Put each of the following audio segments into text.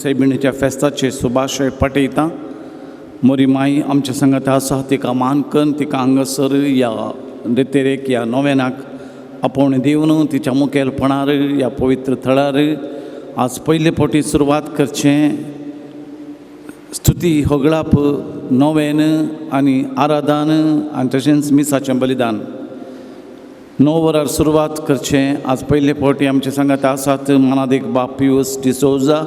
सायबिणीच्या फेस्ताचे शुभाशय पाठयता. मोरी माई आमच्या संगात आसा, तिका मान करून तिका हांगासर ह्या रेतेरेक ह्या नोवेनाक आपोवणें दिवन तिच्या मुखेलपणार ह्या पवित्र थळार आज पयले फावटी सुरवात करचें स्तुती होगळाप नोवेन आनी आराधन आनी तशेंच मिसाचें बलिदान 9 वरार सुरवात करचें. आज पयले फावटी आमचे सांगात आसात मानादीक बाप पियूस डिसोजा,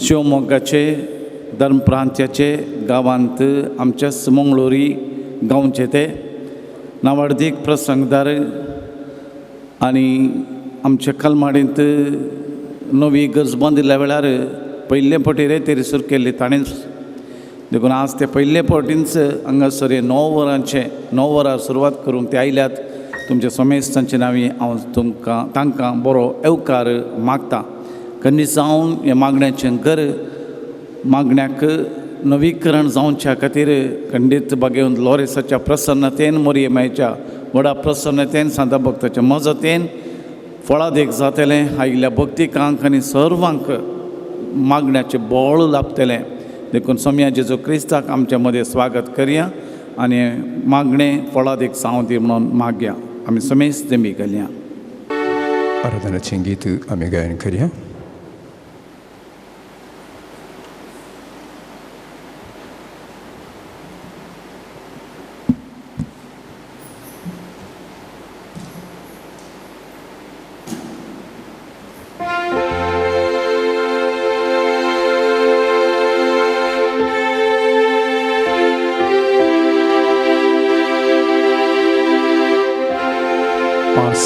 शिवमोग्गाचे धर्मप्रांत्याचे गांवांत आमच्याच मंगळुरी गांवचे ते नावाडदीक प्रसंगदार आनी आमच्या कलमाडींत नवी गरज बांदिल्ल्या वेळार पयले फावटी रेतेरी सुरू केल्ली ताणेंच. देखून आज ते पयले फावटींच हांगासर 9 वरांचे 9 वरां सुरवात करूंक ते आयल्यात. तुमच्या समेस्तांचे नांवी हांव तुमकां तांकां बरो येवकार मागता. कन्नी जावन ह्या मागण्याचें घर मागण्याक नवीकरण जावच्या खातीर खंडीत बागेवन लॉरेसाच्या प्रसन्नतेन मोरये मायच्या व्हडा प्रसन्नतेन सांता भक्ताच्या मजतेन फळादीक जातलें. आयिल्ल्या भक्तिकांक आनी सर्वांक मागण्याचें बळ लाभतलें. देखून सोमया जेजू क्रिस्ताक आमच्या मदें स्वागत करया आनी मागणें फळादीक जावं दी म्हणून मागया. आमी समेस्त देमी घालया. आराधनाचें गीत आमी गायन करया.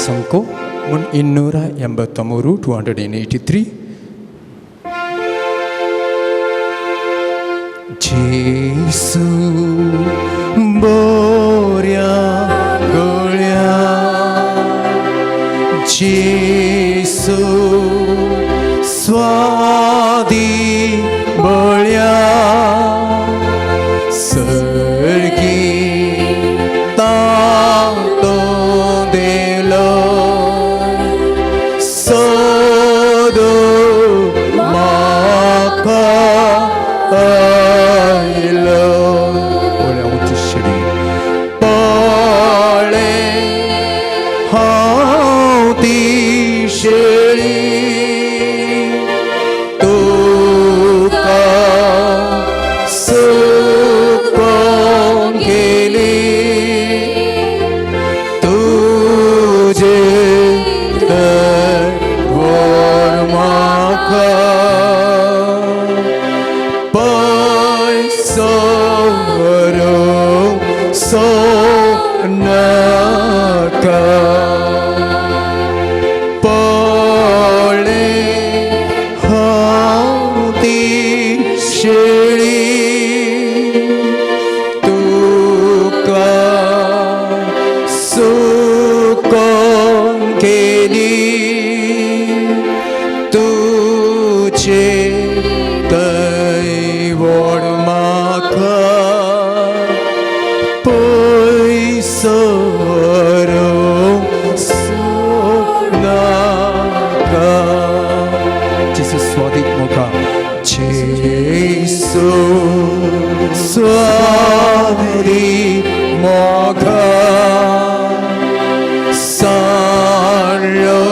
Sanko mun innura ಎಂಬತ್ತಮೂರು 283. Jesu Borya Golya, Jesu Swadi Bolya, Sargi Tato Delo Sodo Maka Ailo Ole Utishri Pale Hautishri Tuka Sukon Geli Tuje Vor Maka Paisoro Sonaka Pale Hauti Shri Tuka Sukon Keli Tuje Vor Maka Paisoro Sonaka. Jesus Swadik Moka, Jesus Swadik Moka, Sanlo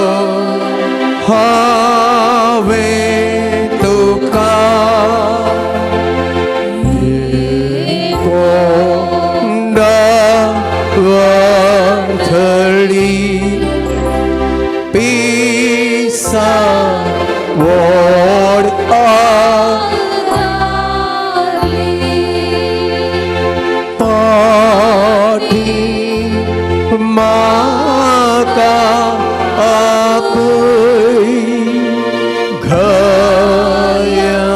Have Tuka Konda Varthali Pisa Ward Pati Mata Apui Ghaya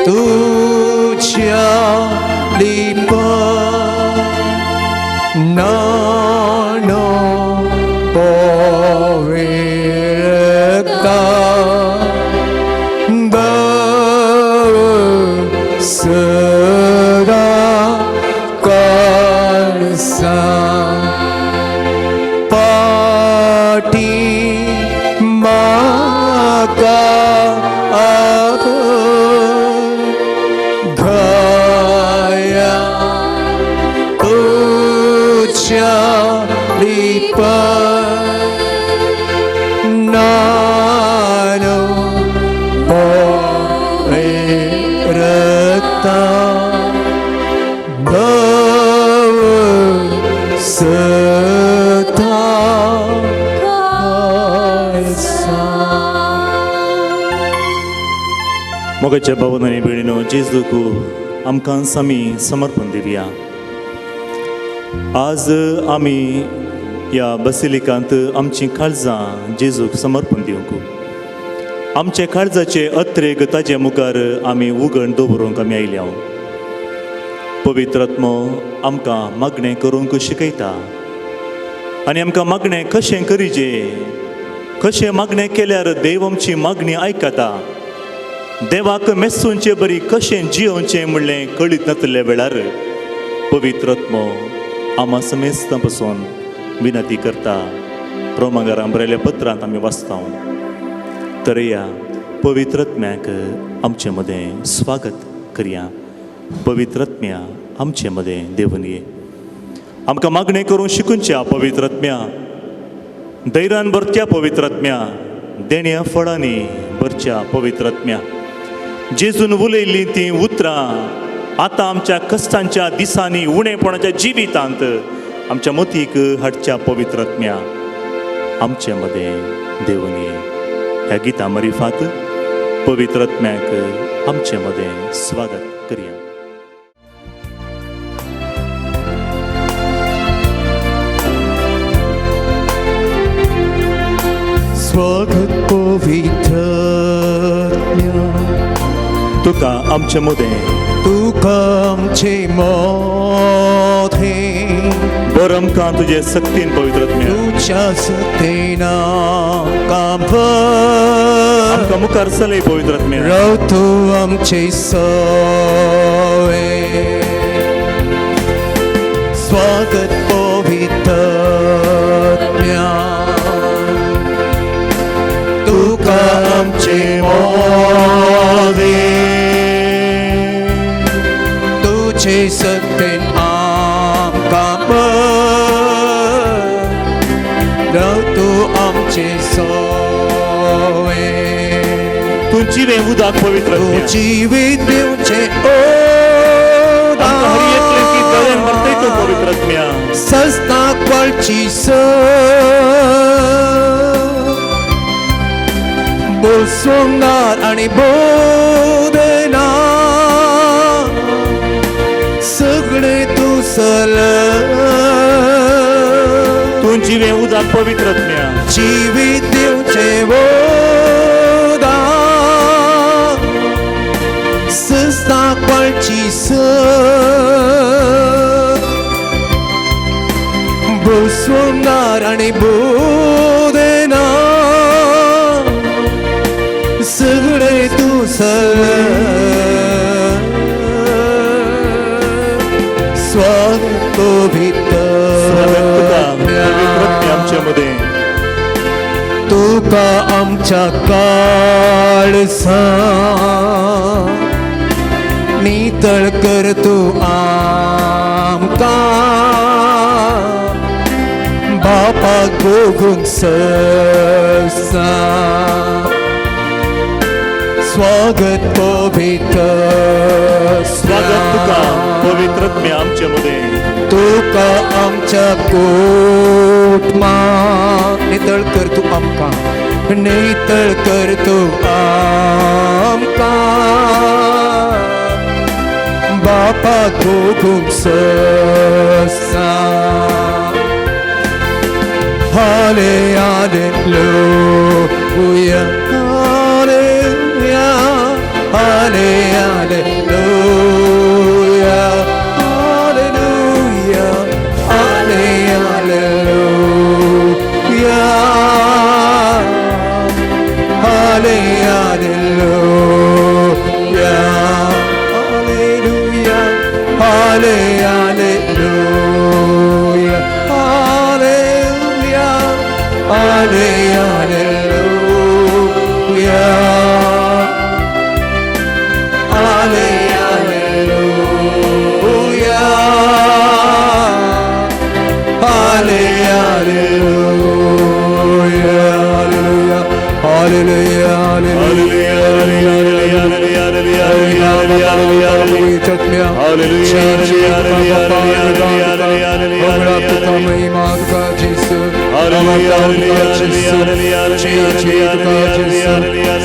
Tujya Lipa Nano Povirta Sada Kalsa Pati Maka Apui मोगाच्या भावन आनी भयणीनो, जेजूक आमकां आमी समर्पण दिवया. आज आमी ह्या बसिलिकांत आमचीं काळजां जेजूक समर्पण दिवंक, आमचे काळजाचे अत्रेग ताजे मुखार आमी उगण दवरूंक आमी आयल्या. पवित्र आत्मो आमकां मागणें करूंक शिकयता आनी आमकां मागणें कशें करीजे, कशें मागणें केल्यार देव आमची मागणी आयकता, देवाक मेसूंचे बरी कशें जियोवचें म्हणलें कळीत नातल्या वेळार पवित्र आत्मो आमा समेस्तां पसून विनंती करता. रोमांगारां बरयल्या पत्रांत आमी वाचता. तर या पवित्र आत्म्याक आमचे मदें स्वागत करया. पवित्र आत्म्या आमचे मदें देवून ये, आमकां मागणें करूंक शिकूनच्या पवित्र आत्म्या, धैर्यान भरच्या पवित्र आत्म्या, देण्या फळांनी भरच्या पवित्र आत्म्या. जेजून उलयल्लीं तीं उतरां आतां आमच्या कश्टांच्या दिसांनी उणेपणाच्या जिवितांत आमच्या मतीक हाडच्या पवित्र आत्म्या आमचे मदें देवून ये. ह्या गिता मरिफात पवित्र आत्म्याक आमचे मदें स्वागत करया. स्वागत पवित्र आत्म्या, तुका आमचे मदें, तुका आमचे मदें, बर आमकां तुजे सक्तीन पवित्र आत्म्या, तुज्या सत्तेन आमकां भर, आमकां मुखार चलय पवित्र आत्म्या, राव तूं आमचे सवे. स्वागत पवित्र आत्म्या, तुका आमचे मदें, तुजे सत्तेन आमकां भर, राव तूं आमचे सवे. तूं जिवें उदक पवित्र तूं आत्म्या, जिवीत दिवचें आमकां हर एकलें की दयान भरतय तूं पवित्र आत्म्या, सस्ता कळची स बोसोंगार आनी बोधना सगळें तूं सल, तूं जिवें उदक पवित्र आत्म्या, जिवीत दिवचें उदक सस्ता कळची स बोसोंगार आनी बोधना सगळें तूं सल. स्वागत पवित्र स्वागत तुका पवित्र आत्म्या आमचे मदें, तुका आमच्या काळसा नितळ कर तूं आमकां, बापाक भोगूंक ससा. स्वागत पवित्र, स्वागत तुका पवित्र आत्म्या आमचे मदें, तुका आमच्या कोटमा नितळ कर तूं आमकां, नितळ कर तूं आमकां, बापाक भोगूंक ससा. हाले हालेलुया, हालेलुया, हाले हालेलुया, हालेलुया, हाले हालेलुया, हाले हालेलुया, हालेलुया, हाले हालेलुया, हालेलुया, हाले हालेलुया, हाले हालेलुया, हाले hallelujah, hallelujah, hallelujah, hallelujah, hallelujah, hallelujah, hallelujah, hallelujah, hallelujah, hallelujah,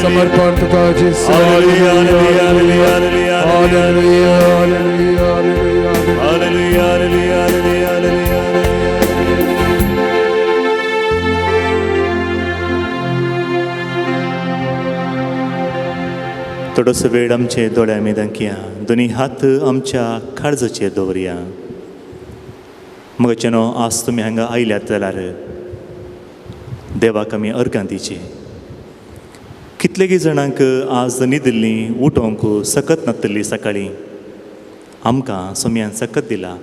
समर्पण तुका जेसू. Hallelujah, hallelujah, hallelujah. थोडोसो वेळ आमचे दोळे आमी दाखया, दोनी हात आमच्या काळजाचेर दवरया. मगच्यानो आज तुमी हांगा आयल्यात जाल्यार देवाक आमी अर्गां दिची. कितलेगी जाणांक आज न्हिदिल्लीं उठोवंक सकत नातली सकाळीं, आमकां सोम्यान सकत दिला.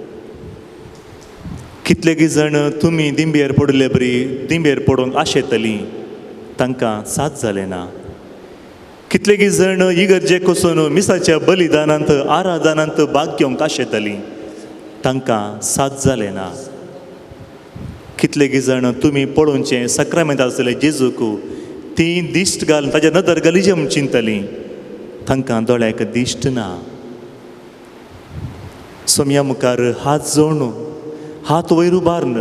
कितलेगी जाण तुमी दिंबेर पडिल्ले बरी दिंबेर पडूंक आशेतलीं, तांकां साथ जालें ना. कितलेगी जाण इगर्जेक वचून मिसाच्या बलिदानांत आराधनांत भाग घेवंक आशेतलीं, तांकां साथ जालें ना. कितलेगी जाण तुमी पळोवचें सक्रामेंत आसलें जेजूक ती दिश्ट घाल ताच्या नदर घालीचे म्हूण चिंतलीं, तांकां दोळ्याक दिश्ट ना. सोमया मुखार हात जोडून हात वयर उबारून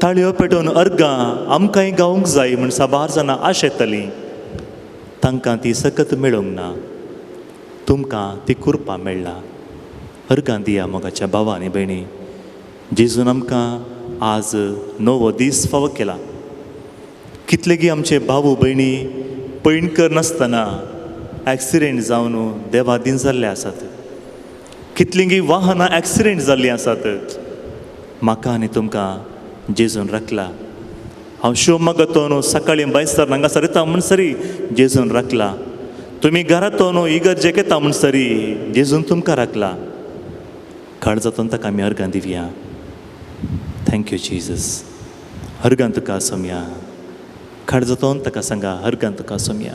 ताळयो पेटोवन अर्गां आमकांय गावंक जाय म्हूण साबार जाणां आशेतलीं, तांकां ती सकत मेळूंक ना. तुमकां ती कुरपा मेळ्ळा. अर्गां दिया मोगाच्या भावा आनी भयणी. जेजून आमकां आज नवो दीस फावो केला. कितलेगी आमचे भावू भयणी पयण करनासतना एक्सिडेंट जावन देवादीन जाल्ले आसात. कितलींगी वाहनां एक्सिडेंट जाल्लीं आसात. म्हाका आनी तुमकां जेजून राखला. हांव शिवमोगांत सकाळीं भायसर हांगासर येता म्हणसरी जेजून राखला. तुमी घरांत इगर्जेक येता म्हणसरी जेजून तुमकां राखला. काळजांतून ताका आमी अर्गां दिवया. Thank you Jesus. अर्गां तुका सोमया. काळजांतून ताका सांगा अर्गां तुका Somaiya.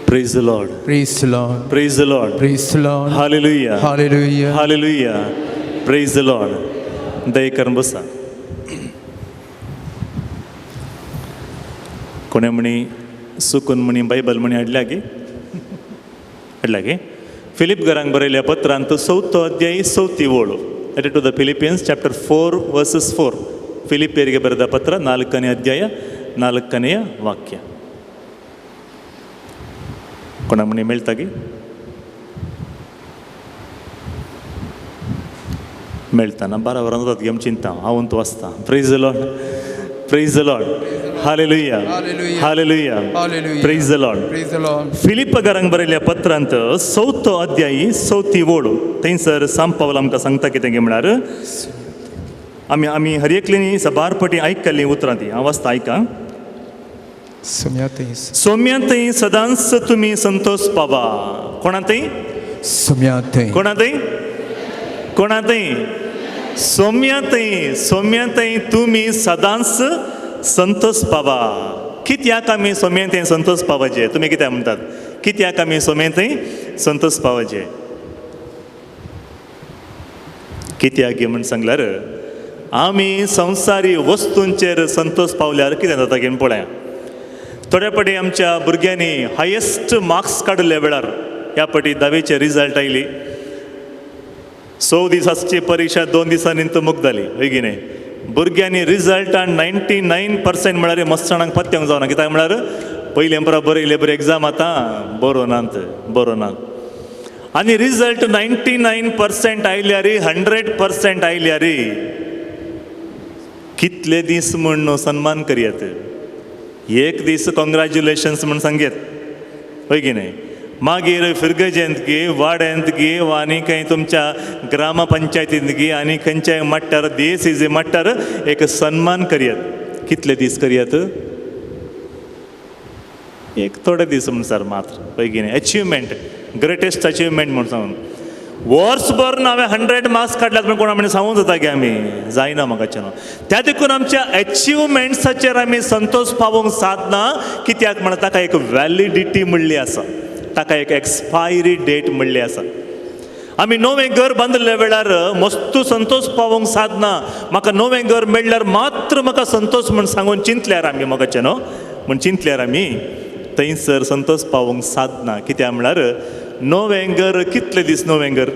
Praise the Lord. Praise the Lord. Praise the Lord. Praise the Lord. Hallelujah. Hallelujah. Hallelujah. Praise the Lord. दया करून बसा. कोणे म्हणी सुकून म्हणी बायबल म्हणी हाडल्या गे, हाडल्या गे. फिलीप घरांक बरयल्या पत्रांत चवथो अध्याय चवथी ओळ. Letter to the Philippians chapter 4 verses 4. ಫಿಲಿಪಿಯರಿಗೆ ಬರೆದ ಪತ್ರ 4ನೇ ಅಧ್ಯಾಯ 4ನೇ ವಾಕ್ಯ. ಕೊಣಮಣಿ ಮೇಳ್ತಾಗಿ ಮೇಳ್ತಾನ ಬಾರ ಅದಕ್ಕೆ ಚಿಂತ ಅವಂತು ವಾಸ್ತ. Praise the Lord. Praise the Lord. Hallelujah. Hallelujah. Praise the Lord. Praise the Lord. Philip घरांक बरयल्ल्या पत्रांत चवथो अध्याय चवथी ओळ. थंयसर सांपावल आमकां सांगता कितें म्हळ्यार आमी आमी हर एकल्यानी सबार पटी आयकल्लीं उतरां ती. हांव वाचता आयका. सोम्यांतय सदांच तुमी संतोष पावा. कोणातय? सोम्यांतय. कोणातय? कोणातय? सोम्यांतय. सोम्यांतय तुमी सदांच संतोष पावा. कित्याक आमी सोम्यांतय संतोष पावाचे? तुमी कित्याक म्हणटात कित्याक आमी सोम्यांतय संतोष पावाचे? कित्याक म्हूण सांगल्यार आमी संवसारी वस्तूंचेर संतोष पावल्यार कितें जाता घेवन पळया. थोड्या पटी आमच्या भुरग्यांनी हायेस्ट मार्क्स काडिल्ल्या वेळार ह्या पटी धावेचे रिजल्ट आयली. 6 दिसांची परिक्षा 2 दिसांनी मुक्त जाली. हय की न्हय? भुरग्यांनी रिजल्टान 99% म्हळ्यार मस्त जाणांक पत्यांक जावना. कित्याक म्हळ्यार पयलें बरो बरयले बरें एग्जाम आतां बरो नात बरो नात. आनी रिजल्ट 99% आयल्यार 100% आयल्यार कितले दीस म्हूण सन्मान करयात. एक दीस कॉंग्रॅच्युलेशन्स म्हूण सांगयत. हय की न्हय? मागीर फिरगजेंत गी वाड्यांत गी आनी खंय तुमच्या ग्रामपंचायतींत गी आनी खंयच्याय मट्टार देश is मट्टार एक सन्मान करयात. कितले दीस करयात? एक थोडे दीस म्हणसर मात्र. हय की न्हय? अचिवमेंट, ग्रेटेस्ट अचिवमेंट म्हूण सांगून वर्सभर हांवें 100 मार्क्स काडल्यात म्हूण कोणा म्हणून सांगूंक जाता की आमी जायना म्हाका. त्या देखून आमच्या अचिवमेंट्साचेर आमी संतोष पावोवंक सादना. कित्याक म्हणटा ताका एक व्हॅलिडिटी म्हणली आसा, ताका एक एक्सपायरी डेट म्हणली आसा. आमी नवें घर बांदिल्ल्या वेळार मस्त संतोष पावोवंक सादना. म्हाका नवें घर मेळ्ळ्यार मात्र म्हाका संतोष म्हूण सांगून चिंतल्यार आमी म्हाका न्हू म्हूण चिंतल्यार आमी थंयसर संतोष पावोवंक सादना. कित्याक म्हळ्यार नवें घर कितले दीस, नवें घर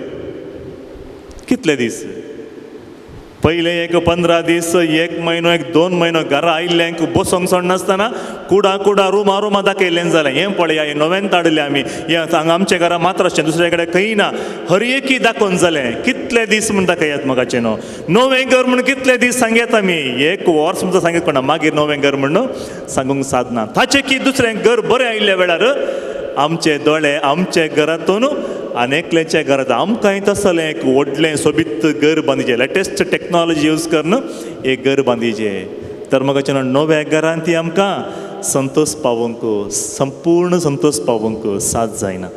कितले दीस? पयले एक 15 दीस, 1 म्हयनो, एक 2 म्हयनो घरा आयिल्ल्यांक बसोंक सोडनासतना कुडा कुडा रुमा रुमा दाखयल्लें जालें. हें पळया, हें नव्यान हाडलें आमी, हें हांगा आमच्या घरा मात्र आसचें, दुसऱ्या कडेन खंय ना. हर एकी दाखोवन जालें. कितले दीस म्हूण दाखयात मोगाचें न्हू, नवें घर म्हूण कितले दीस सांगयात आमी, 1 वर्स म्हूण सांगत कोणा, मागीर नवें घर म्हूण सांगूंक सादना. ताचें की दुसरें घर बरें आयिल्ल्या वेळार आमचे दोळे आमचे घरातून आनी एकल्याच्या घरांत आमकांय तसलें एक व्हडलें सोबीत घर बांदिचें, लेटेस्ट टॅक्नोलॉजी यूज करून एक घर बांदिचें. तर म्हाका नव्या घरांत ती आमकां संतोष पावोवंक, संपूर्ण संतोष पावोवंक साथ जायना.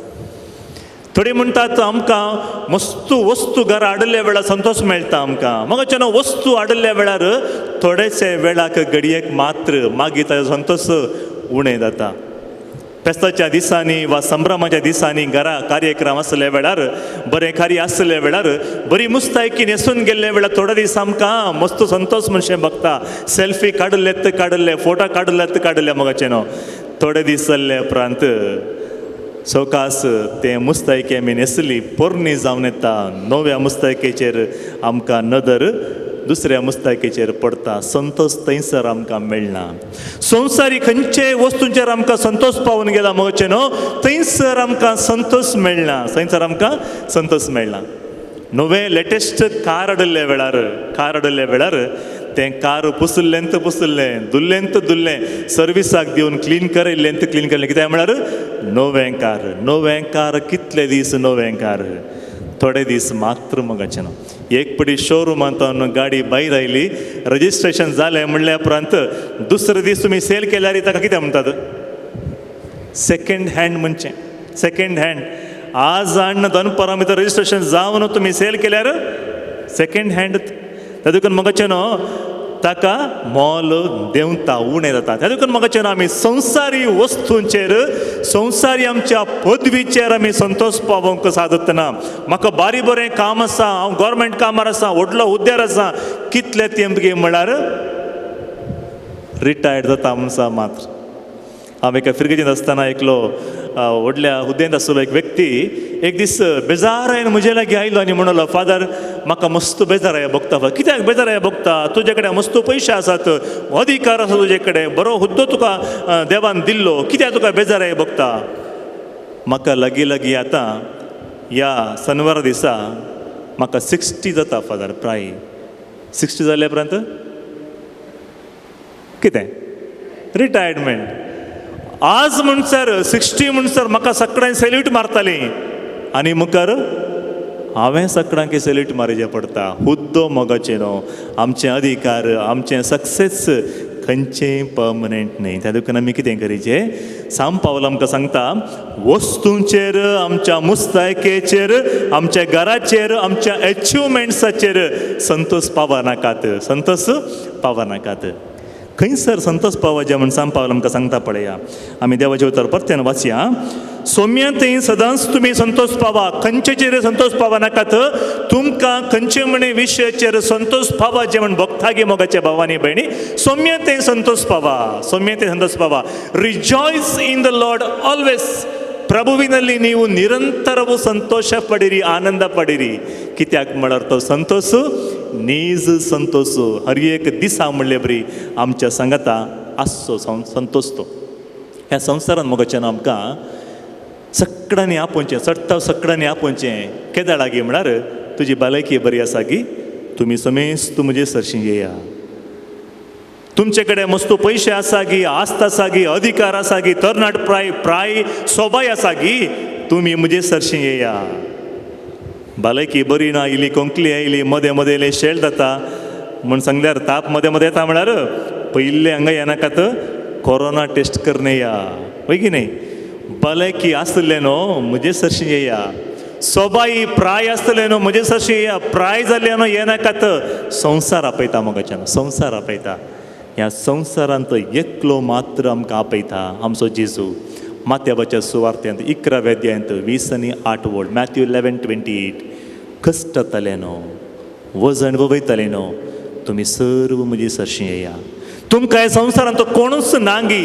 थोडी म्हणटात आमकां मस्तू वस्तू घरा हाडिल्ल्या वेळार संतोष मेळटा आमकां. म्हाका वस्तू हाडिल्ल्या वेळार थोडेशे वेळाक घडयेक मात्र, मागीर ताजो संतोष उणें जाता. फेस्ताच्या दिसांनी वा संभ्रमाच्या दिसांनी घरा कार्यक्रम आसल्या वेळार, बरें कार्य आसल्या वेळार, बरी मुस्तायकी न्हेसून गेल्ल्या वेळार थोडे दीस आमकां मस्त संतोष मनशें बघता. सेल्फी काडले तर काडले, फोटो काडले तर काडले मोगाचें न्हू. थोडे दीस चल्ले उपरांत सवकास तें मुस्तायकी आमी न्हेसली पोरणी जावन येता. नव्या मुस्तायकेचेर आमकां नदर दुसऱ्या मुस्तायकेचेर पडटा, संतोष थंयसर आमकां मेळना. संवसारी खंयचे वस्तूंचेर आमकां संतोष पावून गेला मोगाचें न्हू, थंयसर आमकां संतोष मेळना, थंयसर आमकां संतोष मेळना. नवें लेटेस्ट कार हाडिल्ल्या वेळार, कार हाडिल्ल्या वेळार तें कार पुसलें तर पुसलें, धुल्लें तर धुल्लें, सर्विसाक दिवन क्लीन करयल्लें तर क्लीन करलें. कित्याक म्हळ्यार नवें कार. नवें कार कितले दीस नवें कार, थोडे दीस मात्र मोगाचें न्हू. एक पटी शोरुमांत गाडी भायर आयली, रजिस्ट्रेशन जालें म्हणल्या उपरांत दुसरे दीस तुमी सेल केल्यार ताका कितें म्हणटात, सेकेंड हँड म्हणचें. सेकेंड हँड आज हाडून दनपारां भितर रजिस्ट्रेशन जावन तुमी सेल केल्यार सेकेंड हँड. त्या देखून मोगाचें न्हू ताका मोल देंवता, उणें जाता. त्या देखून मोगाचें न्हू आमी संवसारी वस्तूंचेर, संवसारी आमच्या पदवीचेर आमी संतोष पावोवंक सादतना. म्हाका बारी बरें काम आसा, हांव गोवोरमेंट कामार आसा, व्हडलो हुद्द्यार आसा, कितले तेंप गे म्हळ्यार रिटायर्ड जाता मनशां मात्र. हांव एका फिरगेजींत आसतना एकलो व्हडल्या हुद्द्यांत आसलो एक व्यक्ती एक दीस बेजारायन म्हजे लागीं आयलो आनी म्हणलो, फादर म्हाका मस्त बेजाराय भोगता. कित्याक बेजाराय भोगता? तुजे कडेन मस्त पयशे आसात, अधिकार आसा तुजे कडेन, बरो हुद्दो तुका देवान दिल्लो, कित्याक तुका बेजाराय भोगता? म्हाका लागीं लागीं आतां ह्या सनवारा दिसा म्हाका 60 जाता फादर, प्राय 60 जाल्या उपरांत कितें रिटायरमेंट. आज म्हणसर 60 म्हणसर म्हाका सगळ्यांक सेल्यूट मारतालीं आनी मुखार हांवें सगळ्यांक सेल्यूट मारचें पडटा. हुद्दो मोगाचें न्हू, आमचे अधिकार, आमचें सक्सेस खंयचें पर्मनंट न्हय. त्या देखून आमी कितें करीचें, साम पावल आमकां सांगता, वस्तूंचेर, आमच्या मुस्तायकेचेर, आमच्या घराचेर, आमच्या एचिवमेंट्साचेर संतोष पावनाकात, संतोष पावनाकात. खंयसर संतोष पावाचे म्हण साम पावल आमकां सांगता पळया. आमी देवाचें उतर परत्यान वाचया. सोम्यांतय सदांच तुमी संतोष पावा, खंयचेचेर संतोष पावा नाकात. तुमकां खंयचे म्हणे विशयाचेर संतोष पावाचे म्हण भोगता गे मोगाच्या भावानी भयणी, सोम्यांतय संतोष पावा, सोम्यांतय संतोष पावा. Rejoice in the Lord always. ಪ್ರಭುವಿನಲ್ಲಿ ನೀವು ನಿರಂತರವೂ ಸಂತೋಷ ಪಡಿರಿ, ಆನಂದ ಪಡಿರಿ. कित्याक म्हळ्यार तो संतोष नीज संतोष हर एक दिसा म्हणले बरी आमच्या सांगाता आसचो संतोष तो. ह्या संवसारान मोगाच्यान आमकां सगळ्यांनी आपोवचें, चडटा सगळ्यांनी आपोवचें. केदाळ लागीं म्हळ्यार तुजी भलायकी बरी आसा की तुमी समेस्त तूं म्हजे सरशीं येया. तुमचे कडेन मस्त पयशे आसा गी, आस्त आसा गी, अधिकार आसा गी, तरणाट प्राय प्राय सोबाय आसा गी, तुमी म्हजे सरशीं येया. भलायकी बरी ना, इल्ली खोंकली आयली, मदें मदें इल्लें शेळ जाता म्हूण सांगल्यार, ताप मदें मदें येता म्हळ्यार पयल्लें हांगा येनाकात, कोरोना टेस्ट करन या, हय की न्हय? भलायकी आसलें न्हू म्हजे सरशीं येया. सोबाई प्राय आसतलें न्हू म्हजे सरशीं येया. प्राय जालें न्हू येनाकात. संवसार आपयता मोगाच्यान, संवसार आपयता. ह्या संवसारांत एकलो मात्र आमकां आपयता, आमचो जेजू. मात्याबाच्या सुवार्थ्यांत 11व्या अध्यायांत 20 आनी 8 वळ, मॅथ्यू 11:28. कश्टतले न्हू, वजन वयतले न्हू, तुमी सर्व म्हजे सरशीं येया. तुमकां ह्या संवसारांत कोणूच नांगी,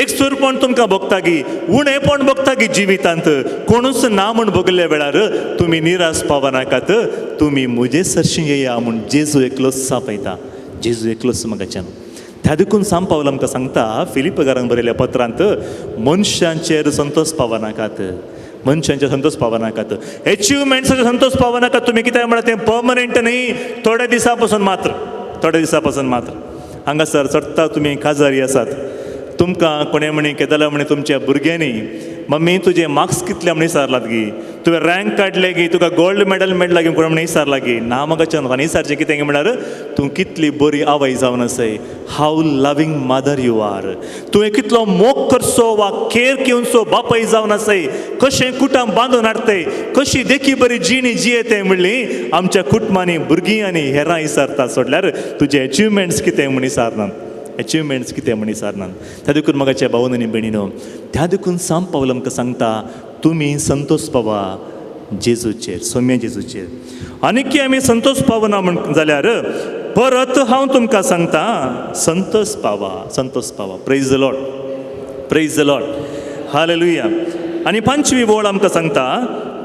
एकसूरपण तुमकां भोगतागी, उणेपण भोगतागी जिवितांत, कोणूच ना म्हूण भोगल्या वेळार तुमी निराश पावनाकात, तुमी म्हजे सरशीं येया म्हूण जेजू एकलोच आपयता, जेजू एकलोच म्हाकाच्यान. त्या देखून सांग पावल आमकां सांगता फिलिपकारांक बरयल्या पत्रांत, मनशांचेर संतोष पावनाकात, मनशांचेर संतोष पावनाकात, एचिवमेंट्साचेर संतोष पावनाकात. तुमी कितें म्हळ्यार तें पर्मनंट न्ही, थोड्या दिसां पासून मात्र, थोड्या दिसां पासून मात्र. हांगासर चडटा तुमी काजारी आसात, तुमकां कोणें म्हणी केदला म्हणी तुमच्या भुरग्यांनी, मम्मी तुजे मार्क्स कितले म्हणी विचारलात गी, तुवें रँक काडले गी, तुका गोल्ड मेडल मेळ्ळा गी, कोणें म्हणी विचारला गी, ना म्हाका चंद आनी विचारचें कितें म्हळ्यार तूं कितली बरी आवय जावन आसाय, how loving mother you are, तुवें कितलो मोग करचो वा केर घेवचो बापाय जावन आसाय, कशें कुटुंब बांदून हाडटय, कशी देखी बरी जिणी जियेतय म्हणली आमच्या कुटुंबांनी भुरगीं आनी हेरां विचारतात. सोडल्यार तुजे एचिवमेंट्स कितें म्हण विचारनात, एचिवमेंट्स कितें म्हण विचारनात. त्या देखून म्हाकाच्या भावन आनी भयणीनो, त्या देखून सांग पावल आमकां सांगता तुमी संतोष पावा जेजूचेर, सोम्या जेजूचेर. आनीकी आमी संतोष पावना म्हण जाल्यार परत हांव तुमकां सांगता संतोष पावा, संतोष पावा. Praise the Lord, praise the Lord, hallelujah. आनी पांचवी वळ आमकां सांगता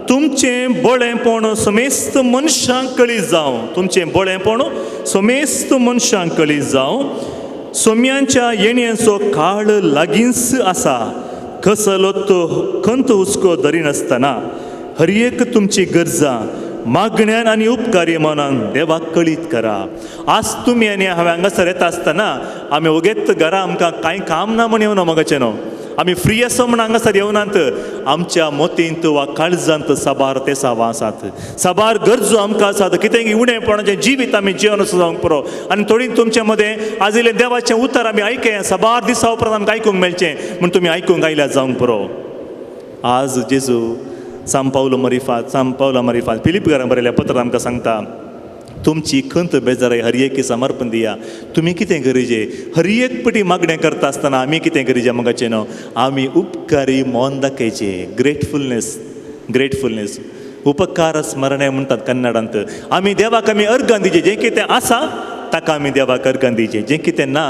तुमचें बळेपण समेस्त मनशांक कळीत जावं, तुमचें बळेपण समेस्त मनशांक कळीत जावं. सोम्यांच्या येण्याचो काळ लागींच आसा, कसलोत खंत हुस्को धरिनासतना हर एक तुमची गरजां मागण्यान आनी उपकारी मनान देवाक कळीत करा. आज तुमी आनी हांवें हांगासर येता आसतना आमी ओगेत घरा आमकां कांय काम ना म्हण येवना मगाचें न्हू, आमी फ्री आसा म्हण हांगासर येवनात. आमच्या मोतींत वा काळजांत साबार तेसावां आसात, साबार गरजो आमकां आसात, कितें उणेपणाचें जिवीत आमी जिवन आसा जावंक पुरो. आनी थोडी तुमचे मदें आज इल्लें देवाचें उतर आमी आयकया, साबार दिसा उपरांत आमकां आयकूंक मेळचें म्हूण तुमी आयकूंक आयल्यात जावंक पुरो. आज जेजू सांग पावलो मरिफात, सांग पावला मरिफात फिलिपकारां बरयल्या पत्रांत आमकां सांगता तुमची खंत बेजाराय हर एक समर्पण दिया. तुमी कितें करिजे, हर एक पटी मागणें करता आसतना आमी कितें करिजे मगाचें न्हू, आमी उपकारी मन दाखयचें, ग्रेटफुलनेस, ग्रेटफुलनेस, उपकार स्मरणें म्हणटात कन्नडांत. आमी देवाक आमी अर्गां दिचें, जें कितें आसा ताका आमी देवाक अर्गां दिचें, जें कितें ना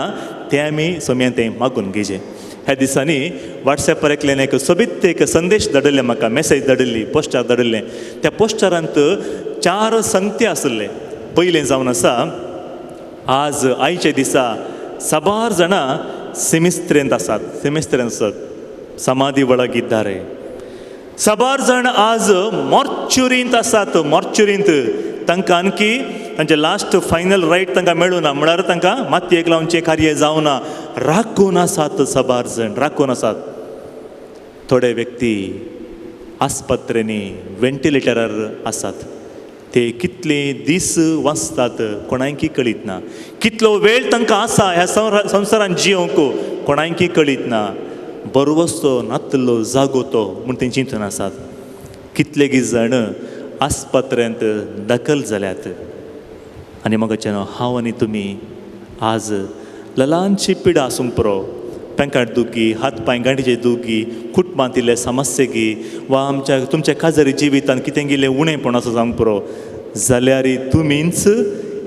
तें आमी सोम्यान तें मागून घेचें. ह्या दिसांनी वॉट्सॅपार एकल्यान एक सोबीत एक संदेश धाडिल्ले म्हाका, मॅसेज धाडिल्ली, पोस्टर धाडिल्लें. त्या पोस्टरांत चार संगती आशिल्ले. पयलें जावन आसा आज आयच्या दिसा साबार जाणां सेमिस्त्रेंत आसात, सेमिस्त्रेंत आसात, समाधी वळगिद्दारे. साबार जाण आज मॉर्च्युरींत आसात, मॉर्च्युरींत तांकां आणखी तांचे लास्ट फायनल रायट तांकां मेळूना, म्हळ्यार तांकां मातयेक लावचें कार्य जावना, राखून आसात साबार जाण, राखून आसात. थोडे व्यक्ती आस्पत्रेंनी व्हेंटिलेटरार आसात, ते कितले दीस वाचतात कोणायकी कळीत ना, कितलो वेळ तांकां आसा ह्या संवसारान जियोंक कोणायकी कळीत ना, बरवस्तो नातलो जागो तो म्हूण ते चिंतून आसात. कितलेगी जाण आस्पत्रेंत दाखल जाल्यात. आनी म्हाका हांव आनी तुमी आज ललांची पिडा आसूंक पुरो, पेंकाट दुखी, हात पांय गांठीचे दुखी, कुटुंबांत इल्ले समस्येगी वा आमच्या तुमच्या काजारी जिवितांत कितें गेलें उणेपण आसा जावंक पुरो, जाल्यार तुमीच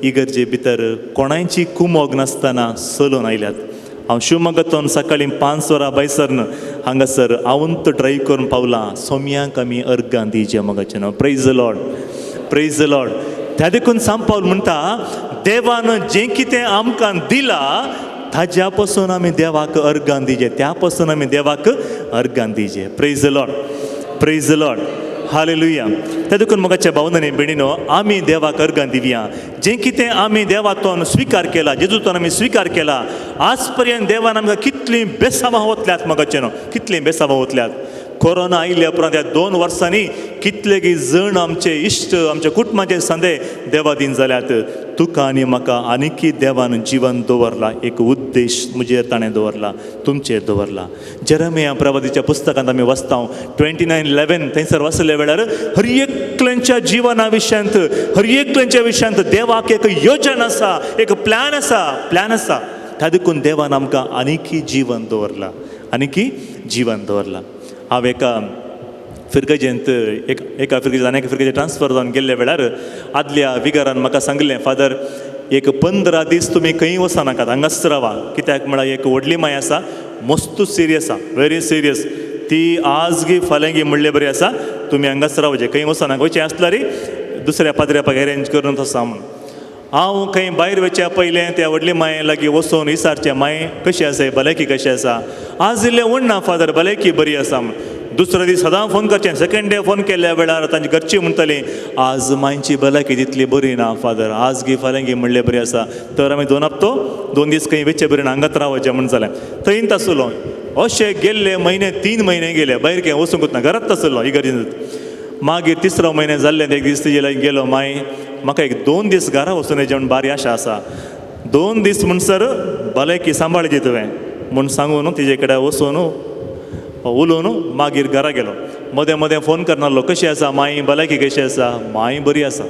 इगर्जे भितर कोणायची कुमोग नासतना चलून आयल्यात. हांव शिवमोग्गातून सकाळीं 5 वरां भायसर हांगासर हांवूंत ड्रायव्ह करून पावलां. सोम्यांक आमी अर्गां दिवचें मोगाचें न्हू. Praise the Lord, praise the Lord. त्या देखून सांग पावल म्हणटा देवान जें कितें आमकां दिलां ताज्या पासून आमी देवाक अर्गां दिवचें, त्या पासून आमी देवाक अर्गां दिवचें. Praise the Lord, praise the Lord, hallelujah. त्या देखून मोगाच्या भावनांनी भयणीनो आमी देवाक अर्गां दिवया. जें कितें आमी देवातून स्विकार केला, जेजूतून आमी स्विकार केला, आज पर्यंत देवान आमकां कितलीं बेसावां वतल्यात मोगाचें न्हू, कितलीं बेसावां वतल्यात. कोरोना आयिल्ल्या उपरांत ह्या 2 वर्सांनी कितलेगी जण आमचे इश्ट, आमच्या कुटुंबाचे संदे देवादीन जाल्यात. तुका आनी म्हाका आनीकी देवान जिवन दवरला, एक उद्देश म्हजेर ताणें दवरला, तुमचेर दवरला. जेरेमिया प्रवादीच्या पुस्तकांत आमी वाचता 29:11 थंयसर वाचल्या वेळार हर एकल्यांच्या जिवना विशयांत, हर एकल्यांच्या विशयांत देवाक एक योजन आसा, एक प्लॅन आसा, प्लॅन आसा. त्या देखून देवान आमकां आनीकी जिवन दवरला, आनीकी जिवन दवरला. हांव एका फिरगजेंत एका फिरगजेंत आनी एका फिरगजेंत ट्रान्सफर जावन गेल्ल्या वेळार आदल्या विगारान म्हाका सांगलें, फादर एक 15 दीस तुमी खंय वचनाकात, हांगाच रावा. कित्याक म्हळ्यार एक व्हडली माय आसा, मस्त सिरियस आसा, व्हेरी सिरियस. ती आज गी फाल्यां गी म्हणले बरी आसा, तुमी हांगाच रावचें, खंय वचनाका. वचचें आसल्यार दुसऱ्या पाद्र्यापाक अरेंज करून आसा म्हणून. हांव खंय भायर वचच्या पयलें त्या व्हडली माये लागीं वचून विचारचें, माय कशी आसा, भलायकी कशी आसा? आज इल्लें उण्णा फादर, भलायकी बरी आसा म्हूण. दुसरो दीस सदां फोन करचें. सेकेंड डे फोन केल्ल्या वेळार तांची घरची म्हणटली, आज मांयची भलायकी तितली बरी ना फादर, आज गी फाल्यां गी म्हणलें बरी आसा. तर आमी 2 हप्तो 2 दीस खंय वचचें बरी ना, हांगाच रावचें म्हूण जालें. थंयच आसलो. अशे गेल्ले म्हयने 3 म्हयने गेले, भायर खंय वचूंकच ना, घरांत आसलो इगर्जेंत. मागीर 3रो म्हयने जाल्ले एक दीस तिजे लागीं गेलो, माय म्हाका एक 2 दीस घरा वचून येचें म्हूण बारी आशा आसा, 2 दीस म्हणसर भलायकी सांबाळची तुवें म्हूण सांगून तिजे कडेन वचून उलोवन मागीर घरा गेलो. मदें मदें फोन करनासलो, कशी आसा माई, भलायकी कशी आसा? माई बरी आसा.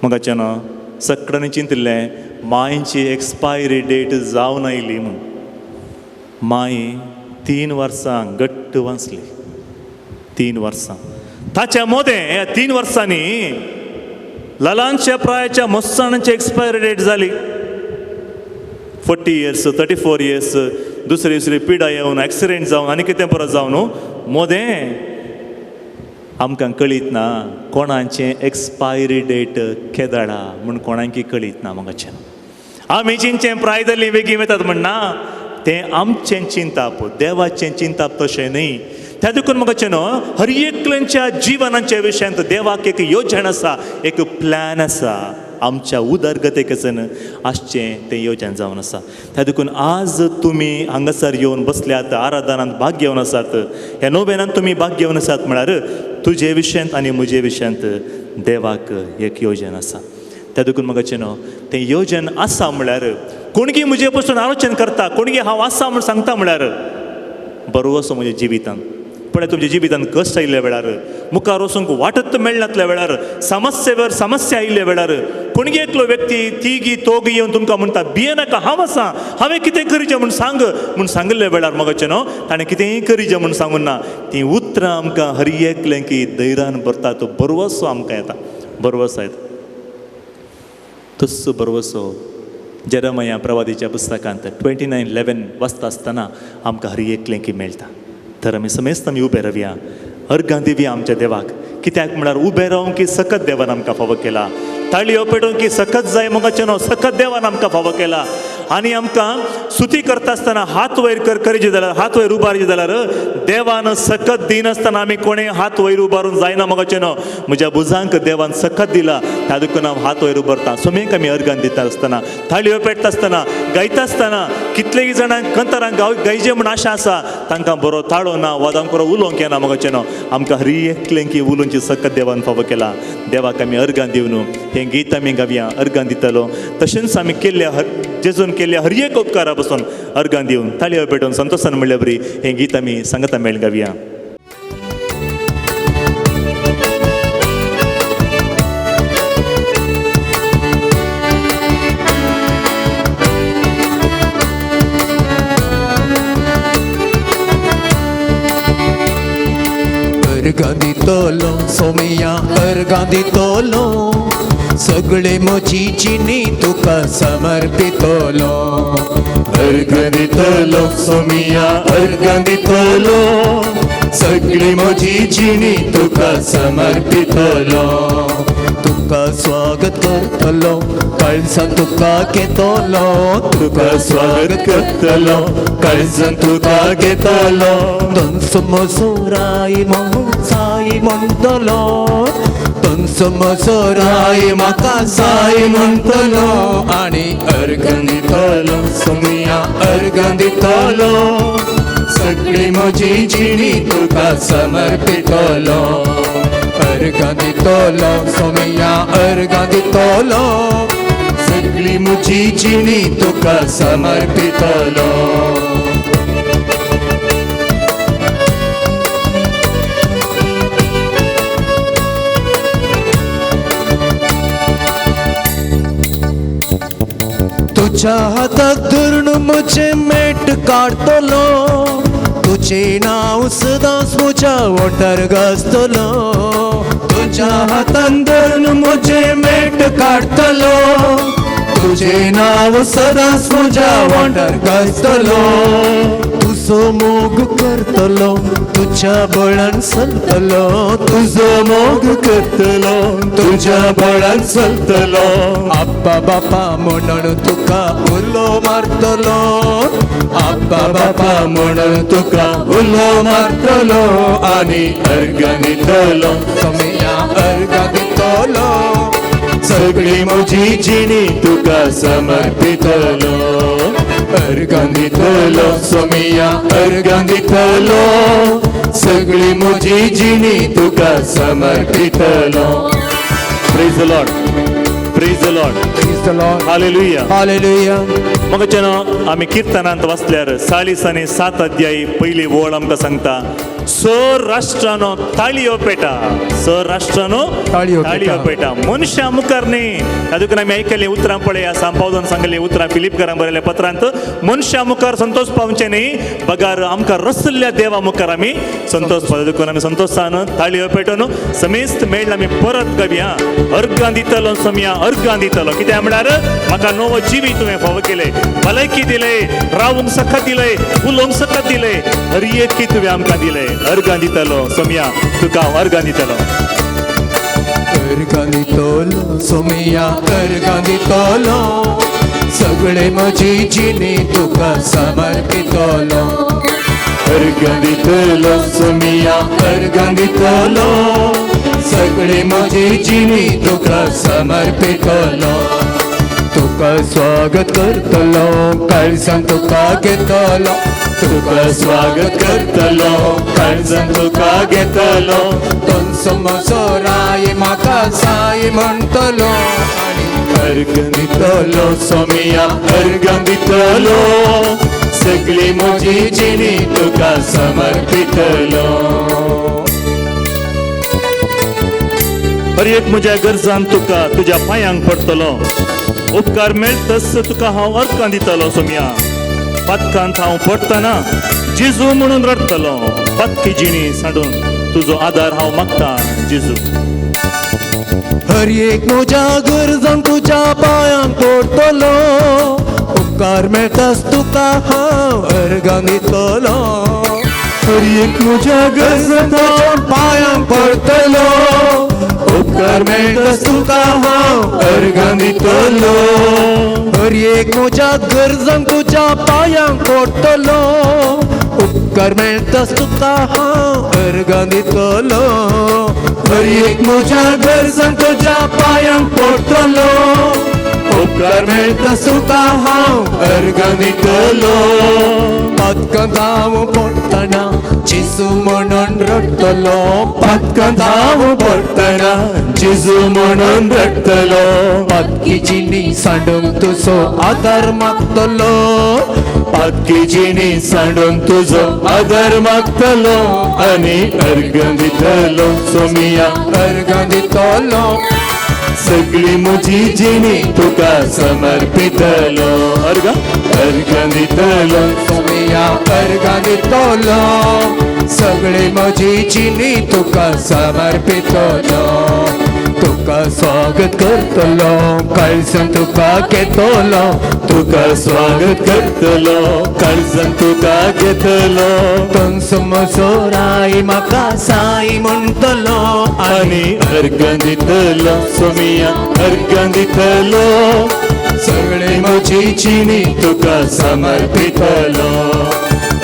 म्हाका न्हू सगळ्यांनी चिंतिल्लें मांयची एक्सपायरी डेट जावन आयली म्हूण. माई 3 वर्सां घट्ट वाचली, 3 वर्सां. ताच्या मोदें ह्या 3 वर्सांनी ललांच्या प्रायाच्या मस्ताणांची एक्सपायरी डेट जाली. 40 इयर्स, 34 इयर्स, दुसरी दुसरी पिडा येवन एक्सिडेंट जावन आनी कितें परत जावन न्हू मोदें आमकां कळीत ना कोणाचें एक्सपायरी डेट केदळा म्हूण, कोणाकी कळीत ना. म्हाका आमी चिंतचें प्राय जाल्ली बेगीन वतात म्हण ना, तें आमचें चिंताप, देवाचें चिंताप तशें न्हय. त्या देखून म्हाका न्हू हर एकल्याच्या जिवनाच्या विशयांत देवाक एक योजन आसा, एक प्लॅन आसा. आमच्या उदरगतेकचन आसचें तें योजन जावन आसा. त्या देखून आज तुमी हांगासर येवन बसल्यात, आराधनांत भाग घेवन आसात, ह्या नोवेनांत तुमी भाग घेवन आसात म्हळ्यार तुजे विशयांत आनी म्हजे विशयांत देवाक एक योजन आसा. त्या देखून म्हाका न्हू तें योजन आसा म्हळ्यार कोणगी म्हजे पसून आलोचन करता, कोणगी हांव आसा म्हूण सांगता म्हळ्यार बरो असो म्हज्या जिवितांत. पळय तुमच्या जिवितांत कश्ट आयिल्ल्या वेळार, मुखार वचूंक वाटत मेळनातल्या वेळार, समस्येवर समस्या आयिल्ल्या वेळार कोणगी एकलो व्यक्ती तिगी तोगी येवन तुमकां म्हणटा भियेनाका, हांव आसा, हांवें कितें करीचें म्हूण सांग म्हूण सांगिल्ल्या वेळार म्हाका न्हू ताणें कितेंय करीचें म्हूण सांगून ना. तीं उतरां आमकां हर एकलें की धैर्यान भरता, तो बरवसो आमकां येता, बरवसो येता. तस्सो बरवसो जेरमया प्रवादीच्या पुस्तकांत 29:11 वाचता आसतना आमकां हर एकलें की मेळटा. तर आमी समेस्त आमी उबे रावया, अर्गां दिवया आमच्या देवाक. कित्याक म्हळ्यार उबे रावंक की सकत देवान आमकां फावो केला, ताळयो पेटोवंक की सकत जाय मोगाचें न्हू सकत देवान आमकां फावो केला. आनी आमकां सुती करता आसतना हात वयर करीचे जाल्यार, हात वयर उबारचे जाल्यार देवान सकत दिनासतना आमी कोणें हात वयर उबारून जायना मोगाचें न्हू. म्हज्या भुजांक देवान सकत दिला, त्या देखून हांव हात वयर उबारता. सोमेक आमी अर्गान दिता आसतना, ताळयो पेटता आसतना, गायता आसतना कितलेय जाणांक कंतरांक गायचे म्हूण आशा आसा, तांकां बरो ताळो ना वा तांकां बरो उलोवंक येना मोगाचें न्हू. आमकां हर एकलें की उलोवची सकत देवान फावो केला. देवाक आमी अर्गां दिवन हें गीत आमी गावया, अर्गां दितलो. तशेंच आमी केल्ल्या जेजून केल्ल्या हर एक उपकारा पसून अर्गां दिवन ताळयो पेटोवन संतोशान म्हणल्या बरी हें गीत आमी सांगता मेळ गावया. अर्गां दितलो सोमया, अर्गां दितलो, सगळे म्हजी जिणी तुका समर्पितलो. अर्गां दितलो सोमया, अर्गां दितलो, सगळी म्हजी जिणी तुका समर्पितलो. तुका स्वागत करतलो, काळजान तुका घेतलो, तुका स्वागत करतलो, काळजान तुका घेतलो. दोनसो मसोराय साई म्हणटलो, दोनसो मसोराय म्हाका साई म्हणटलो. आनी अर्गां दितलो सोमया, अर्गां दितलो, सगळी म्हजी जिणी तुका समर्पितलो. अर्गां दितलो सोमया, अर्गां दितलो, सगळी म्हजी जिणी तुका समर्पितलो. तुज्या हाताक धरून म्हजें मेट काडटलो, तुजें नांव सदांच म्हज्या ओंठार गाजतलो. तुज्या हातान धरून म्हजें मेट काडटलो, तुजें नांव सदांच म्हज्या वोंठार गाजतलो. तुजो मोग करतलो, तुज्या बळान चलतलो, तुजो मोग करतलो, तुज्या बळान चलतलो. आब्बा बापा म्हणून तुका उलो मारतलो, आब्बा बापा म्हणून तुका उलो मारतलो आनी अर्गां दितलो, सोम्या अर्गां दितलो. सगळी म्हजी जिणी तुका समर्पितलो, अर्गां दितलो सोमिया, अर्गां दितलो. सगळी म्हजी जिणी तुका समर्पितलो. Praise the Lord, praise the Lord. Praise the Lord. Hallelujah. Hallelujah. मगच्यान आमी किर्तनांत वाचल्यार 40 आनी 7 अध्यायी पयली वळ आमकां सांगता, सर राष्ट्रानो ताळयो पेटा, सर राष्ट्रानो ताळयो पेटा. ताळयो पेटा. मनशां मुखार न्ही. तातूंत आमी आयकल्लीं उतरां पळया, सांपावजान सांगल्लीं उतरां फिलीपकारां बरयल्या पत्रांत, मनशां मुखार संतोष पावचें न्ही, बगार आमकां रसल्ल्या देवा मुखार आमी संतोष पावता. देखून आमी संतोशान ताळयो पेटोवन समेस्त मेळ आमी परत गावया, अर्गां दितलो सोमया, अर्गां दितलो. कित्याक म्हळ्यार म्हाका नवो जिवीत तुवें फावो केलें, भलायकी दिले, रावूंक सकत दिले, उलोवंक सकत दिले, हर एक तुवें आमकां दिले. अर्गां दितलो सोमया, तुका हांव अर्गां दितलो. अर्गां दितलो सोमया, अर्गां दितलो. सगळे म्हजी जिणी तुका समर्पितलो. अर्गां दितलो सोमया, अर्गां दितलो. सगळे म्हजी जिणी तुका समर्पितलो. तुका स्वागत करतलो, काळजान तुका घेतलो, तुका स्वागत करतलो, काळजान तुका घेतलो. तोंचो म्हजो राय म्हाका जाय म्हणटलो आनी अर्गां दितलो सोमया, अर्गां दितलो. सगळी म्हजी जिणी तुका समर्पितलो. हर एक म्हज्या गरजान तुका तुज्या पांयांक पडटलो, उपकार मेळटस तुका हांव अर्गां दितलो सोमया. पातकांत हांव पडटना जेजू म्हणून रडटलो, पातकी जिणी सांडून तुजो आदार हांव मागता जेजू. हर एक म्हज्या गरजांक तुज्या पांयांक पडटलो, उपकार मेळटास तुका हांव अर्गां दितलो. हर एक म्हज्या गरजांक तुज्या पांयांक पडटलो, उपकार मेळटास तुका हांव अर्गां दितलो. हर एक म्हज्या गरजांक तुज्या पांयांक पडटलो, उपकार मेळटास तुका हांव अर्गां दितलो. हर एक म्हज्या गरजांक तुज्या पांयांक पडटलो, उपकार मेळटास तुका हांव अर्गां दितलो. पातकांत हांव पडटना जेजू म्हणून रडटलो, पातकांत हांव पडटना जेजू म्हणून रडटलो. पातकी जिणी सांडूंक तुजो आदार मागतलो, पातकी जिणी सांडून तुजो आदार मागतलो आनी अर्गां दितलो सोमया, अर्गां दितलो. सगळी म्हजी जिणी तुका समर्पितलो. अर्गां अर्गां दितलो सोमया, अर्गां दितलो. सगळी म्हजी जिणी तुका समर्पितलो. तुका स्वागत करतलो, काळजान तुका घेतलो, तुका स्वागत करतलो, काळजान तुका घेतलो. तोंचो म्हजो राय म्हाका जाय म्हणटलो आनी अर्गां दितलो सोमया, अर्गां दितलो. सगळी म्हजी जिणी तुका समर्पितलो.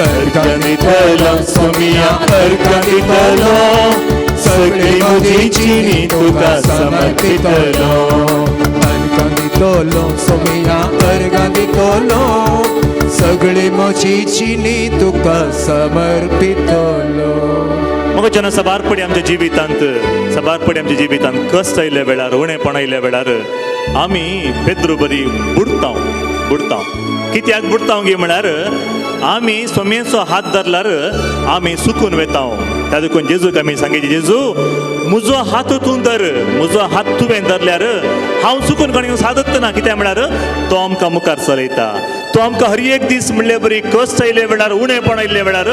अर्गां दितलो सोमया, अर्गां दितलो. सगळी म्हजी जिणी तुका समर्पितलो. अर्गां दितलो सोमया, अर्गां दितलो. सगळी म्हजी जिणी तुका समर्पितलो. मग जेन्ना सबार पडी आमच्या जिवितांत, सबार पडी आमच्या जिवितांत कश्ट आयिल्ल्या वेळार, उणेपण आयिल्ल्या वेळार आमी पेद्रू बरी बुडता बुडता. कित्याक बुडता गे म्हळ्यार आमी सोमयेचो हात धरल्यार आमी सुकून वेता. त्या देखून जेजूक आमी सांगितलें, जेजू म्हजो हात तूं धर, म्हजो हात तुवें धरल्यार हांव चुकून कोणीक सादत ना. कित्याक म्हळ्यार तो आमकां मुखार चलयता, तो तो आमकां हर एक दीस म्हणले बरी कश्ट आयिल्ले वेळार, उणेपण आयिल्ले वेळार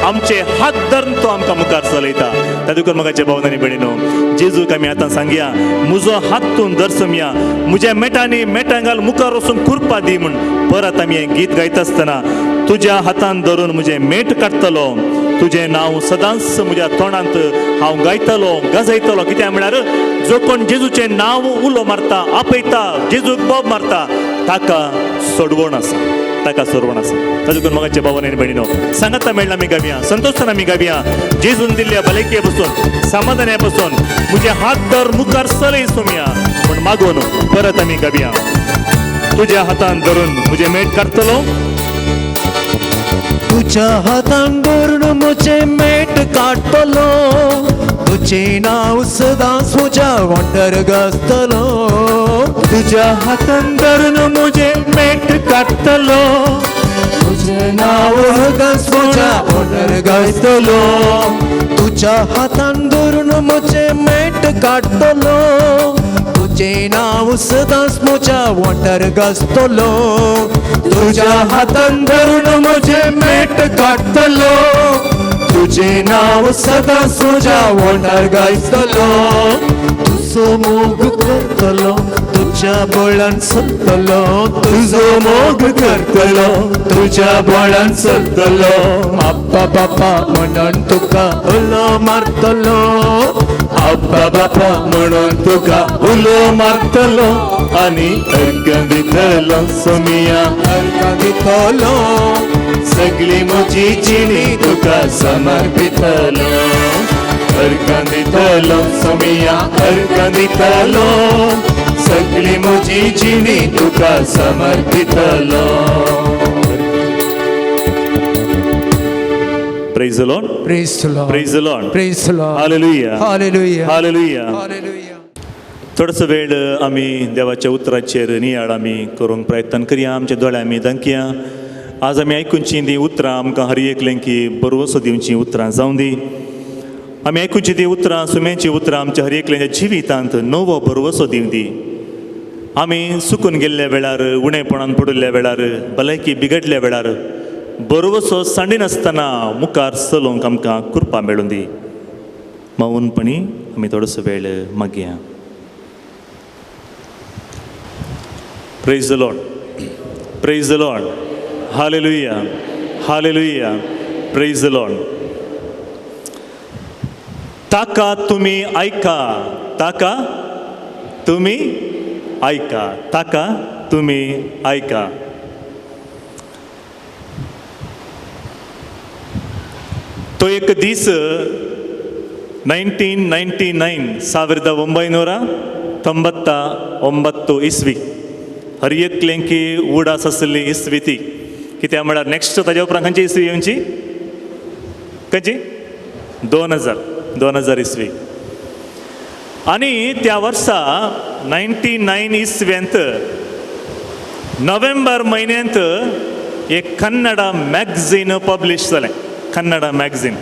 आमचे हात धरून तो आमकां मुखार चलयता. तातूंत मोगाचे भाव आनी भयणीनो, जेजूक आमी आतां सांगया, म्हजो हात तूं दर्शमया, म्हज्या मेटांनी मेटां घाल, मुखार वचून कुरपा दी म्हूण. परत आमी हें गीत गायता आसतना तुज्या हातान धरून म्हजें मेट काडटलो, तुजें नांव सदांच म्हज्या तोंडांत हांव गायतलो, गाजयतलो. कित्याक म्हळ्यार जो कोण जेजूचें नांव उलो मारता, आपयता, जेजूक बोब मारता, ताका सोडवण आसा, ताका सोडवण आसा. तातूंत मोगाचे भाव आनी भयणीनो, सांगाता मेळ्ळा आमी गावया, संतोशान आमी गावया. जेजून दिल्ल्या भलायके पसून, समाधाना पसून म्हजे हात धर मुखार चलय सोमया म्हूण मागून परत आमी गावया. तुज्या हातान धरून म्हजें मेट काडटलो, तुज्या हातान धरून म्हजें मेट काडटलो, तुजें नांव सदांच म्हज्या वोंठार गाजतलो. तुज्या हातान धरून म्हजें मेट काडटलो, तुजें नांव सदांच म्हज्या वोंठार गाजतलो. तुज्या हातान धरून म्हजें मेट काडटलो, तुजें नांव सदांच म्हज्या वोंठार गाजतलो. तुज्या हातान धरून म्हजें मेट काडटलो, तुजें नांव सदांच म्हज्या वोंठार गाजतलो. तुजो मोग करतलो, तुज्या बळान चलतलो, तुजो मोग करतलो, तुज्या बळान चलतलो. आप्पा बापा म्हणून तुका उलो मारतलो, आप्पा बापा म्हणून तुका उलो मारतलो, आनी अर्घ दितलो सोमिया, अर्घ दितलो, सगळी म्हजी जिणी तुका समर्पितलो. अर्घ दितलो सोमिया, अर्घ दितलो, सगळी म्हजी जिणी तुका समर्पितलो. Praise the Lord. Praise the Lord. Praise the Lord. Praise the Lord. Hallelujah. Hallelujah. Hallelujah. Hallelujah. थोडोसो वेळ आमी देवाच्या उतराचेर नियाळ आमी करूंक प्रयत्न करया. आमच्या दोळे आमी दांकया. आज आमी आयकुची ती उतरां आमकां हर एकलें की बरवसो दिवची उतरां जावं दी. आमी आयकुची ती उतरां, सुम्याची उतरां आमच्या हर एकल्याच्या जिवितांत नवो भरवसो दिवं दी. आमी सुकून गेल्ल्या वेळार, उणेपणान पडिल्ल्या वेळार, भलायकी बिगडल्या वेळार बरवसो सांडिनासतना मुखार चलोवंक आमकां कृपा मेळूं दी. मौनपणी आमी थोडोसो वेळ मागया. Praise the Lord. Praise the Lord. Hallelujah. Hallelujah. Praise the Lord. ताका तुमी आयका, ताका तुमी आयका, ताका तुमी आयका. तो एक दीस 1999 1999 इस्वी, हर एकलेंकी उडास आसली इस्वी ती. कित्याक म्हळ्यार नेक्स्ट ताज्या उपरांत खंयची इस्वी येवची, खंयची 2000 इस्वी. आनी त्या वर्सा 99 इस्वेंत नोव्हेंबर म्हयन्यांत एक कन्नडा मॅगझीन पब्लिश जालें. कन्नडा मॅगझीन.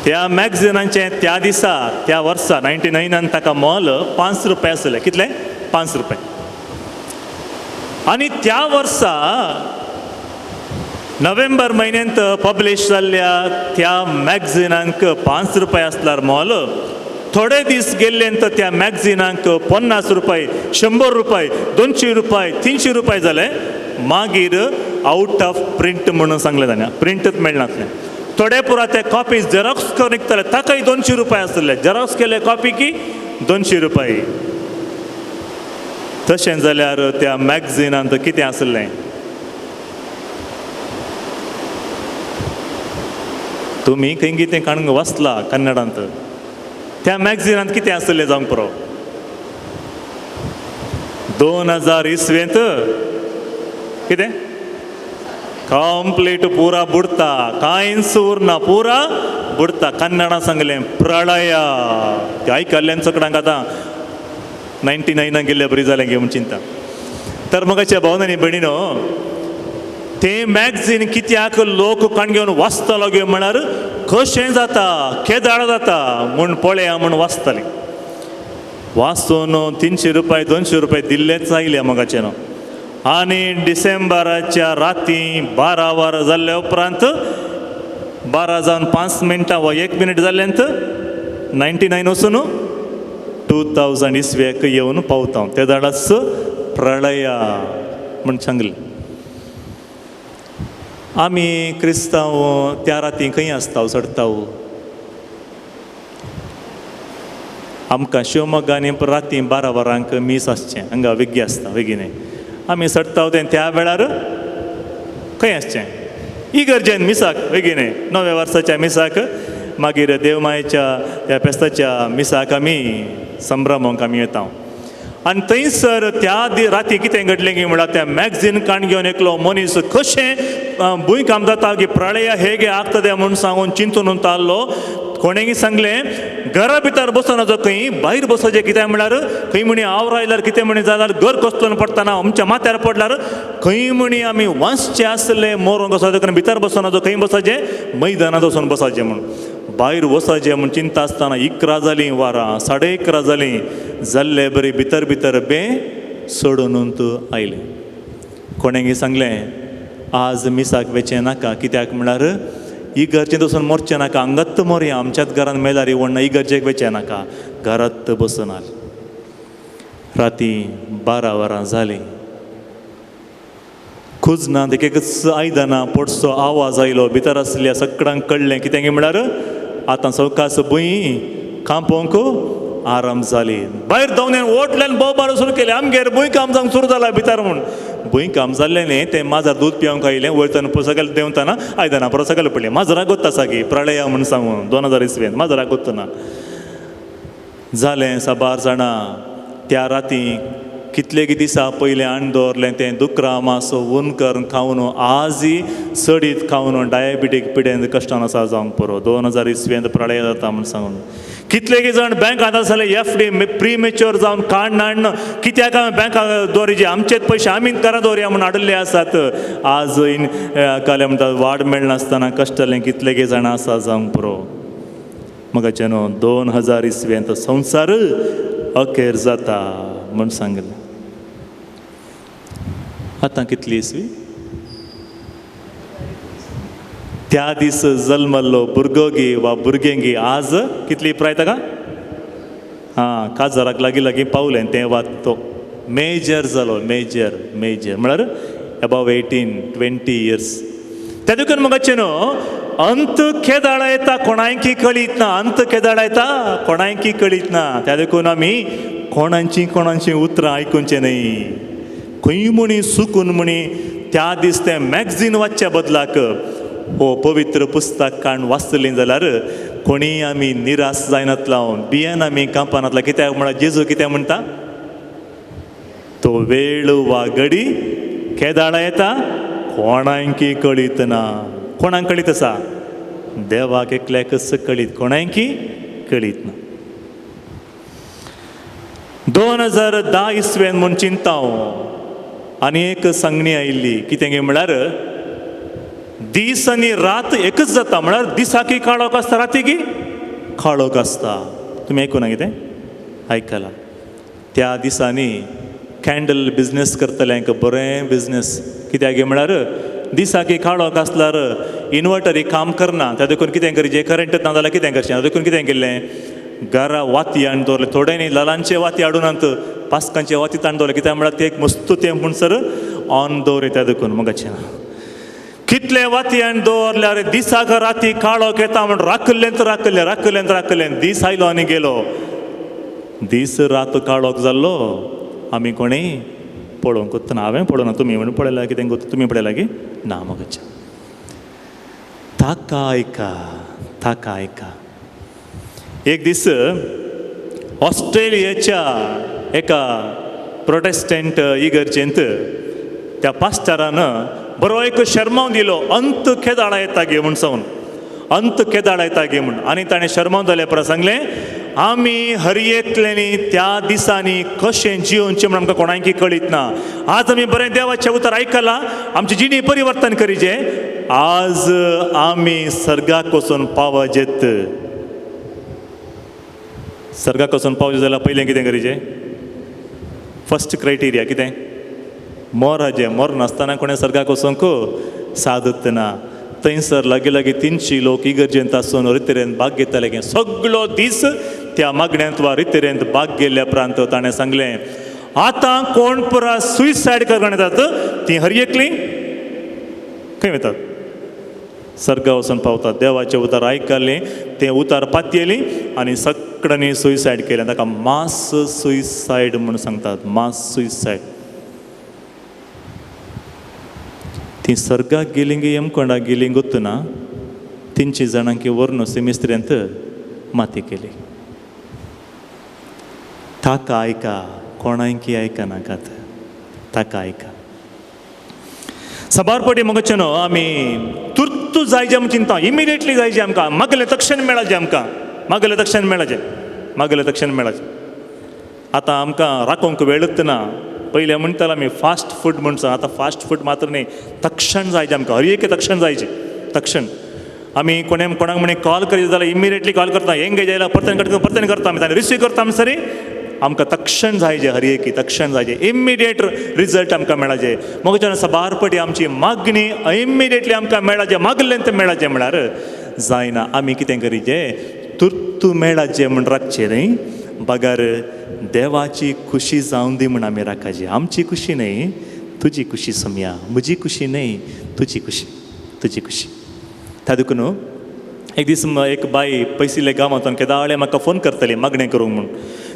त्या मॅगझिनाचें त्या दिसा, त्या वर्सा 99 ताका मोल 5 रुपये आसलें. कितले? 5 रुपये. आनी त्या वर्सा नोव्हेंबर म्हयन्यांत पब्लिश जाल्ल्या त्या मॅगझिनांक 5 रुपये आसल्यार मोल, थोडे दीस गेल्ले तर त्या मॅगझिनांक 50 रुपये, 100 रुपये, 200 रुपये, 300 रुपये जाले. मागीर आवट ऑफ प्रिंट म्हणून सांगलें ताणें, प्रिंटच मेळनासलें. थोडे पुरा ते कॉपी झेरॉक्स करून विकताले, ताकाय 200 रुपये आसले. झेरॉक्स केले कॉपी की 200 रुपये. तशें जाल्यार त्या मॅगझिनांत कितें आसलें? तुमी खंय कितें काडून वाचला कन्नडांत, त्या मॅगझिनांत कितें आसलें जावंक पुरो? 2000 इस्वेंत कितें कंप्लीट पुरा बुडता, कांयच उरना, पुरा बुडता. कन्नडा सांगलें प्रळया. ते आयकल्ल्यान सगळ्यांक आतां 99 गेल्ले बरी जालें गे म्हूण चिंता. तर मगाच्या भावनांनी भयणीनो, तें मॅगझीन कित्याक लोक काण घेवन वाचतलो गे म्हळ्यार कशें जाता, केदाळ जाता म्हूण पळया म्हूण वाचतालीं. वाचून 300 रुपये 200 रुपये दिल्लेच आयले मगाचे न्हू. आनी डिसेंबराच्या राती 12 वरां जाल्ल्या उपरांत 12 जावन 5 मिनटां वा 1 मिनीट जाल्यांत 99 वचून 2000 इसवेक येवन पावता. ते दाडाच प्रळया म्हण सांगलें. आमी क्रिस्तांव त्या राती खंय आसता चडताव? आमकां शिवमोग्गांनी राती 12 वरांक मीस आसचें, हांगा वेगळी आसता वेगीने आमी चडटाव तें त्या वेळार खंय आसचें इगर्जेन मिसाक वेगीने नव्या वर्साच्या मिसाक, मागीर देवमायेच्या त्या फेस्ताच्या मिसाक आमी संभ्रमोंक आमी येता. आनी थंयसर त्या राती कितें घडलें की म्हळ्यार त्या मॅगझीन काण घेवन एकलो मनीस कशें भूंय काम जाता की प्रळया हेगे आगता तें म्हूण सांगून चिंतून उरतालो. कोणेंगी सांगलें घरा भितर बसना जो खंय भायर बसोचें कितें म्हळ्यार खंय म्हणी आवरा आयल्यार कितें म्हणी जाल्यार घर कसलो पडटना आमच्या माथ्यार पडल्यार खंय म्हणी आमी वांचचे आसले मोरोंक आसा देखून भितर बसना जो खंय बसाचें मैदानांत वचून बसाचें म्हूण भायर वसाचें म्हूण चिंता आसतना 11 जालीं वरां 11:30 जालीं जाल्ले बरी भितर भितर बें सोडून आयलें. कोणेंगी सांगलें आज मिसाक वेचें नाका कित्याक म्हळ्यार इगर्जेंत वचून मोरचें नाका, हांगात मोरया आमच्याच घरान मेल्यार वण्णा इगर्जेक वेचें नाका, घरांत बसून आल. राती 12 वरां जालीं. कुजनांत एक एकच आयदनां पडसो आवाज आयलो. भितर आसल्या सगळ्यांक कळ्ळें कितें म्हळ्यार आतां सवकास भूंय कांपोंक आराम जाली. भायर धांवल्यान ओटल्यान भोंवपाक सुरू केलें, आमगेर भूंय काम जावंक सुरू जाला भितर म्हूण. भूंय काम जाल्लें न्ही तें माजर दूद पिवंक आयलें, वयताना सगळें देंवतना आयदनां परत सगळें पडलें. माजराक गोत्ता सागी प्रळया म्हूण सांगून 2000 इसवेन माजराक गोत्तना जालें. साबार जाणां त्या राती कितले दिसा पयलें हाडून दवरलें तें दुकरा मास ऊन करून खावन आजय चडीत खावन डायबिटीक पिडेन कश्टान आसा जावंक पुरो. 2000 इसवेंत प्रळय जाता म्हूण सांगून कितले जाण बँकांत आसले एफ डी प्रिमेच्योर जावन काडून हाडून कित्याक हांवें बँकां दवरिचे आमचेच पयशे आमीच घरा दवरया म्हूण हाडिल्ले आसात. आज काल्या म्हणटा वाड मेळनासतना कश्टलें कितले जाणां आसा जावंक पुरो. मगाचें न्हू 2000 इसवेंत संवसार अखेर जाता म्हूण सांगलें. आतां कितली इसवी त्या दीस जल्मल्लो भुरगो गी वा भुरगें गी आज कितली प्राय ताका आं काजाराक लागीं लागीं पावलें तें वा तो मेजर जालो. मेजर मेजर म्हळ्यार एबाव 18-20 इयर्स. त्या देखून मगाचें न्हू अंत केदाळा येता कोणायकी कळीत ना, अंत केदाळा येता कोणायकी कळीत ना. त्या देखून आमी कोणाची कोणाची उतरां आयकुचें न्हय. खंय म्हणी सुकून म्हणी त्या दीस तें मॅगझीन वाचच्या बदलाक हो पवित्र पुस्तक काण वाचतलीं जाल्यार कोणीय आमी निराश जायनातला, भियेन आमी कांपनातला. कित्याक म्हळ्यार जेजू कितें म्हणटा तो वेळ वा घडी केदाळा येता कोणांकी कळीत ना. कोणाक कळीत आसा? देवाक एकल्याकच कळीत, कोणांकी कळीत ना. 2010 इसवेन म्हूण चिंता आनी एक सांगणी आयिल्ली कितें गे म्हळ्यार दीस आनी रात एकच जाता. म्हळ्यार दिसाकी काळोख आसता रातीकी काळोख आसता. तुमी आयकुना कितें आयकलां? त्या दिसांनी कॅन्डल बिजनेस करतल्यांक बरें बिजनेस. कित्याक गे म्हळ्यार दिसाकी काळोख आसल्यार इन्वर्टरी काम करना, त्या देखून कितें करचें करंट ना जाल्यार कितें करचें, देखून कितें केल्लें घरा वाती हाडून दवरले. थोडे न्ही लालांचे वाती हाडून नात पास्कांचे वाती ताण दवरले. कित्याक म्हळ्यार ते एक मस्तू तें म्हणसर ऑन दवरे. त्या देखून मगाचें कितले वाती हाडून दवरल्यार दिसाक राती काळोख येता म्हूण राखल्लें तर राखल्लें राखल्लें तर राखल्लें. दीस आयलो आनी गेलो, दीस रात काळोख जाल्लो. आमी कोणें पळोवंक ना, हांवें पळोवना, तुमी म्हणून पळयला कितें तुमी पळयला की ना. मगाचें ताका आयका, ताका आयका. एक दीस ऑस्ट्रेलियेच्या एका प्रोटेस्टंट इगर्जेंत त्या पास्टरान बरो एक शर्माव दिलो, अंत केदाळा येता गे म्हूण सांगून, अंत केदाळा येता गे म्हूण. आनी ताणें शर्माव जाले परत सांगलें आमी हरयेतल्यांनी त्या दिसांनी कशें जियोवचें म्हूण आमकां कोणाकी कळीत ना. आज आमी बरें देवाचें उतर आयकलां, आमची जिणी परिवर्तन करीचें, आज आमी सर्गाक वचून पावजेत. सर्गाक वचून पावचें जाल्यार पयलें कितें करीचें? फर्स्ट क्रायटेरिया कितें? मोराजें मोर नासतना कोणें सर्गाक वचोंक सादत ना. थंयसर लागीं लागीं 300 लोक इगर्जेंत आसून रितेरेन भाग घेताले. की सगळो दीस त्या मागण्यांत वा रितेरेंत भाग गेल्ल्या उपरांत ताणें सांगलें, आतां कोण पुरा सुयसायड करपाक येतात ती हर एकली खंय वतात? सर्गा वचून पावतात. देवाचें उतार आयकलें, तें उतार पातयेली आनी सगळ्यांनी सुयसायड केलें. ताका मास सुयसायड म्हूण सांगतात, मास सुयसायड. ती सर्गाक गेली गी यमकोंडाक गेली गोत्तना 300 जाणांकी व्हरून सिमिस्त्रेंत माती केली. ताका आयका, कोणायकी आयकनाकात, ताका आयका. साबार पटी मगचे न्हू आमी तुर्तू जायचे आमी चिंता, इमिडिएटली जायचे आमकां, मागलें तक्षण मेळाचें आमकां, मागलें तक्षण मेळाचें, मागलें तक्षण मेळाचें. आतां आमकां राखोवंक वेळच ना. पयलें म्हणटाले आमी फास्ट फूड म्हण, आतां फास्ट फूड मात्र न्ही, तक्षण जायचें आमकां, हर एक तक्षण जायचें, तक्षण. आमी कोणे कोणाक म्हणे कॉल करीत जाल्यार इमिडिएटली कॉल करता, एंगेज आयला परतन करता, परतन करता आमी, ताणें रिसीव करता आमी सरी. आमकां तक्षण जायचे, हर एक तक्षण जायचे, इमिडिएट रिजल्ट आमकां मेळाचे. मग जेन्ना साबार पटी आमची मागणी इमिडिएटली आमकां मेळाचें, मागलें तें मेळाचें म्हळ्यार जायना. आमी कितें करीचें, तुर्तू मेळाचें म्हण राखचें न्ही, बगर देवाची खुशी जावन दी म्हण आमी राखाची. आमची खुशी न्हय, तुजी खुशी सोमया, म्हजी खुशी न्हय, तुजी खुशी, तुजी खुशी. त्या देखून एक दीस एक बाई पयसिल्ल्या गांवांतून केदाळे म्हाका फोन करतली मागणें करूंक म्हूण.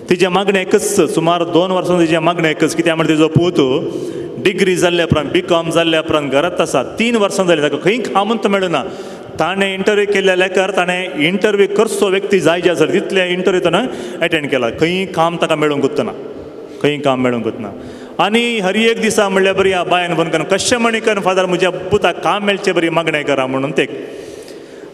तिजें मागणें एकच, सुमार 2 वर्सां तिजें मागणें एकच, कित्याक म्हळ्यार तिजो पूत डिग्री जाल्ल्या उपरांत, बी कॉम जाल्ल्या उपरांत घरांत आसा, 3 वर्सां जालीं ताका खंय काम मेळना. ताणें इंटरव्यू केल्ल्या लेखार ताणें इंटरव्यू करचो व्यक्ती जाय जे आसा तितले इंटरव्यू ताणें एटेंड केला, खंय काम ताका मेळूंक उरतना, खंय काम मेळूंक उरतना. आनी हर एक दिसा म्हणल्यार बरी ह्या बायन फोन करून कशें म्हणी कर फादर म्हज्या पुताक काम मेळचें बरी मागणें करा म्हणून ते.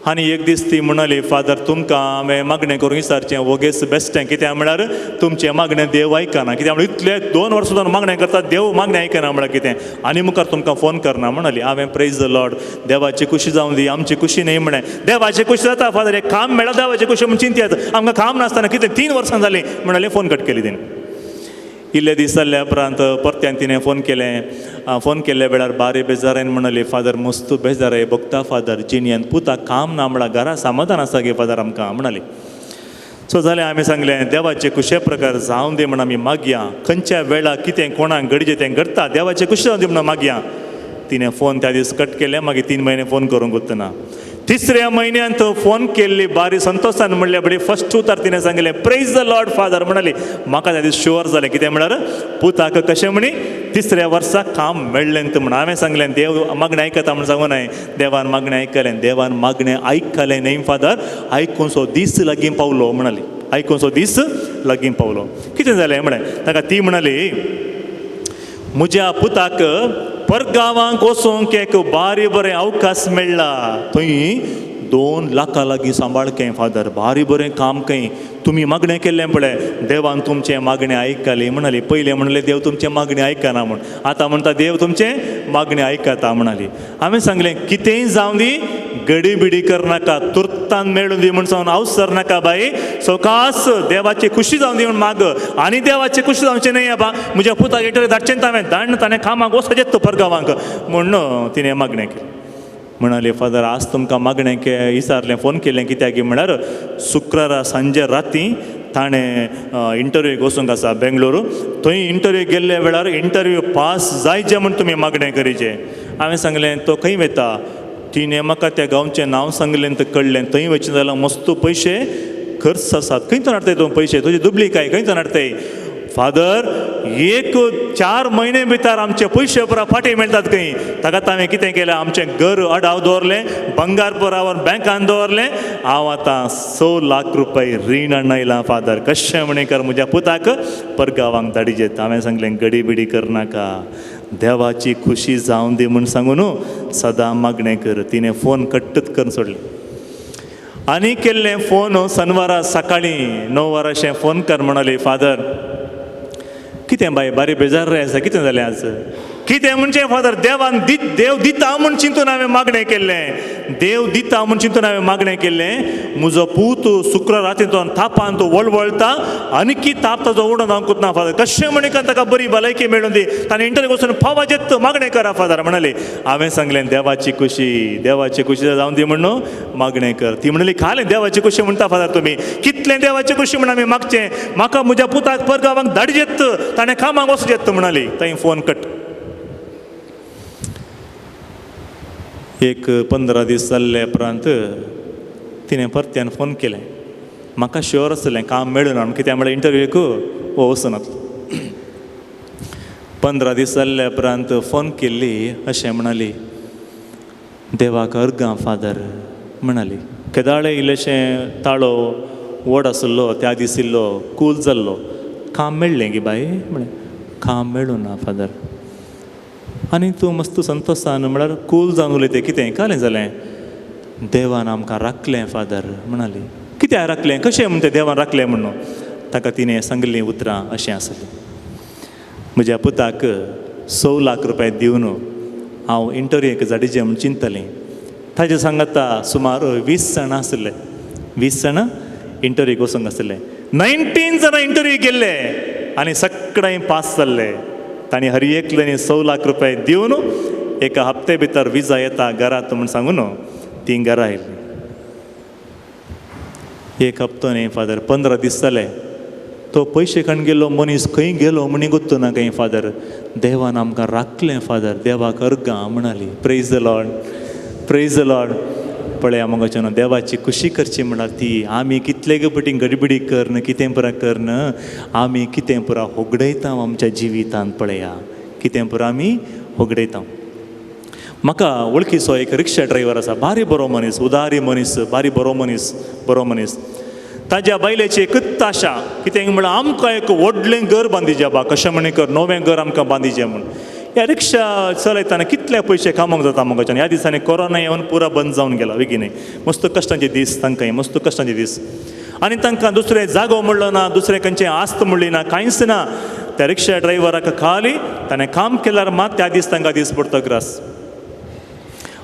आनी एक दीस ती म्हणाली, फादर तुमकां हांवें मागणें करूंक विचारचें वोगेच बेश्टें, कित्याक म्हळ्यार तुमचें मागणें देव आयकना, कित्याक म्हळ्यार इतले 2 वर्सां जावन मागणें करता देव मागणें आयकना म्हळ्यार कितें, आनी मुखार तुमकां फोन करना म्हणाली. हांवें प्रेज the Lord, देवाची खुशी जावन दी, आमची खुशी न्हय म्हळें. देवाची खुशी जाता फादर, एक काम मेळ्ळा देवाची खुशी म्हूण चिंतयात, आमकां काम नासतना कितें 3 वर्सां जालीं म्हणाली. फोन कट केली तिणें. इल्ले दीस जाल्ल्या उपरांत परत्यान तिणें फोन केलें. फोन केल्ल्या वेळार बारी बेजारान म्हणाली, फादर मस्तू बेजाराय भोगता फादर, जिणयेन पुताक काम ना म्हळ्यार घरा समाधान आसा गे फादर आमकां म्हणाली. सो जालें, आमी सांगलें देवाचे खुशे प्रकार जावन दी म्हण आमी मागया, खंयच्या वेळार कितें कोणाक गरजें तें घडटा, देवाचे खुशे जावन दी म्हण मागया. तिणें फोन त्या दीस कट केलें. मागीर 3 म्हयने फोन करूंक उरतना. तिसऱ्या म्हयन्यांत फोन केल्ली बारी संतोशान म्हणल्या बरी फर्स्ट उतार तिणें सांगलें, प्रेज the Lord father म्हणाली. म्हाका त्या दीस शुअर जालें, कितें म्हळ्यार पुताक कशें म्हणी तिसऱ्या वर्सा काम मेळ्ळें म्हण. हांवें सांगलें देव मागणें आयकता म्हण सांगू नाय, देवान मागणें आयकलें, देवान मागणें आयकलें न्हय फादर, आयकून सो दीस लागीं पावलो म्हणाली, आयकून सो दीस लागीं पावलो. कितें जालें म्हळें ताका, ती म्हणाली म्हज्या पुताक परगांवांक वचूंक एक बारी बरें अवकाश मेळ्ळा, थंय 2 लाखां लागीं सांबाळ खंय फादर, बारी बरें काम खंय, तुमी मागणें केल्लें पळय देवान तुमचें मागणें आयकलें म्हणाली. पयलें म्हणलें देव तुमचें मागणें आयकना म्हूण, आतां म्हणटा देव तुमचें मागणें आयकता म्हणाली. हांवें सांगलें कितेंय जावं दी, गडी बिडी करनाका, तुर्तान मेळूं दी म्हूण सांगून अवसर नाका बाई, सवकास देवाची खुशी जावं दी म्हूण माग, आनी देवाची खुशी जावचें न्हय आबा, म्हज्या पुताक एकटो धाडचें हांवें धाडून ताणें कामाक वचपाचें परगांवांक म्हूण तिणें मागणें केलें. म्हणाले फादर आज तुमकां मागणें के विचारलें, फोन केलें कित्याक म्हळ्यार शुक्रारा सांजे राती ताणें इंटरव्यूक वचूंक आसा बेंगलोर, थंय इंटरव्यू गेल्ल्या वेळार इंटरव्यू पास जायचें म्हूण तुमी मागणें करीचें. हांवें सांगलें तो खंय वता, तिणें म्हाका त्या गांवचें नांव सांगलें तें कळ्ळें, थंय वचचें जाल्यार मस्त पयशे खर्च आसात, खंयच्यान हाडटाय तूं पयशे, तुजी दुबली काय खंयच्यान हाडटाय फादर, एक 4 म्हयने भितर आमचे पयशे पुरा फाटीं मेळटात खंय. ताका हांवें कितें केलें, आमचें घर अडाव दवरलें, बंगार पुरावर बँकान दवरलें, हांव आतां 6 लाख रुपया रीण हाडून फादर, कशें म्हणे कर म्हज्या पुताक परगांवांक धाडीचे. हांवें सांगलें गडी बिडी करनाका, देवाची खुशी जावन दी म्हूण सांगू न्हू, सदां मागणें कर. तिणें फोन कट्टच करून सोडलें. आनी केल्लें फोन सनवारा सकाळीं 9 वरांशें फोन कर म्हणाली, फादर कितें बाय बारी बेजार रे आसा, कितें जालें आज? कितें म्हणजे फादर देवान दी देव दिता म्हूण चिंतून हांवें मागणें केल्लें, देव दिता म्हूण चिंतून हांवें मागणें केल्लें. म्हजो पूत शुक्र राती तो तापान तो वळवळटा आनीकी ताप ताजो उडोन जावंकूच ना फादर, कशें म्हणून ताका बरी भलायकी मेळून दी, ताणें इंटरव्यू वचून फावाचें मागणें करा फादर म्हणाली. हांवें सांगलें देवाची खुशी, देवाची खुशी जावन दी म्हणून मागणें कर. ती म्हणली खालें देवाची खुशी म्हणटा फादर तुमी, कितलें देवाची खुशी म्हण आमी मागचें, म्हाका म्हज्या पुताक परगांवाक धाडजेत, ताणें कामाक वचजेत म्हणाली. थंय फोन कट. एक 15 दीस जाल्ले उपरांत तिणें परत्यान फोन केलें. म्हाका शुअर आसलें काम मेळना म्हण, कित्याक म्हळ्यार इंटरव्यूक हो वचनात. 15 दीस जाल्ले उपरांत फोन केल्ली अशें म्हणाली, देवाक अर्गां फादर म्हणाली. केदाळे इल्लेशें ताळो व्हड आसलो त्या दीस इल्लो कूल जाल्लो. काम मेळ्ळें गी बाय म्हळें, काम मेळूं ना फादर. आनी तूं मस्त संतोसान म्हळ्यार कूल जावन उलयता, कितें कालें जालें? देवान आमकां राखलें फादर म्हणाली. कित्याक राखलें, कशें म्हणटा देवान राखलें म्हणून? ताका तिणें सांगिल्लीं उतरां अशें आसलीं, म्हज्या पुताक 6 लाख रुपया दिवन हांव इंटरव्यूक जाडीचें म्हूण चिंततालें. ताजे सांगाता सुमार 20 जाणां आसले, 20 जाणां इंटरव्यूक वचूंक आसले, 19 जाणां इंटरव्यू केल्ले आनी सगळें पास जाल्ले. तांणी हर एकल्यानी 6 लाख रुपया दिवन एका हप्ते भितर विजा येता घरांत म्हूण सांगून तीं घरा आयलीं. एक हप्तो न्ही फादर, 15 दीस जाले तो पयशे काडून गेल्लो मनीस खंय गेलो म्हणी गोत्तो ना खंय फादर. देवान आमकां राखलें फादर, देवाक अर्गां म्हणाली. Praise the Lord, praise the Lord. पळया मोगाच्यान देवाची खुशी करची म्हळ्यार ती आमी कितले पटी गडबिडी करन कितें पुरा करन आमी कितें पुरा होगडयता आमच्या जिवितांत. पळया कितें पुरा आमी होगडयता. म्हाका वळखीचो एक रिक्षा ड्रायव्हर आसा, भारी बरो मनीस, उदारी मनीस, भारी बरो मनीस, बरो मनीस. ताज्या बायलेची एकूच आशा कितें म्हळ्यार आमकां एक व्हडलें घर बांदिचें बा, कशें म्हणी कर नवें घर आमकां बांदिचें म्हूण. ह्या रिक्षा चलयतना कितले पयशे कामोवंक जाता मोगाच्यान. ह्या दिसांनी कोरोना येवन पुरा बंद जावन गेला बेगीन, मस्त कश्टांचे दीस तांकां, मस्त कश्टांचे दीस. आनी तांकां दुसरें जागो म्हणलो ना, दुसरें खंयचें आस्त म्हणली ना, कांयच ना. त्या रिक्षा ड्रायव्हराक खाली ताणें काम केल्यार मात त्या दीस तांकां दीस पडतो ग्रास.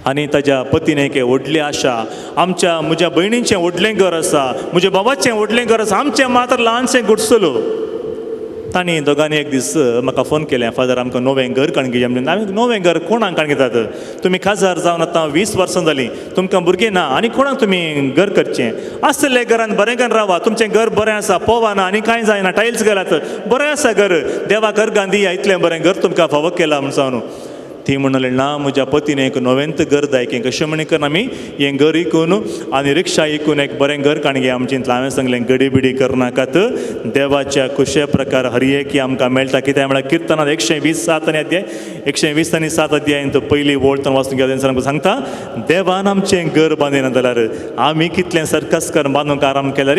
आनी ताज्या पतीन एक व्हडली आशा, आमच्या म्हज्या भयणीचें व्हडलें घर आसा, म्हज्या बाबाचें व्हडलें घर आसा, आमचें मात्र ल्हानशें गुडसलो. तांणी दोगांनी एक दीस म्हाका फोन केलें, फादर आमकां नवें घर काडून घेवचें म्हणून. आमी नवें घर कोणाक काडून घेतात? तुमी काजार जावन आतां 20 वर्सां जालीं, तुमकां भुरगीं ना आनी कोणाक तुमी घर करचें? आसलें घरान बरें करून रावा, तुमचें घर बरें आसा, पोवा ना आनी कांय जायना, टायल्स घालात, बरें आसा घर, देवाक अर्गां दिया, इतलें बरें घर तुमकां फावो केलां म्हूण सांगून. ती म्हणले ना, म्हज्या पतीन एक नवेंत घर जाय की कशें म्हणी कर आमी हें घर इकून आनी रिक्षा इकून एक बरें घर काडून घेया आमचें. हांवें सांगलें गडी बिडी करनाकात, देवाच्या खुशे प्रकार हर एक आमकां मेळटा. कित्याक म्हळ्यार किर्तनात 120 7 आनी अध्याय 120 आनी 7 अध्यायंत पयली वळ वाचून घेता आमकां सांगता, देवान आमचें घर बांदिना जाल्यार आमी कितलें सर्कस कर बांदूंक आराम केल्यार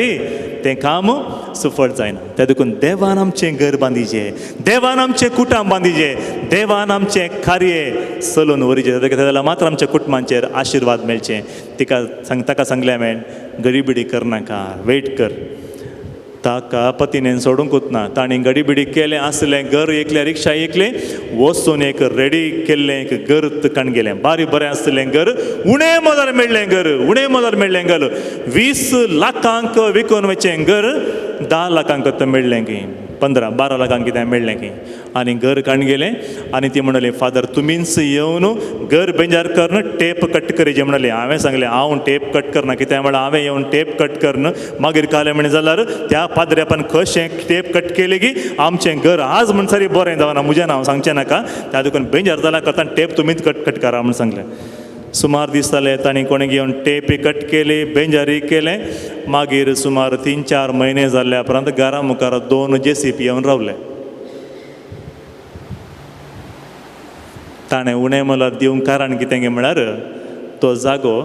तें काम सुफळ जायना. त्या देखून देवान आमचें घर बांदिचें, देवान आमचें कुटाम बांदिचें, देवान आमचें कार्य चलून व्हरिचें, जाल्यार मात्र आमच्या कुटुंबांचेर आशिर्वाद मेळचें. तिका सांग ताका सांगलें हांवें गडीबिडी करनाका, वेट कर. ताका पतीनेन सोडूंकूच ना, तांणी गडीबिडी केलें आसलें घर एकलें, रिक्षा एकलें, वचून एक रेडी केल्लें एक घर काण गेलें, बारी बरें आसलें घर, उणें मोलार मेळ्ळें घर, उणें मोलार मेळ्ळें घर, 20 लाखांक विकून वचें घर 10 लाखांक मेळ्ळें की 15-12 लाखांक कितें मेळ्ळें की. आनी घर काण गेलें आनी ती म्हणली फादर तुमीच येवन घर बेंजार करन टेप कट करीचे म्हणले. हांवें सांगलें हांव टेप कट करना, कित्याक म्हळ्यार हांवें येवन टेप कट करन मागीर कालें म्हण जाल्यार त्या पाद्र्यापान कशें टेप कट केलें की आमचें घर आज म्हणसर बरें जावना, म्हजें नांव सांगचें नाका, त्या देखून बेंजार जाल्यार करता टेप तुमीच कट कट करा म्हूण सांगलें. सुमार दीस जाले तांणी कोणें घेवन टेपी कट केली, बेंजारी केलें. मागीर सुमार 3-4 म्हयने जाल्ल्या उपरांत घरा मुखार 2 जेसीपी येवन रावले. ताणें उणें मोलार दिवंक कारण कितें म्हळ्यार तो जागो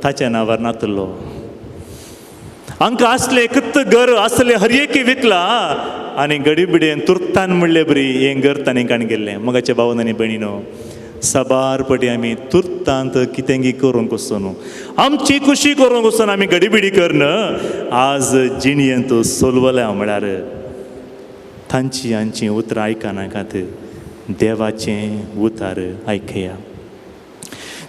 ताच्या नांवार नातलो. हांकां आसलें एकूच घर आसलें हर एक विकला आनी गडीबिडयेन तुर्तान म्हणले बरी हें घर तांणी काण गेल्लें. मोगाचे भावन आनी भयणीनो, साबार पटी आमी तुर्तांत कितेंगी करूंक वचून आमची खुशी करूंक वचून आमी गडीबिडी करन आज जिणयेंत सोलवल्या म्हळ्यार तांची आमची उतरां आयकनाकात. देवाचें उतार आयकया.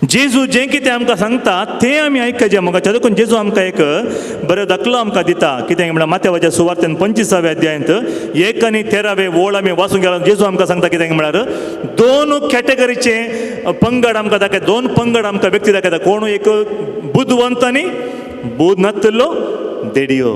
जेजू जें कितें आमकां सांगता तें आमी आयकचें मोगाचें. देखून जेजू आमकां एक बरो दाखलो आमकां दिता. कितें म्हणल्यार माथ्यावाच्या सुवार्तेन 25व्या अध्यायांत 1 आनी 13वे ओळ आमी वाचूंक गेला. जेजू आमकां सांगता कितें म्हळ्यार दोन कॅटेगरीचे पंगड आमकां दाखयता, दोन पंगड आमकां व्यक्ती दाखयता. कोण एक बुदवंत आनी बूद नातिल्लो देडियो,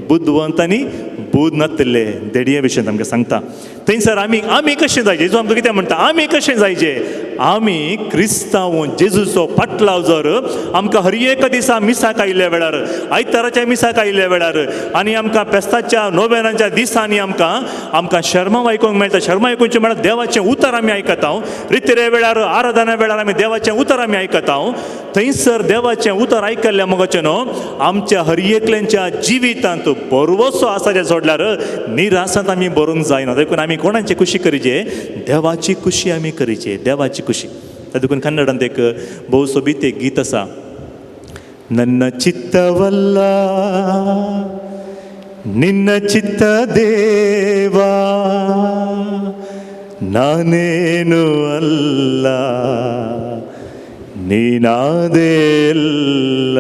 बुदवंत आनी बूद नातिल्ले देडिये विशयांत आमकां सांगता. थंयसर आमी आमी कशें जायचे, जेजू आमकां कितें म्हणटा, आमी कशें जायचे, आमी क्रिस्तांव जेजूचो पाटलाव जर आमकां हर एका दिसा मिसाक आयिल्ल्या वेळार, आयताराच्या मिसाक आयिल्ल्या वेळार आनी आमकां पेस्ताच्या नोवेनाच्या दिसांनी आमकां आमकां शर्मा आयकूंक मेळटा. शर्मा आयकुचें म्हळ्यार देवाचें उतर आमी आयकता. रितिरे वेळार, आराधना वेळार आमी देवाचें उतर आमी आयकता. थंयसर देवाचें उतर आयकल्ल्या मोगाचें न्हू आमच्या हर एकल्यांच्या जिवितांत बरवसो आसा जें सोडल्यार निरासांत आमी बरोवंक जायना. देखून आमी कोणाची खुशी करीचे, देवाची खुशी आमी करीचे, देवाची खुशी. देखून कन्नडांत एक भोव सोबीत एक गीत आसा, नन्न चित्तवल्ल निन्न चित्त देवा नानेनु अल्ल ನೀನಾದೆಲ್ಲ,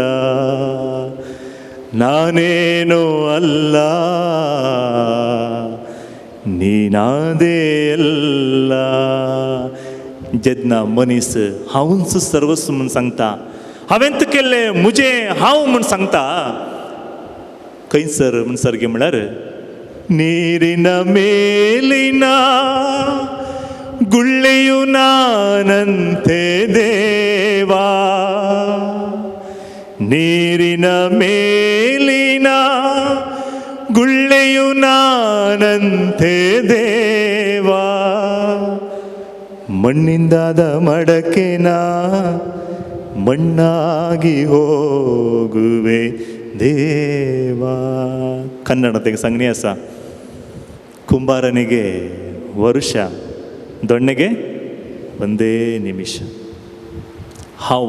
ನಾನೇನು ಅಲ್ಲ ನೀನಾದೆಲ್ಲ. जेन्ना मनीस हांवूच सर्वस्व म्हूण सांगता, हांवें केल्लें म्हजें हांव म्हूण सांगता, खंयसर म्हूण सारकें म्हळ्यार ನೀರಿನ ಮೇಲಿನ ಗುಳ್ಳೆಯು ನಾನಂತೆ ದೇವಾ, ನೀರಿನ ಮೇಲಿನ ಗುಳ್ಳೆಯು ನಾನಂತೆ ದೇವಾ, ಮಣ್ಣಿಂದಾದ ಮಡಕೆನ ಮಣ್ಣಾಗಿ ಹೋಗುವೆ ದೇವಾ. ಕನ್ನಡದ ಸಂಜ್ಞೆ ಆसा, ಕುಂಬಾರನಿಗೆ ವರುಷ, ದೊಣ್ಣೆಗೆ ಒಂದೇ ನಿಮಿಷ. हांव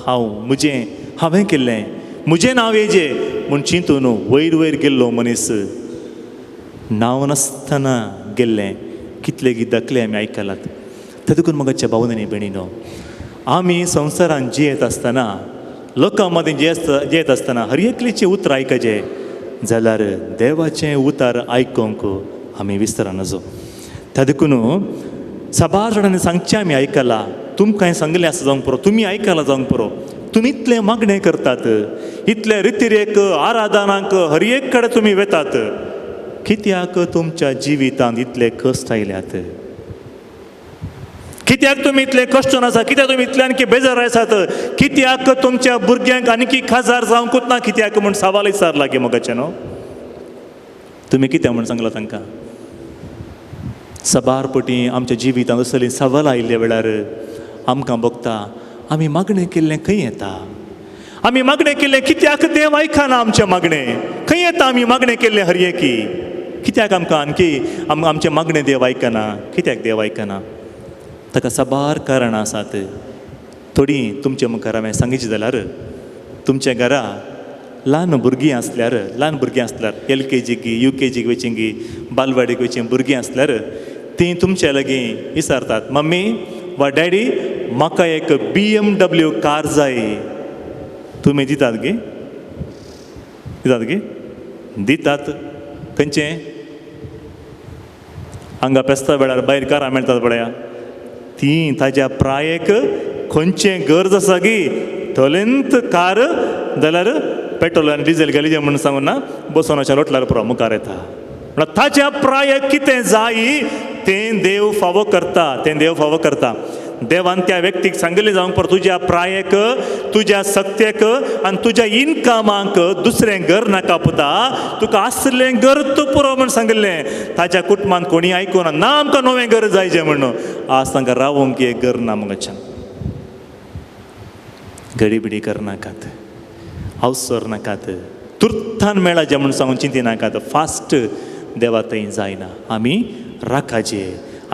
हांव म्हजें हांवें केल्लें म्हजें नांव येजें म्हूण चिंतून वयर वयर गेल्लो मनीस नांव नासतना गेल्लें कितले गीत दाखले आमी आयकलात. ते देखून म्हज्या भावनांनी भयणीनो, आमी संवसारान जियेत आसतना, लोकां मदीं जियेत आसतना हर एकलीचें उतर आयकचें जाल्यार देवाचें उतर आयकूंक आमी विसरा नजो. त्या देखून साबार जाणांनी सांगचें आमी आयकलां, तुमकां सांगलें आसा जावंक पुरो, तुमी आयकलां जावंक पुरो. तुमी इतलें मागणें करतात, इतले रितिरेक आराधनाक हर एक कडेन तुमी वेतात, कित्याक तुमच्या जिवितांत इतले कश्ट आयल्यात, कित्याक तुमी इतले कश्टून आसा, कित्याक तुमी इतले आणखी बेजार आसात, कित्याक तुमच्या भुरग्यांक आणखी खाजार जावंकूच ना, कित्याक म्हूण सवाल विचारला गे मोगाचें न्हू. तुमी कितें म्हूण सांगलां तांकां? सबार पटी आमच्या जिवितांत असली सवाल आयिल्ल्या वेळार आमकां भोगता आमी मागणें केल्लें खंय येता, आमी मागणें केल्लें कित्याक देव आयकना आमचें मागणें, खंय येता आमी मागणें केल्लें हर एकी, कित्याक आमकां आणखी आमचें मागणें देव आयकना, कित्याक देव आयकना? ताका साबार कारणां आसात. थोडीं तुमचे मुखार हांवें सांगची जाल्यार, तुमच्या घरा ल्हान भुरगीं आसल्यार, ल्हान भुरगीं आसल्यार LKG UKG वचींगी बालवाडीक वचीं भुरगीं आसल्यार तीं तुमच्या लागीं विचारतात, मम्मी वा डॅडी म्हाका एक BMW car जाय. तुमी दितात गे? दितात गे? दितात. खंयचें? हांगा पेस्ता वेळार भायर कारां मेळटात पळया, ती ताज्या प्रायेक खंयचें गरज आसा गी थलेंत कार जाल्यार पेट्रोल आनी डिझेल घालीजे म्हूण सांगून ना बसोन अशें लोटल्यार पुरो मुखार येता. म्हणल्यार ताज्या प्रायेक कितें जाय तें देव फावो करता, तें देव फावो करता. देवान त्या व्यक्तीक सांगिल्लें जावंक पुरो, तुज्या प्रायेक, तुज्या सक्तेक आनी तुज्या इनकमाक दुसरें घर नाका पुता, तुका आसलें घर तूं पुरो म्हूण सांगिल्लें. ताज्या कुटुंबान कोणी आयकुना ना आमकां नवें घर जायचें म्हणून. आज तांकां रावोंक एक घर ना मगाच्यान. गडीबिडी करनाकात, अवसर नाकात, तुर्तान मेळाचें म्हूण सांगून चिंती नाकात. फास्ट देवा थंय जायना. आमी राखाचे,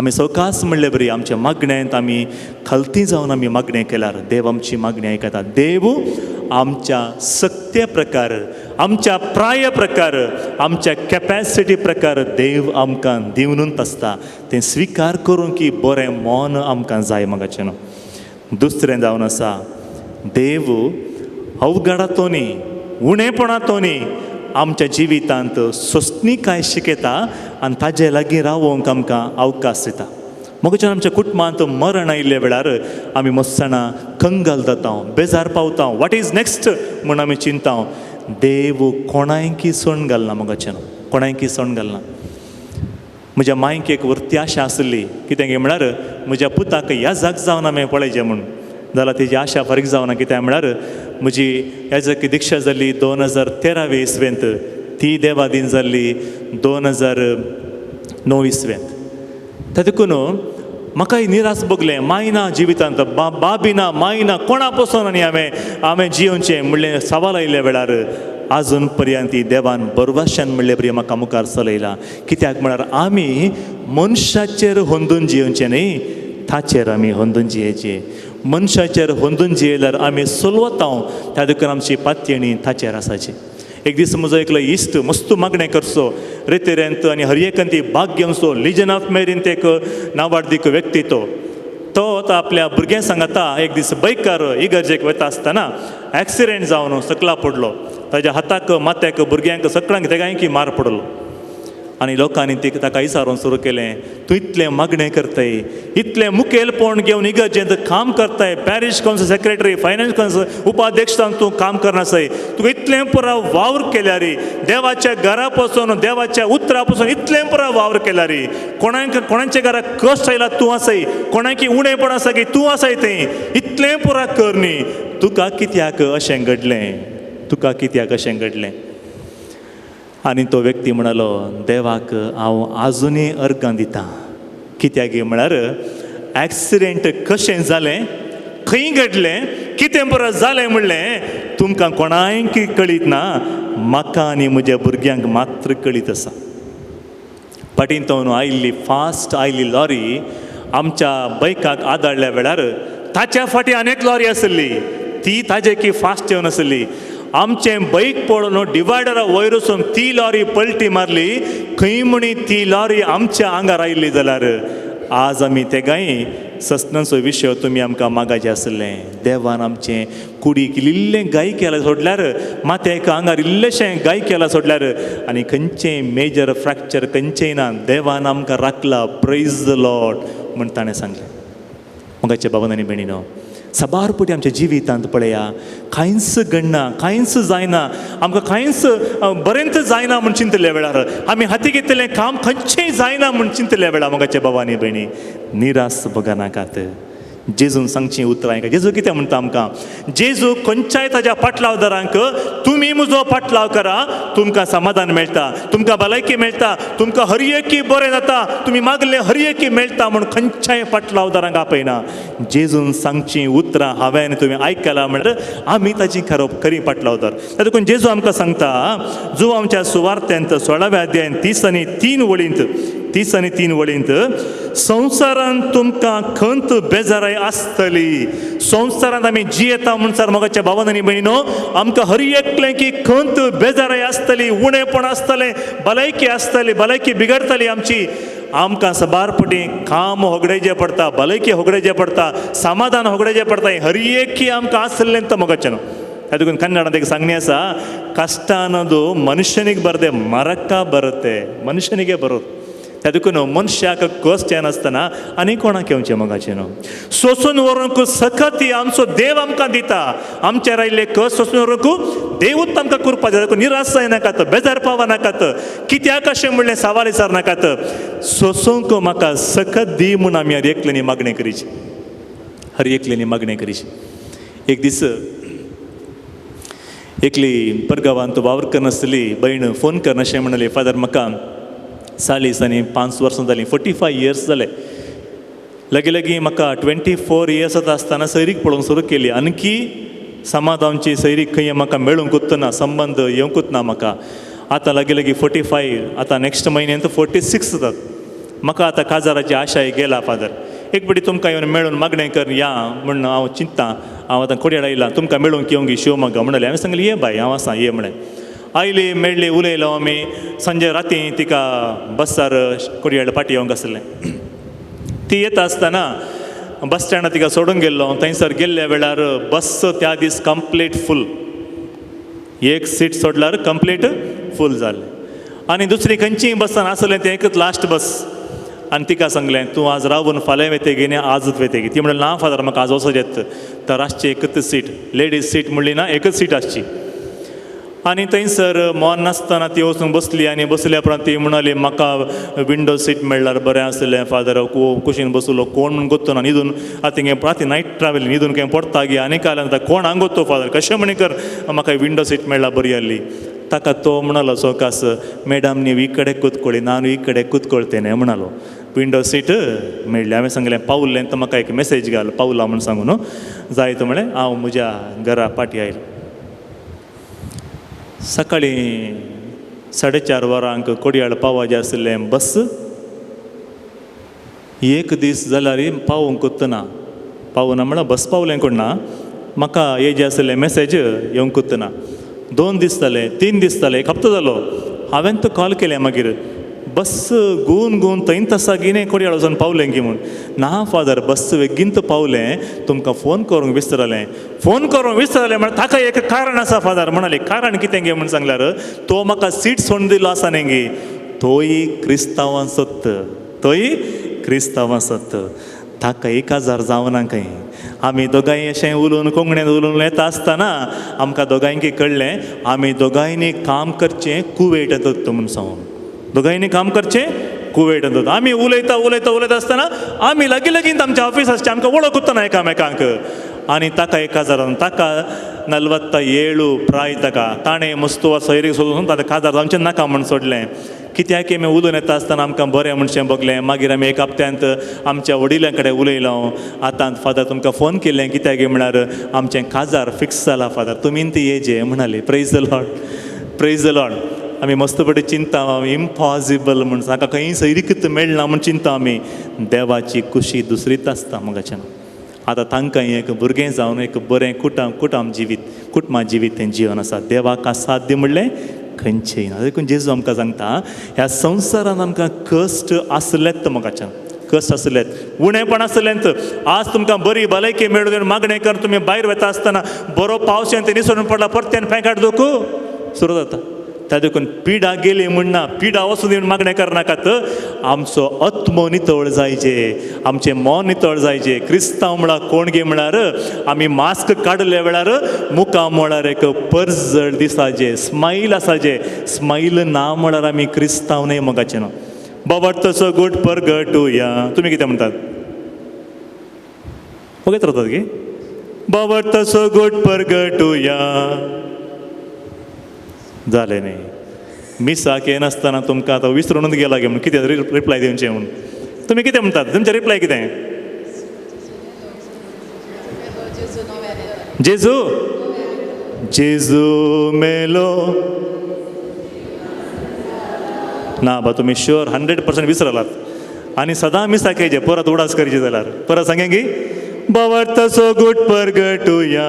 आमी सवकास म्हणले बरी आमच्या मागण्यांत आमी खालती जावन आमी मागणें केल्यार देव आमची मागणी आयकता. देव आमच्या सक्ते प्रकार, आमच्या प्राय प्रकार, आमच्या कॅपॅसिटी प्रकार देव आमकां दिवनूच आसता. तें स्विकार करूंक की बरें मन आमकां जाय मगाचें न्हू. दुसरें जावन आसा, देव अवघडातोनी उणेपणातोनी आमच्या जिवितांत सोंसणीकाय शिकयता आनी ताजे लागीं रावोंक आमकां अवकाश दिता. मगच्यान आमच्या कुटुंबांत मरण आयिल्ल्या वेळार आमी मस्ताना कंगाल जाता, बेजार पावता, what is next म्हूण आमी चिंता. देव कोणायकी सण घालना मगाच्यान, कोणायकी सण घालना. म्हज्या मांयक एक वरती आशा आसली, कितें गे म्हळ्यार म्हज्या पुताक याजाक जावन आमी पळयचें म्हूण. जाल्यार तेजी आशा फारीक जावना. कित्याक म्हळ्यार म्हजी याजकी दिक्षा जाल्ली 2013 इसवेंत, ती देवादीन जाल्ली 2009 इसवेंत. त्या देखून म्हाका निराश भोगलें. माय ना जिवितांत, बाबी ना, माय ना, कोणा पसून आनी हांवें जियोवचें म्हणलें सवाल आयिल्ल्या वेळार आजून पर्यंत ती देवान बरवाशान म्हणले बरी म्हाका मुखार चलयला. कित्याक म्हळ्यार आमी मनशाचेर होंदून जियोवचें न्ही, ताचेर आमी होंदून जियेचें. मनशाचेर होंदून जियेल्यार आमी सोलवता, त्या देखून आमची पातयेणी ताचेर आसाची. एक दीस म्हजो एकलो इश्ट मस्त मागणें करचो रेतेरेंत आनी हर एकान ती भाग घेवचो, लिजन ऑफ मेरीन एक नावाडदीक व्यक्ती तो तो आतां आपल्या भुरग्यां सांगता. एक दीस बायकार इगर्जेक वता आसतना एक्सिडेंट जावन सकला पडलो. ताज्या हाताक, माथ्याक, भुरग्यांक सगळ्यांक तेगांयकी मार पडलो. आनी लोकांनी ते ताका विचारून सुरू केलें, तूं इतलें मागणें करताय, इतलें मुखेलपण घेवन इगर्जेंत काम करताय, parish council secretary, finance council उपाध्यक्ष जावन तूं काम करनासाय, तुका इतलें पुरा वावर केल्यार, देवाच्या घरा पासून देवाच्या उतरा पासून इतलें पुरा वावर केल्यार, कोणाक कोणाच्या घरा कश्ट आयला तूं आसाय, कोणाकी उणेपण आसा की तूं आसाय, तें इतलें पुरा कर न्ही, तुका कित्याक अशें घडलें, तुका कित्याक अशें घडलें? आनी तो व्यक्ती म्हणालो, देवाक हांव आजुनूय अर्गां दितां. कित्याक म्हळ्यार एक्सिडेंट कशें जालें, खंय घडलें, कितें बरें जालें म्हणलें तुमकां कोणायक कळीत ना, म्हाका आनी म्हज्या भुरग्यांक मात्र कळीत आसा. फाटींतून आयिल्ली फास्ट आयिल्ली लॉरी आमच्या बायकाक आदाळल्या वेळार ताच्या फाटीं आनी एक लॉरी आसली, ती ताजे की फास्ट येवन आसली. आमचें बैक पळोवन डिवायडरा वयर वचून ती लॉरी पलटी मारली. खंय म्हणी ती लॉरी आमच्या आंगार आयिल्ली जाल्यार आज आमी तेगांय सस्नाचो विशय तुमी आमकां मागाचें आसलें. देवान आमचें कुडीक इल्लें गाय केलां सोडल्यार, माथ्याक आंगार इल्लेशें गाय केलां सोडल्यार आनी खंयचें मेजर फ्रॅक्चर खंयचेंय ना, देवान आमकां राखला, प्रेज the Lord म्हण ताणें सांगलें. मोगाचे बाबान आनी भयणीनो, साबार पटी आमच्या जिवितांत पळया, कांयच घडना, कांयच जायना, आमकां कांयच बरेंच जायना म्हूण चिंतल्या वेळार, आमी हाती घेतिल्लें काम खंयचेंय जायना म्हूण चिंतल्या वेळार, मोगाचे बाबा आनी भयणी, निराश बगनाकात. जेजून सांगचीं उतरां आयका. जेजू कितें म्हणटा आमकां? जेजू खंयच्याय ताज्या पाटलावदारांक, तुमी म्हजो पाटलाव करा, तुमकां समाधान मेळटा, तुमकां भलायकी मेळटा, तुमकां हर एकी बरें जाता, तुमी मागले हर एकी मेळटा म्हूण खंयच्याय पाटलावदारांक आपयना. जेजून सांगचीं उतरां हांवें आनी तुमी आयकलां म्हणल्यार आमी ताची खरो खरी पाटलावदार. देखून जेजू आमकां सांगता, जो आमच्या सुवार्थ्यांत 16व्या अध्यायान 33 वळींत, 33 वळींत, संवसारांत तुमकां खंत बेजाराय आसतली. संवसारांत आमी जियेता म्हणसर मोगाच्या भावान आनी भयणीनो, आमकां हर एकलें की खंत बेजाराय आसतली, उणेपण आसतलें, भलायकी आसतली, भलायकी बिगडतली आमची. आमकां साबार पटी काम होगडायचें पडटा, भलायकी होगडायचें पडटा, समाधान होगडायचें पडटा, हर एकी आमकां आसलें तो मोगाचें न्हू. देखून कन्नडांत एक सांगणी आसा, कश्ट ಅನ್ನೋದು ಮನುಷ್ಯನಿಗೆ ಬರದೆ ಮರಕ್ಕ ಬರುತ್ತೆ, ಮನುಷ್ಯನಿಗೆ ಬರೋದು. त्या देखून मनशाक कश्ट येनासतना आनी कोणाक येवचें मोगाचें न्हू. सोसून व्हरूंक सकत आमचो देव आमकां दिता. आमचेर आयिल्ले कश्ट सोसून व्हरूंक देवूच आमकां कृपा दिता. देखून निराश जायनाकात, बेजार पावनाकात, कित्याक अशें म्हणलें सवाल विचारनाकात. सोसूंक म्हाका सकत दी म्हूण आमी हर एकल्यानी मागणें करीची, हर एकल्यानी मागणें करीची. एक दीस एकली परगांवांत वावर करनासली भयण फोन करनाशें म्हणली, फादर म्हाका 45 वर्सां जालीं, 45 इयर्स जाले, लागीं लागीं म्हाका 24 इयर्स आतां आसतना सैरीक पळोवंक सुरू केली. आणकी समाज आमची सैरीक खंय म्हाका मेळूंकूच ना, संबंद येवंकूच ना म्हाका. आतां लागीं लागीं 45, आतां नेक्स्ट म्हयन्यांत 46 जातात. म्हाका आतां काजाराची आशाय गेला फादर, एक पटी तुमकां येवन मेळून मागणें कर या म्हण हांव चिंत्ता, हांव आतां कोडयाळ आयलां तुमकां मेळूंक येवंक शिवमोग्गा म्हणलें. हांवें सांगलें ये बाय हांव आसा ये म्हणलें. आयली मेळ्ळी उलयलो आमी. सांजे राती तिका बसार कोडयाळ पाटी येवंक आसलें. ती येता आसतना बस स्टँडार तिका सोडूंक गेल्लो. थंयसर गेल्ल्या वेळार बस त्या दीस कंप्लीट फूल, एक सीट सोडल्यार कंप्लीट फूल जालें आनी दुसरी खंयचीय बसान आसलें तें एकच लास्ट बस. आनी तिका सांगलें तूं आज रावून फाल्यां वेतेगी न्ही आजच वेतेगी. ती म्हणलें ना फादर म्हाका आज वचोंक येता, तर आसची एकच सीट, लेडीज सीट म्हणली ना एकच सीट आसची. आनी थंयसर मोन नासतना ती वचून बसली आनी बसल्या उपरांत ती म्हणाली म्हाका विंडो सीट मेळ्ळ्यार बरें आसलें फादर, कुशीन बसलो कोण म्हूण गोत्तो ना, न्हिदून आतां थिंगे राती नायट ट्रॅवल न्हिदून खंय पडटा गी आनी कांय आतां कोण हांग गोत्तो फादर कशें म्हणी कर म्हाका विंडो सीट मेळ्ळ्यार बरी आहली. ताका तो म्हणालो सोकास मॅडम नीव ಈ ಕಡೆ ಕೂತ್ಕೊಳ್ಳಿ ನಾನು ಈ ಕಡೆ ಕೂತ್ಕೊಳ್ತೇನೆ म्हणालो. विंडो सीट मेळ्ळी. हांवें सांगलें पावलें तर म्हाका एक मेसेज घाल पावला म्हूण सांगू न्हू जायत म्हळें. हांव म्हज्या घरा पाटी आयलो. सकाळीं 4:30 वरांक कोडयाळ पावाचें आशिल्लें बस एक दीस जाल्यार पावोवंक कोत्तना पावना म्हळ्यार बस पावलें कोण ना, म्हाका हे जे आशिल्लें मेसेज येवंक कोत्तना. 2 दीस जाले, 3 दीस जाले, एक हप्तो जालो. हांवें तो कॉल केलें मागीर बस गुवन गुवन थंयच आसा की न्ही कोडयाळ वचून पावलें की म्हूण. ना फादर बस बेगीन तर पावलें, तुमकां फोन करूंक विसरलें. फोन करूंक विसरलें म्हळ्यार ताका एक कारण आसा फादर म्हणाले. कारण कितें गे म्हूण सांगल्यार तो म्हाका सीट सोडून दिलो आसा न्ही गे, तोय क्रिस्तांवां सोदत, तोय क्रिस्तांवां सोदत, ताका 1000 जावना खंय. आमी दोगांय अशें उलोवन कोंकणीन उलोवन येता आसतना आमकां दोगांयकी कळ्ळें आमी दोगांयनी काम करचें कुवेटांत म्हूण सांगून. दोगांयनी काम करचें कुवेटांत. आमी उलयता उलयता उलयता आसतना आमी लागीं लागीं आमच्या ऑफिस आसचें आमकां वळखूच एकामेकांक. आनी ताका 1000 ताका 47 प्राय ताका ताणें मस्तू सोयरीक सोदून ताका काजार जावचें नाका म्हूण सोडलें. कित्याक आमी उलोवन येता आसतना आमकां बरें म्हणशें भोगलें. मागीर आमी एक हप्त्यांत आमच्या वडिलां कडेन उलयलो. आतां फादर तुमकां फोन केल्लें कित्याक म्हळ्यार आमचें काजार फिक्स जाला फादर, तुमी ती येजे म्हणाली. Praise the Lord, praise the Lord. आमी मस्तपटी चिंता इम्पॉसिबल म्हूण ताका खंय सैरीकच मेळना म्हूण चिंता आमी. देवाची खुशी दुसरीच आसता मगाच्यान. आतां तांकां एक भुरगें जावन एक बरें कुटाम कुटाम जिवीत कुटुंबा जिवीत तें जिवन आसा. देवाक असाध्य म्हणलें खंयचें ना. देखून जेजू आमकां सांगता ह्या संवसारान आमकां कश्ट आसलेत मगाच्यान, कश्ट आसलेत, उणेपण आसलेंत. आज तुमकां बरी भलायकी मेळून मागणें कर तुमी भायर वता आसतना बरो पावस येवन ते निसरून पडला परत्यान पेंकाट दुखू सुरू जाता. त्या देखून पिडा गेली म्हण ना, पिडा वचून येवन मागणें करनाकात. आमचो आत्मो नितळ जायचे, आमचें मन नितळ जायचे. क्रिस्तांव म्हळ्यार कोण गे म्हळ्यार आमी मास्क काडल्या वेळार मुखा म्हळ्यार एक परजळ दिसाचे, स्मायल आसाचे. स्मायल ना म्हळ्यार आमी क्रिस्तांव न्हय मोगाचें न्हू. बाबा तसो गुट परगटुया. तुमी कितें म्हणटात? वगैत रावतात की बाबा तसो गुट परगटुया जालें न्ही. मिसाक येनासतना तुमकां आतां विसरूनच गेला गे म्हूण कितें रिप्लाय दिवचें म्हूण. तुमी कितें म्हणटात? तुमचें रिप्लाय कितें? जेजू जेजू मेलो ना बा, तुमी शुअर 100% विसरलात. आनी सदां मिसाक येयचे परत उडास करचे जाल्यार परत सांगें की बाबा तसो गुट परगटुया.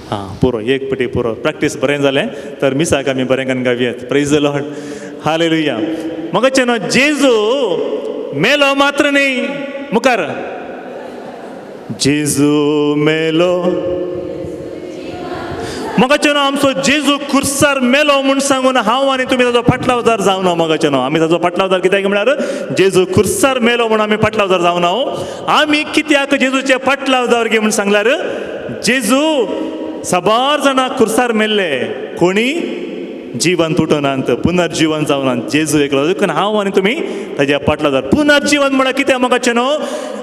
हां पुरो एक पटी पुरो प्रॅक्टीस बरें जालें तर मिसाक आमी बरें करून गावयेत. Praise the Lord, hallelujah. मगाचें न्हू जेजू मेलो मात्र न्ही मुखार जेजू मेलो मगाचें न्हू आमचो जेजू खुर्सार मेलो म्हूण सांगून हांव आनी तुमी ताजो पाटलावदार जावना. मगाचें न्हू आमी ताजो पाटलावदार कित्याक म्हळ्यार जेजू खुर्सार मेलो म्हूण आमी पाटलावदार जावना. आमी कित्याक जेजूचे पाटलावदार गे म्हूण सांगल्यार जेजू साबार जाणां खुर्सार मेल्ले, कोणी जिवन तुटनात, पुनर्जिवन जावनात, जेजू एकलो. देखून हांव आनी तुमी ताज्या पाटलावदार. पुनर्जिवन म्हळ्यार कितें मोगाचें न्हू?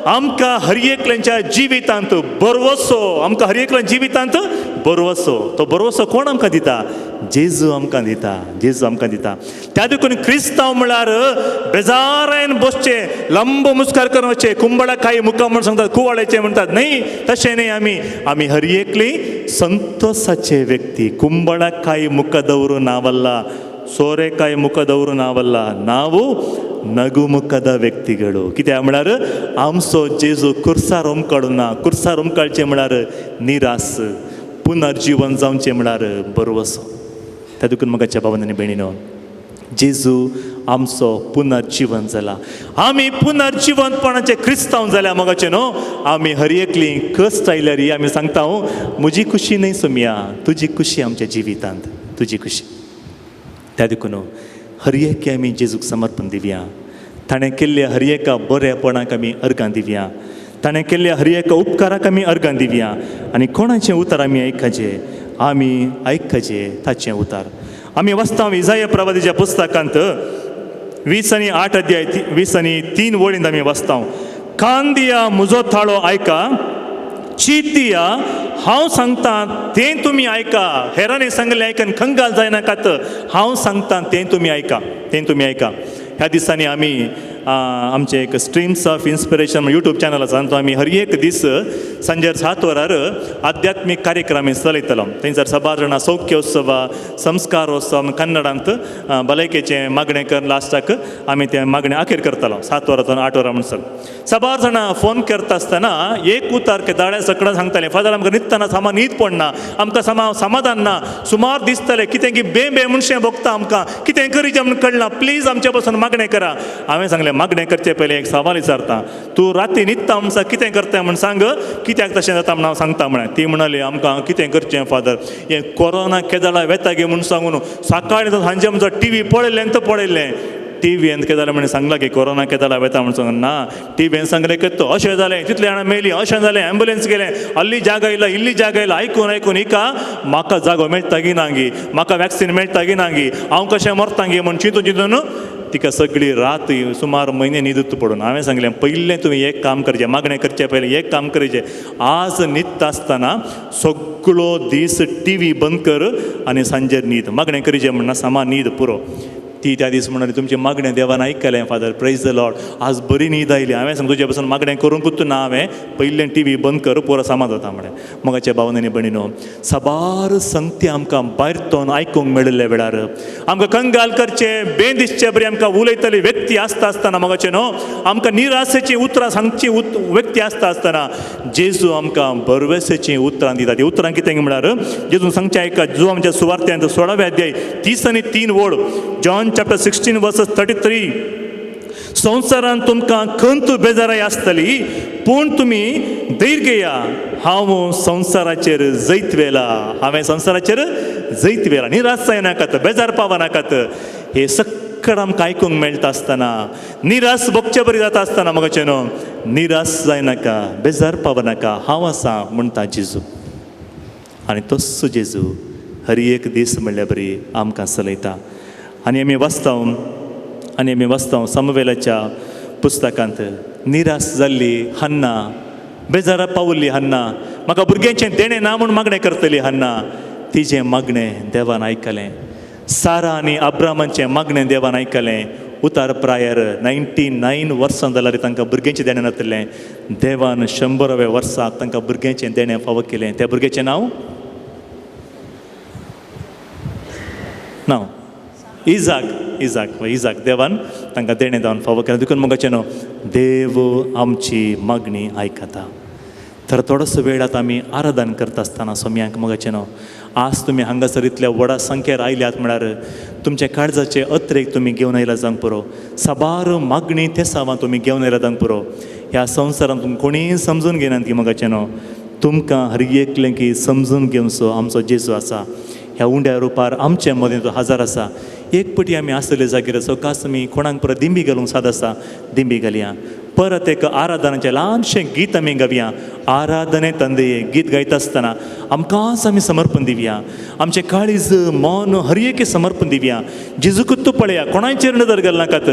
आमकां हर एकल्यांच्या जिवितांत बरवसो, आमकां हर एकल्या जिवितांत बरवसो. तो बरवसो कोण आमकां दिता? जेजू आमकां दिता, जेजू आमकां दिता. त्या देखून क्रिस्तांव म्हळ्यार बेजारायन बसचें, लंब मुस्कार करून वचचें, कुंबळा काई मुखां म्हूण सांगतात, कुवाळेचें म्हणटात न्हय, तशें न्हय. आमी आमी हर एकली संतोसाचे व्यक्ती. ಕುಂಬಳಕಾಯಿ ಮುಖದವರು ನಾವಲ್ಲ, ಸೋರೆಕಾಯಿ ಮುಖದವರು ನಾವಲ್ಲ, ನಾವು ನಗುಮುಖದ ವ್ಯಕ್ತಿಗಳು. कित्याक म्हळ्यार आमचो जेजू कुर्सार उमकाडूना. कुर्सार उमकाळचें म्हळ्यार निरास, पुनर्जीवन जावचें म्हळ्यार बरवसो. त्या देखून म्हज्या भावांनी आनी भयणीनो, जेजू आमचो पुनर्जीवन जाला. आमी पुनर्जिवंतपणाचे क्रिस्तांव जाल्या मोगाचे न्हू. आमी हर एकली कश्ट आयल्यार आमी सांगता, म्हजी खुशी न्हय सोमया, तुजी खुशी आमच्या जिवितांत, तुजी खुशी. त्या देखून हर एक आमी जेजूक समर्पण दिवया. ताणें केल्ल्या हर एका बरेपणाक आमी अर्गां दिवया. ताणें केल्ल्या हर एका उपकाराक आमी अर्गां दिवया. आनी कोणाचें उतर आमी आयकचें? आमी आयकचें ताचें उतर. आमी वाचता इजाया प्रवादीच्या पुस्तकांत 20 आनी 8 अध्याय, 20 आनी 3 वळींत आमी वाचता, कान दिया, म्हजो ताळो आयका, चीत दिया, हांव सांगता तें तुमी आयका. हेरांनी सांगलें आयकन कंगाल जायनाकात, हांव सांगता तें तुमी आयका, तें तुमी आयका. ह्या दिसांनी आमी आमचें एक streams of inspiration YouTube channel आसा, तो आमी हर एक दीस सांजेर 7 वरार आध्यात्मीक कार्यक्रम चलयतलो. थंयसर साबार जाणां सौख्योत्सव, संस्कारोत्सव, कन्नडांत भलायकेचें मागणें कर, लास्टाक आमी तें मागणें अखेर करतलो 7 वरां 8 वरां म्हणसर. साबार जाणां फोन करता आसतना एक उतार दाळ्या सकडां सांगतालें, फादर, आमकां न्हिदतना सामा न्हीद पडना, आमकां सामा समाधान ना, सुमार दिसतलें कितें की बे बे मनशें भोगता, आमकां कितें करीचें म्हूण कळना, प्लीज आमचे पासून मागणें करा. हांवें सांगलें, मागणें करचे पयलें एक सवाल विचारता, तूं राती न्हिदता म्हणसा कितें करता म्हूण सांग, कित्याक तशें जाता म्हूण हांव सांगता म्हळें. ती म्हणाली, आमकां कितें करचें फादर, हें कोरोना केदाळा वेता गे म्हूण सांगून सकाळीं सांजे आमचो टिवी पळयलें, तो पळयलें टिवीन कितें जालें म्हण सांगलां की कोरोना केदाळा वेता म्हूण सांगून ना. टिवीन सांगलें की तो अशें जालें, तितले जाणां मेली, अशें जालें, एम्बुलन्स गेलें, अल्ली जागा येयला, इल्ली जागा येयला. आयकून आयकून हिका म्हाका जागो मेळटा गी ना गी, म्हाका वॅक्सिन मेळटा गी ना गी, हांव कशें मरता गी म्हूण चिंतून चिंतून तिका सगळी रात सुमार म्हयने न्हिदूच पडून. हांवें सांगलें, पयलें तुवें एक काम करचें, मागणें करचें पयलें एक काम करचें, आज न्हिदता आसतना सगळो दीस टिवी बंद कर आनी सांजेर न्हीद. मागणें करचें म्हणना, सामा न्हीद पुरो. ती त्या दीस म्हणाली, तुमचें मागणें देवान आयकलें फादर, प्रेज the Lord, आज बरी न्हीद आयली. हांवें सांग, तुजे पासून मागणें करूंकूच ना हांवें, पयलें टिवी बंद कर, पुरो सामा जाता म्हळें. मोगाच्या भावांनी आनी भयणीनो, साबार संगती आमकां भायर तोन आयकूंक मेळिल्ल्या वेळार आमकां कंगाल करचे, बें दिसचे बरी आमकां उलयतली व्यक्ती आसता आसतना, मोगाचें न्हू, आमकां निराशेचीं उतरां सांगची व्यक्ती आसता आसतना जेजू आमकां बरवेसेचीं उतरां दिता. ती उतरां कितें म्हळ्यार जेजून सांगचें आयका, जो आमच्या सुवार्थ्यांत 16व्या अध्याय 30 आनी 3 ओळ, John chapter 16 verses 33, संवसारांत तुमकां खंत बेजाराय आसतली, पूण तुमी धैर्य घेया, हांव संवसाराचेर जैत व्हेला, हांवें संवसाराचेर जैत व्हेला. निराश जायनाकात, बेजार पावनाकात. हे सक्कड आमकां आयकूंक मेळटा आसतना, निराश भोगचे बरी जाता आसतना, मोगाचें न्हू, निराश जायनाका, बेजार पावनाका, हांव आसा म्हणटा जेजू. आनी तोच जेजू हर एक दीस म्हणल्यार बरी आमकां चलयता. आनी आमी वाचता समवेलाच्या पुस्तकांत, निराश जाल्ली हन्ना, बेजारा पावल्ली हन्ना, म्हाका भुरग्यांचें देणें ना म्हूण मागणें करतली हन्ना, तिजें मागणें देवान आयकलें. सारा आनी अब्रामाचें मागणें देवान आयकलें. उतार प्रायर 99 वर्सां जाल्यार तांकां भुरग्यांचें देणें नासलें, देवान 100व्या वर्साक तांकां भुरग्यांचें देणें फावो केलें. त्या भुरग्याचें नांव नांव इजाक, इजाक, इजाक देवान तांकां देणें जावन फावो केलें. देखून मोगाचें न्हू, देव आमची मागणी आयकता. तर थोडोसो वेळ आतां आमी आराधन करता आसतना सोमयांक, मोगाचें न्हू, आज तुमी हांगासर इतल्या व्हडा संख्येर आयल्यात म्हळ्यार तुमच्या काळजाचे अत्रेक तुमी घेवन आयला जावंक पुरो, साबार मागणी तेसावां तुमी घेवन आयला जावंक पुरो. ह्या संवसारांत तुमकां कोणीय समजून घेनात की मोगाचें न्हू, तुमकां हर एकलें की समजून घेवचो आमचो जेजू आसा. ह्या उंड्या रुपार आमचे मदें तो हाजर आसा. एक पटी आमी आसलेले जागेर सवकास आमी कोणाक परत दिंबी घालूंक साद आसा, दिंबी घालया. परत एक आराधनाचें ल्हानशें गीत आमी गावया. आराधने तंदये गीत गायता आसतना आमकांच आमी समर्पण दिवया, आमचें काळीज मन हर एके समर्पण दिवया. जेजूकूच तूं पळया, कोणाचेर नदर घाल नाकात,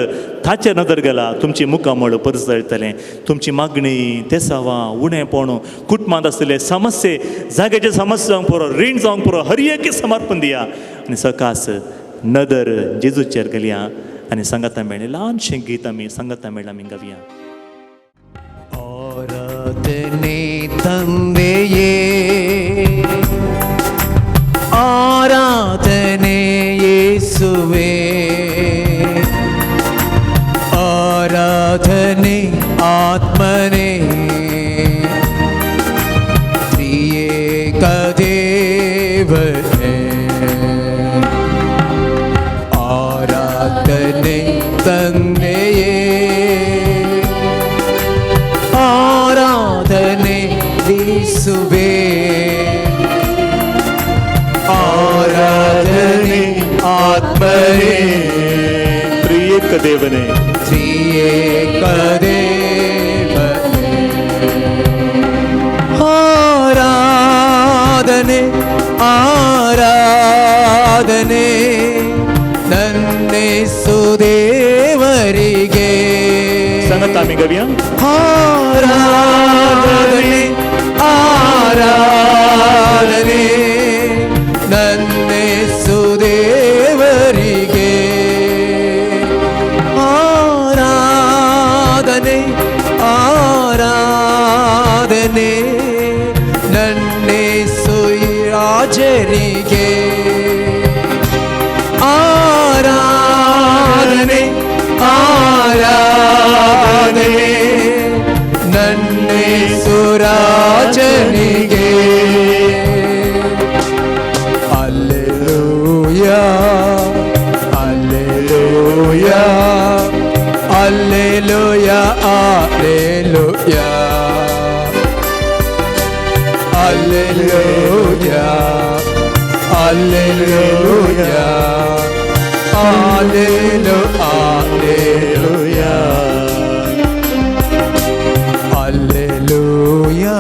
ताचेर नदर घाला, तुमची मुखामळ परजळटलें. तुमची मागणी, तेसावां, उणेपण, कुटुंबांत आसलेले समस्ये, जाग्याचे समस्या जावंक पुरो, रीण जावंक पुरो, हर एके समर्पण दिया आनी सकास नदर जेजूचेर घालया आनी सांगाता मेळ्ळें ल्हानशें गीत आमी सांगाता मेळ्ळें आमी गावया. ಆರಾಧನೆ ತಂದೆಯೇ, ಆರಾಧನೆ ಯೇಸುವೇ, ಆರಾಧನೆ ಆತ್ಮನೇ, ತ್ರಿಯೇಕ ದೇವನೇ. ಆರಾಧನೆ ತಂದೆಯೇ, ಆರಾಧನೆ ಯೇಸುವೇ, ಆರಾಧನೆ ಆತ್ಮನೇ, ತ್ರಿಯೇಕ ದೇವನೇ, ತ್ರಿಯೇಕ ದೇವನೇ. ಆರಾಧನೆ ಆರಾಧನೆ ನನ್ನೇಸು ದೇವರಿಗೆ. ಸಂಗತ ಆಮಿ गावया. ಆರಾಧನೆ ಆರಾಧನೆ ನನ್ನೇಸು ದೇವರಿಗೆ. ಆರಾಧನೆ ಆರಾಧನೆ ನನ್ನೇಸು ರಾಜರಿಗೆ. ಆರಾಧನೆ ಆರಾಧನೆ ನನ್ನೇಸು ರಾಜನಿಗೆ. Alleluia, alleluia, alleluia, alleluia, alleluia, alleluia, alleluia, alleluia,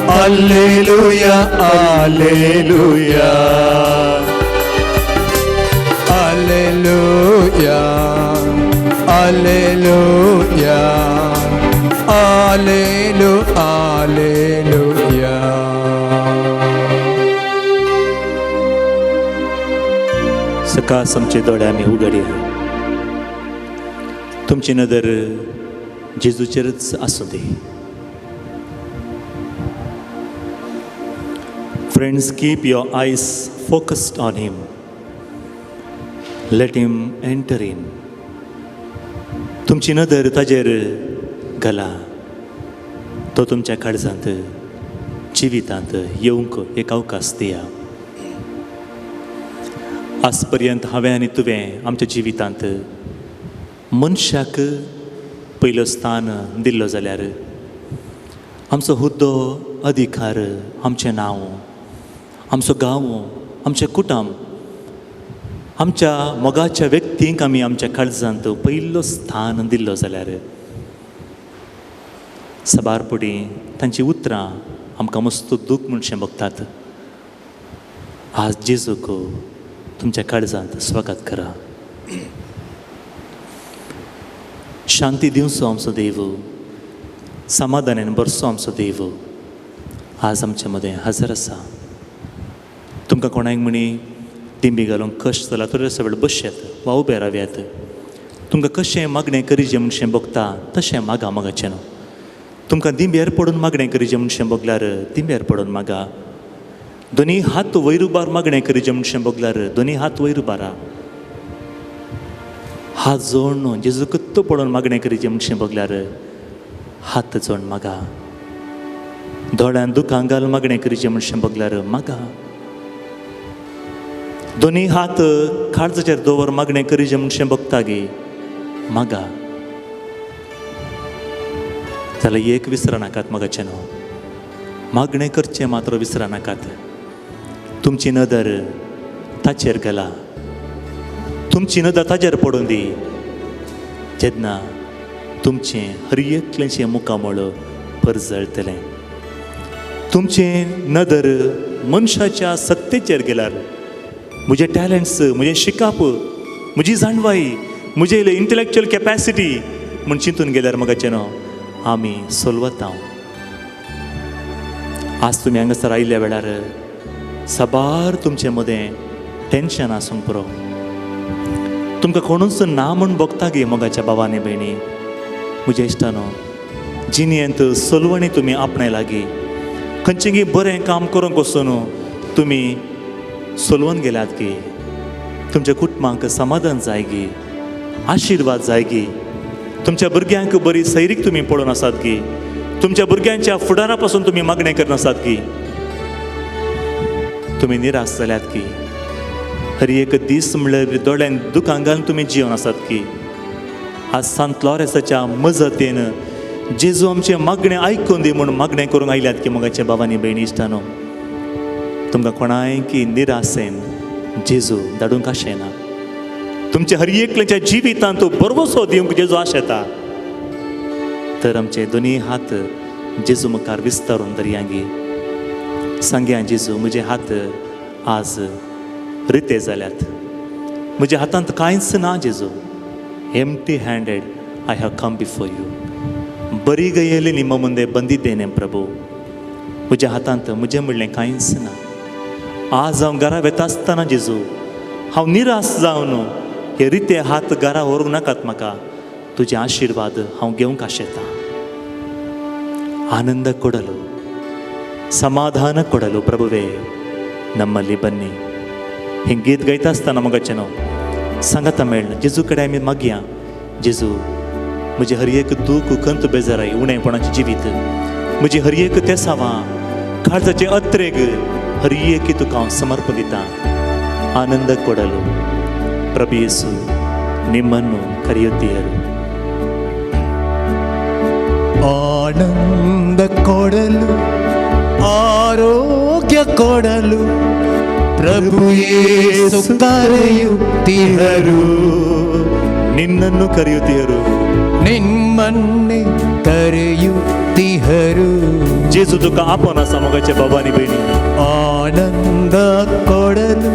alleluia, alleluia, alleluia, alleluia, alleluia, alleluia. सकाळ आमचे दोळे आमी उगडया, तुमची नदर जेजूचेरच आसूं दी. Friends, keep your eyes focused on him. Let him enter in. तुमची नदर ताजेर घाला, तो तुमच्या काळजांत जिवितांत येवंक एक अवकाश दिया. आज पर्यंत हांवें आनी तुवें आमच्या जिवितांत मनशाक पयलो स्थान दिल्लो जाल्यार आमचो हुद्दो, अधिकार, आमचें नांव, आमचो गांव, आमचें कुटुंब, आमच्या मोगाच्या व्यक्तींक आमी आमच्या काळजांत पयलो स्थान दिल्लो जाल्यार साबार पुडी तांची उतरां आमकां मस्त दूख म्हणशें भोगतात. आज जेजूक तुमच्या काळजांत स्वागत करा. शांती दिवचो आमचो देव, समाधानान बरसो आमचो देव आज आमच्या मदें हजर आसा. तुमकां कोणाक म्हणी दिंबी घालूंक कश्ट जाला थोडे सगळे बसयात वा उबे रावयात. तुमकां कशें मागणें करीचें म्हणशें भोगता तशें मागा मागाचें न्हू. तुमकां दिंब्यार पडून मागणें करीचें म्हणशें भोगल्यार दिंब्यार पडून मागा. दोनी हात वयर उबार मागणें करीचें म्हणशें भोगल्यार दोनी हात वयर उबारा. हात जोडून जेजूकत्तो पडून मागणें करीचें म्हणशें भोगल्यार हात जोड मागा. दोळ्यान दुकां घाल मागणें करीचें म्हणशें भोगल्यार मागा. दोनी हात काळजाचेर दवर मागणें करीचें म्हणशें भोगता गे मागा. जाल्यार एक विसरा नाकात मागाचें न्हू, मागणें करचें मात्र विसरा नाकात. तुमची नदर ताचेर घाला, तुमची नदर ताजेर पडून दी जेन्ना तुमचें हर एकल्याचें मुखामळ परजळटलें. तुमचें नदर मनशाच्या सत्तेचेर गेल्यार म्हजे टॅलंट्स, म्हजें शिकप, म्हजी जाणवाय, म्हजे इंटलेक्चुअल कॅपॅसिटी म्हूण चिंतून गेल्यार मगाचें न्हू आमी सोलवता. आज तुमी हांगासर आयिल्ल्या वेळार साबार तुमचे मदें टेंशन आसूंक पुरो. तुमकां कोणूच ना म्हूण भोगता गे मोगाच्या बाबांनी भयणी. म्हज्या इश्टानो, जिणेंत सोलवणी तुमी आपणाय लागीं खंयचें गी बरें काम करूंक वचून तुमी सोलवून गेल्यात गी, तुमच्या कुटुंबांक समाधान जाय गी, आशिर्वाद जाय गी, तुमच्या भुरग्यांक बरी सैरीक तुमी पळोवन आसात गी, तुमच्या भुरग्यांच्या फुडारा पासून तुमी मागणें करून आसात गी, तुमी निराश जाल्यात की, हर एक दीस म्हणल्यार दोळ्यान दुकां घालून तुमी जिवन आसात की, आज सांत लॉरेसाच्या मजतीन जेजू आमचें मागणें आयकून दी म्हूण मागणें करूंक आयल्यात की मोगाच्या बाबांनी भयणी इश्टानो, तुमकां कोणाय की निराशेन जेजू धाडूंक आशेना. तुमच्या हर एकल्याच्या जिवितांत तो बरवसो दिवंक जेजू आशेता. तर आमचे दोनी हात जेजू मुखार विस्तारून दर्यांगी सांग्या, जेजू म्हजे हात आज रिते जाल्यात, म्हज्या हातांत कांयच ना जेजू. Empty handed I have come before you. बरी गयेली निम मुंदे ಬಂದಿದ್ದೇನೆ प्रभू. म्हज्या हातांत म्हजें म्हणलें कांयच ना. आज हांव घरा वेता आसतना जेजू हांव निराश जावन हे रिते हात घरा व्हरूंक नाकात म्हाका, तुजे आशिर्वाद हांव घेवंक आशेतां. ಆನಂದ ಕೊಡಲು, ಸಮಾಧಾನ ಕೊಡಲು ಪ್ರಭುವೇ ನಮ್ಮಲ್ಲಿ ಬನ್ನಿ. हें गीत गायता आसतना मोगाचें न्हू सांगाता मेळना जेजू कडेन आमी मागया, जेजू म्हजें हर एक दूख खंत बेजाराय उणेपणाचें जिवीत, म्हजी हर एक तेसावां काळजाचें अत्रेग हर एक तुका हांव समर्पण दिता. ಆನಂದ ಕೊಡಲು ಪ್ರಭು ಯೇಸು ನಿಮ್ಮನ್ನು ಕರೆಯುತ್ತೀಯರು. ಆನಂದ ಕೊಡಲು, ಆರೋಗ್ಯ ಕೊಡಲು ಪ್ರಭು ಯೇಸು ಕರೆಯುತ್ತಿಹರು. ನಿನ್ನನ್ನು ಕರೆಯುತ್ತೀಯರು. ನಿಮ್ಮನ್ನೇ ಕರೆಯುತ್ತಿಹರು. जेजू तुका आपोवन आसा मोगाच्या बाबांनी भयणी. ಆನಂದ ಕೊಡಲು,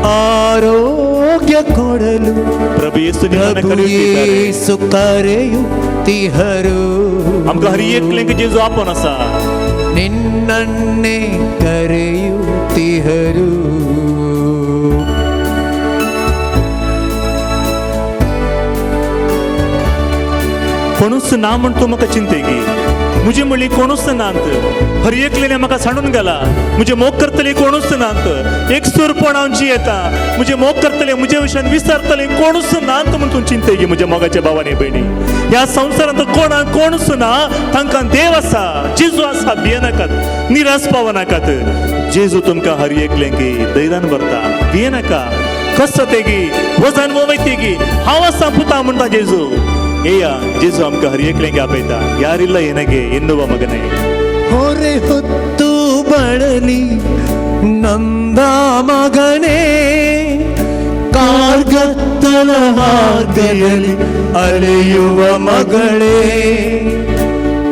ಆರೋಗ್ಯ ಕೊಡಲು ಪ್ರಭು ಯೇಸು ನಿನ್ನನ್ನು ಪ್ರಭು ಕರೆಯುತ್ತಿದ್ದಾರೆ. ಯೇಸು ಕರೆಯುತ್ತಿಹರು. आमकां हर एकलेंक जेजू आपोवन आसा. ನಿನ್ನನ್ನೇ ಕರೆಯುತ್ತಿಹರು. कोणूच ना म्हण तूं म्हाका चिंतेगी, म्हजी म्हणली कोणूच नात, हर एकल्याने म्हाका सांडून गेला, म्हजे मोग करतले कोणूच नात, एकसूरपण हांव जियेता, म्हजे मोग करतले म्हजे विशयान विसरतले कोणूच नात म्हण तूं चिंतेगी. म्हज्या मोगाच्या भावानी भयणी, ह्या संवसारांत कोणाक कोणूच ना, तांकां देव आसा, जेजू आसा. भियेनाकात, निराश पावनाकात. जेजू तुमकां हर एकल्यांकी धैर्यान भरता. भियेनाका, कसो तेगी वजन वयतेगी, हांव आसा पुता म्हणटा जेजू. ಏಯ ಜೇಸು ಆಮಕ ಹರ್ ಏಕ್ಲೆಂಗೆ ಆಪೈತ ಯಾರಿಲ್ಲ ಎನಗೆ ಎನ್ನುವ ಮಗನೇ. ಹೊರೆ ಹೊತ್ತು ಬಳಲಿ ನಂದ ಮಗನೇ, ಕಾರ್ಗತ್ತಲ ಮಾರ್ಗದಲ್ಲಿ ಅಲೆಯುವ ಮಗಳೇ.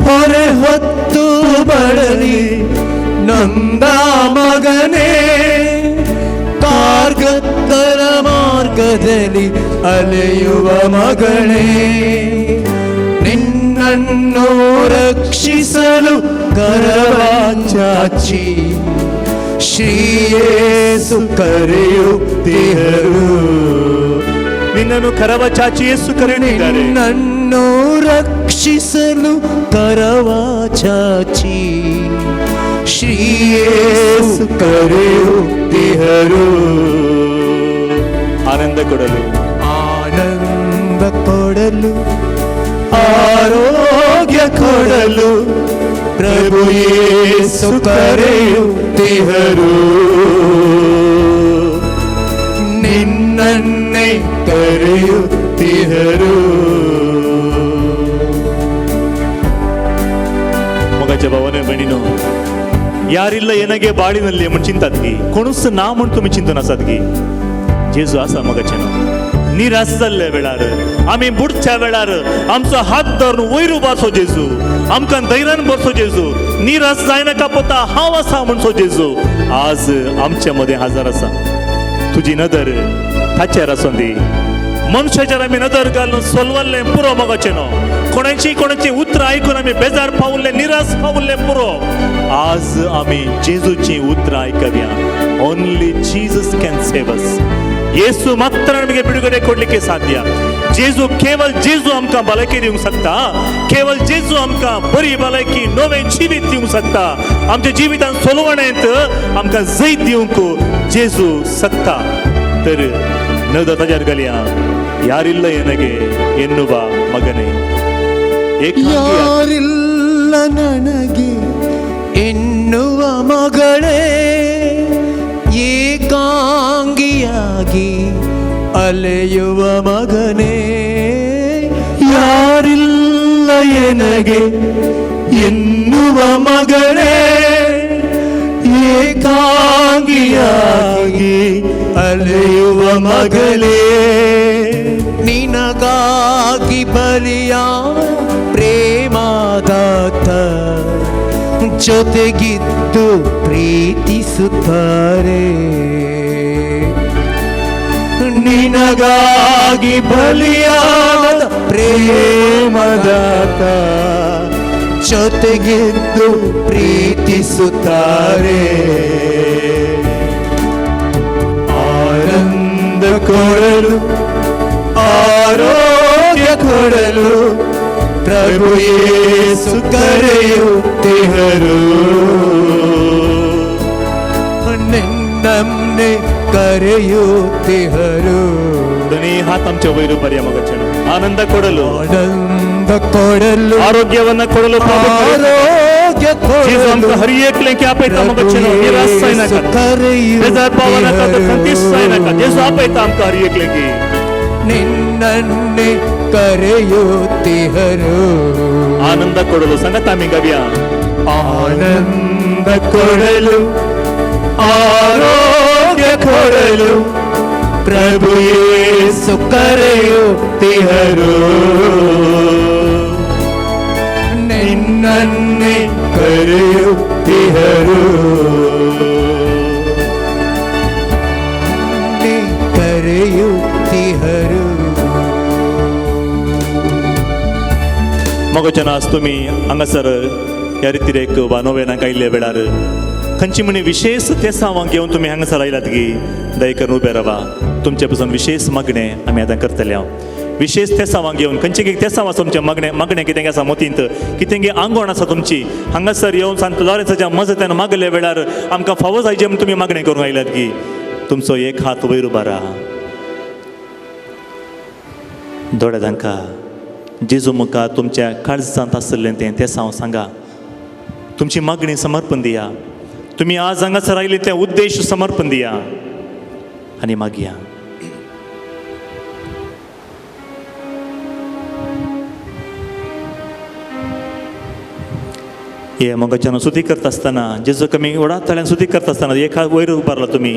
ಹೊರೆ ಹೊತ್ತು ಬಳಲಿ ನಂದ ಮಗನೇ, ಕಾರ್ಗತ್ತಲ ಮಾರ್ಗದಲ್ಲಿ ಅಲೆಯುವ ಮಗಳೇ. ನಿನ್ನನ್ನು ರಕ್ಷಿಸಲು ಕರವ ಚಾಚಿ ಶ್ರೀಯೇಸು ಕರೆಯುತ್ತಿಹರು. ನಿನ್ನನ್ನು ಕರವ ಚಾಚಿ ಯೇಸು ಕರೆಯುತ್ತಿದ್ದಾರೆ. ನಿನ್ನನ್ನು ರಕ್ಷಿಸಲು ಕರವ ಚಾಚಿ ಶ್ರೀಯೇಸು ಕರೆಯುತ್ತಿಹರು. ಆನಂದ ಕೊಡಲು, ಆನಂದ ಕೊಡಲು, ಆರೋಗ್ಯ ಕೊಡಲು ಪ್ರಭು ಯೇಸು ಕರೆಯುತ್ತಿಹರು. ನಿನ್ನನ್ನೇ ಕರೆಯುತ್ತಿಹರು. मोगाच्या भावाने भयणीनो, ಯಾರಿಲ್ಲ ಎನಗೆ ಬಾಳಿನಲ್ಲಿ म्हण चिंतात की, कोणूच ना म्हण तुमी चिंतून आसात की, जेजू आसा मोगाचें. निराश जाल्ल्या वेळार, आमी बुडच्या वेळार आमचो हात धरून वयर उबारचो जेजू, आमकां धैर्यान भरचो जेजू. निराश जायनाका पोता, हांव आसा म्हणचो जेजू आज आमचे मदें हजर आसा. तुजी नदर ताचेर आसूं दी. मनशाचेर आमी नदर घालून सोलवल्लें पुरो मोगाचें न्हू. कोणाची कोणाची उतरां आयकून आमी बेजार पावल्ले, निराश पावल्ले पुरो. आज आमी जेजूची उतरां आयकया. Only Jesus can save us. Yesu ಮಾತ್ರ ನಮಗೆ ಬಿಡುಗಡೆ ಕೊಡ್ಲಿಕ್ಕೆ ಸಾಧ್ಯ. जेजू, केवल जेजू आमकां भलायकी दिवंक शकता. केवल जेजू आमकां बरी भलायकी, नवें जिवीत दिवंक शकता. आमच्या जिवितान सोलवणेंत आमकां जैत दिवंक जेजू शकता. तर नदर ताजेर घालया. ಯಾರಿಲ್ಲ ಎನಗೆ ಎನ್ನುವ ಮಗನೇ, ಏಕಾಂಗಿಯಾಗಿ ಯಾರಿಲ್ಲ ನನಗೆ ಎನ್ನುವ ಮಗಳೇ, ಏಕಾಂಗಿಯಾಗಿ ಅಲೆಯುವ ಮಗನೇ. ಯಾರಿಲ್ಲ ಎನಗೆ ಎನ್ನುವ ಮಗಳೇ, ಏಕಾಂಗಿಯಾಗಿ ಅಲೆಯುವ ಮಗಳೇ. ನಿನಗಾಗಿ ಬಲಿಯ ಪ್ರೇಮದಾತ ಜೊತೆಗಿದ್ದು ಪ್ರೀತಿಸುತ್ತಾರೆ. ನಿನಗಾಗಿ ಬಲಿಯಾದ ಪ್ರೇಮದಾತ ಜೊತೆಗಿದ್ದು ಪ್ರೀತಿಸುತ್ತಾರೆ. ಆನಂದ ಕೊಡಲು, ಆರೋಗ್ಯ ಕೊಡಲು ಪ್ರಭು ಯೇಸು ಕರೆಯುತ್ತಿಹರು. ನಿನ್ನನ್ನೇ ಕರೆಯುತ್ತಿಹರು. दोन्ही हात आमच्या वयर उबारया मगाचे. ಆನಂದ ಕೊಡಲು, ಆನಂದ ಕೊಡಲು, ಆರೋಗ್ಯವನ್ನ ಕೊಡಲು ಪ್ರಭು ಆರೋಗ್ಯ जेजू ಕೊಡಲು आमकां हर एकलें की आपयता मगाचे. निराश जायनाका, बेजार पावनाका, खंतीस जायनाका. जेजू आपयता आमकां हर एकलें की. ನಿನ್ನನ್ನೇ ಕರೆಯುತ್ತಿಹರು. ಆನಂದ ಕೊಡಲು ಸಂಗತ ಆಮಿ ಗವ್ಯ. ಆನಂದ ಕೊಡಲು, ಆರೋಗ್ಯ ಕೊಡಲು ಪ್ರಭು ಯೇಸು ಕರೆಯುತ್ತಿಹರು. ನಿನ್ನನ್ನೇ ಕರೆಯುತ್ತಿಹರು, ಕರೆಯುತ್ತಿಹರು. मगोच्यान आज तुमी हांगासर ह्या रितीरेक वा नोवेनाक आयिल्ल्या वेळार खंयची म्हणी विशेष तेसांवांक घेवन तुमी हांगासर आयलात की दया करून उबे रावा. तुमचे पसून विशेष मागणें आमी आतां करतले. हांव विशेष तेसांवांक घेवन खंयचे कितें तेसांव आसा तुमचें, मागणें मागणें कितें आसा मतींत, कितें आंगवण आसा तुमची, हांगासर येवन सांत लॉरेन्साच्या मजत्यान मागल्या वेळार आमकां फावो जायचें म्हूण तुमी मागणें करूंक आयल्यात की तुमचो एक हात वयर उबारा. दोळे तांकां जेजू मुखार तुमच्या काळजांत आशिल्लें तें तेसांव सांगा. तुमची मागणी समर्पण दिया. तुमी आज हांगासर आयिल्ले तें उद्देश समर्पण दिया आनी मागया. हे मोगाच्यान सुती करता आसतना जेजू कमी व्हडा ताळ्यान सुती करता आसतना एक हात वयर उबारला तुमी,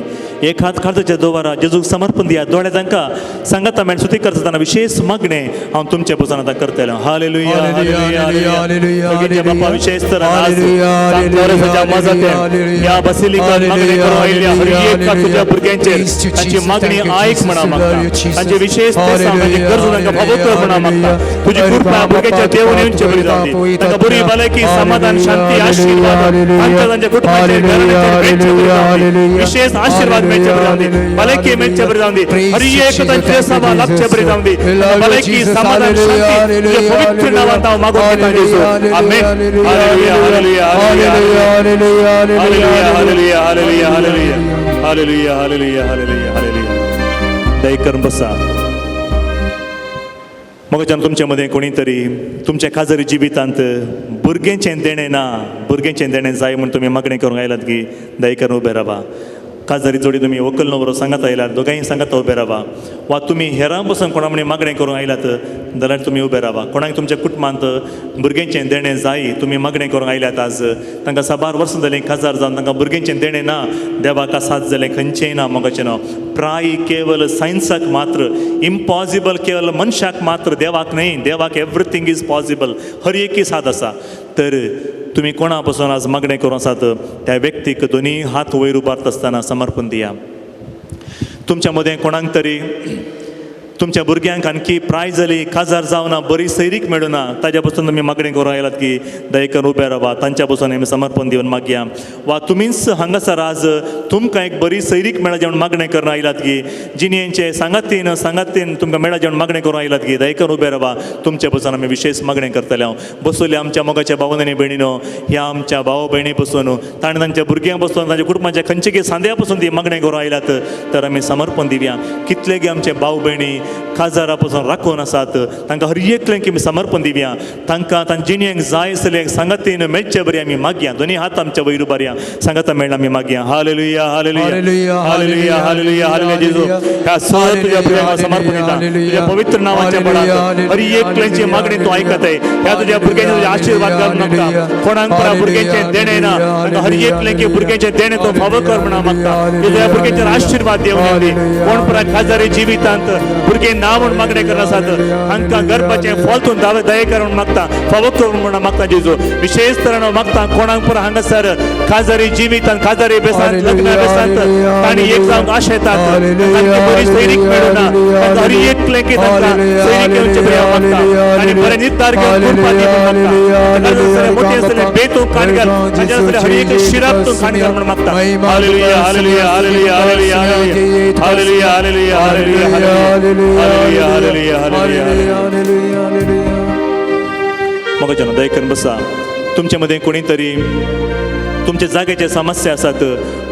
एक हात काळजाचेर दवरा, जेजूक समर्पण दिया. दोळे तांकां सांगाता मेळ सुती करता आसतना विशेष मागणें हांव तुमचे पसून आतां करतलो. Hallelujah, hallelujah, hallelujah. सगळ्यांच्या बापा विशेष तर आज सांत लॉरेन्साच्या मजतेन ह्या बसिलिकान मागणी करून आयिल्ल्या हर एका तुज्या भुरग्यांचेर तांची मागणी आयक म्हणा मागता. तांचे विशेष ते तांची गरज तांकां फावो कर म्हणा मागता. तुजी कृपा भुरग्यांच्या देवून येवचे बरी जावं दी. तांकां बरी भलायकी, समाधान, शांती, आशीर्वाद तांच्या तांच्या कुटुंबाचेर, घराण्याचेर मेळचे बरी जावं दी. विशेष आशीर्वाद मेळचे बरी जावं दी. भलायकी मेळचे बरी जावं दी. हर एक तांचे सभा लागचे बरी जावं दी. भलायकी, समाधान, शांती तुझ्या पवित्र नावांत हांव मागून घेता जेजू. आमेन. Hallelujah, hallelujah, hallelujah, hallelujah, hallelujah, hallelujah, hallelujah, hallelujah, hallelujah, hallelujah. दया करून बसा. मगच्यान तुमचे मदें कोणी तरी तुमच्या खाजरी जिवितांत भुरग्यांचें देणें ना, भुरग्यांचें देणें जाय म्हूण तुमी मागणें करूंक आयलात की दया करून उबे रावा. काजारी जोडी तुमी व्हंकल न्हवरो सांगात आयल्यार दोगांय सांगात उबे रावा वा तुमी हेरां पसून कोणा म्हणी मागणें करूंक आयल्यात जाल्यार तुमी उबे रावा. कोणाक तुमच्या कुटुंबांत भुरग्यांचें देणें जाय, तुमी मागणें करूंक आयल्यात आज, तांकां साबार वर्सां जालीं काजार जावन तांकां भुरग्यांचें देणें ना, देवाक आसात जालें खंयचेंय ना मोगाचें ना. प्राय केवल सायन्साक मात्र, इम्पॉसिबल केवल मनशाक मात्र, देवाक न्हय. देवाक एवरीथींग is possible, हर एकही साद आसा. तर तुमी कोणा पसून आज मागणें करूं आसात त्या व्यक्तीक दोनी हात वयर उबारता आसतना समर्पण दिया. तुमच्या मदें कोणाक तरी तुमच्या भुरग्यांक आणखी प्राय जाली, काजार जावना, बरी सैरीक मेळुना, ताज्या पसून तुमी मागणें करूंक आयलात की दयेकन उबे रावा, तांच्या पसून आमी समर्पण दिवन मागया. वा तुमीच हांगासर आज तुमकां एक बरी सैरीक मेळा म्हूण मागणें करून आयलात की जिणेंचे सांगातीन सांगातीन तुमकां मेळा म्हूण मागणें करूंक आयलात की दयेकन उबे रावा, तुमच्या पसून आमी विशेश मागणें करतले. हांव बसवले आमच्या मोगाच्या भावन आनी भयणीनो, ह्या आमच्या भाव भयणी पसून ताणें तांच्या भुरग्यां पसून तांच्या कुटुंबाच्या खंयचे की सांद्या पसून ती मागणें करूंक आयलात तर आमी समर्पण दिवया. कितले गे आमचे भाव भयणी काजारा पसून राखून आसात तांकां हर एकलें आमी समर्पण दिवया. तांकां तांच्या जिणेक जाय आसलें सांगातीन मेळचे बरी आमी मागया. दोनी हात आमच्या वयर उबारया, सांगाता मेळ्ळा आमी मागया. Hallelujah hallelujah hallelujah hallelujah hallelujah. जेजू ह्या सगळ्या तुज्या भुरग्यांक समर्पण दिता तुज्या पवित्र नावाच्या बळात. हर एकल्यांची मागणी तूं आयकत आहे. ह्या तुज्या भुरग्यांचे तुजे आशिर्वाद घालून मागता. कोणाक परा भुरग्यांचें देणें ना तांकां हर एकलें भुरग्यांचें देणें तूं फावो कर म्हणून मागता. तुज्या भुरग्यांचेर आशिर्वाद देवन दी. कोण परा खाजारी जिवितांत भुरगें ना म्हूण मागणें करत आसात हांकां गर्भाचें फल तूं दावे दये कर म्हूण मागता, फावो कर म्हूण मागता जेजू. विशेष तरेन मागता कोणाक पुरो हांगासर खाजारी जिवितांत खाजारी बेसांत लग्न बेसांत तांणी एक जावंक आशेतात तांकां बरी सैरीक मेळुना तांकां हर एकलें की तांकां सैरीक येवचें बरें हांव मागता आनी बरें निर्धार घेवन कृपा दी म्हूण मागता. मोटी आसतले बेत तूं काण घाल, तांच्या आसतले हर एक शिराप तूं काण घाल म्हूण मागता. Hallelujah hallelujah hallelujah hallelujah hallelujah hallelujah hallelujah hallelujah hallelujah hallelujah. मग दयकन बसा. तुमचे मदें कोणी तरी तुमच्या जाग्याचे समस्या आसात,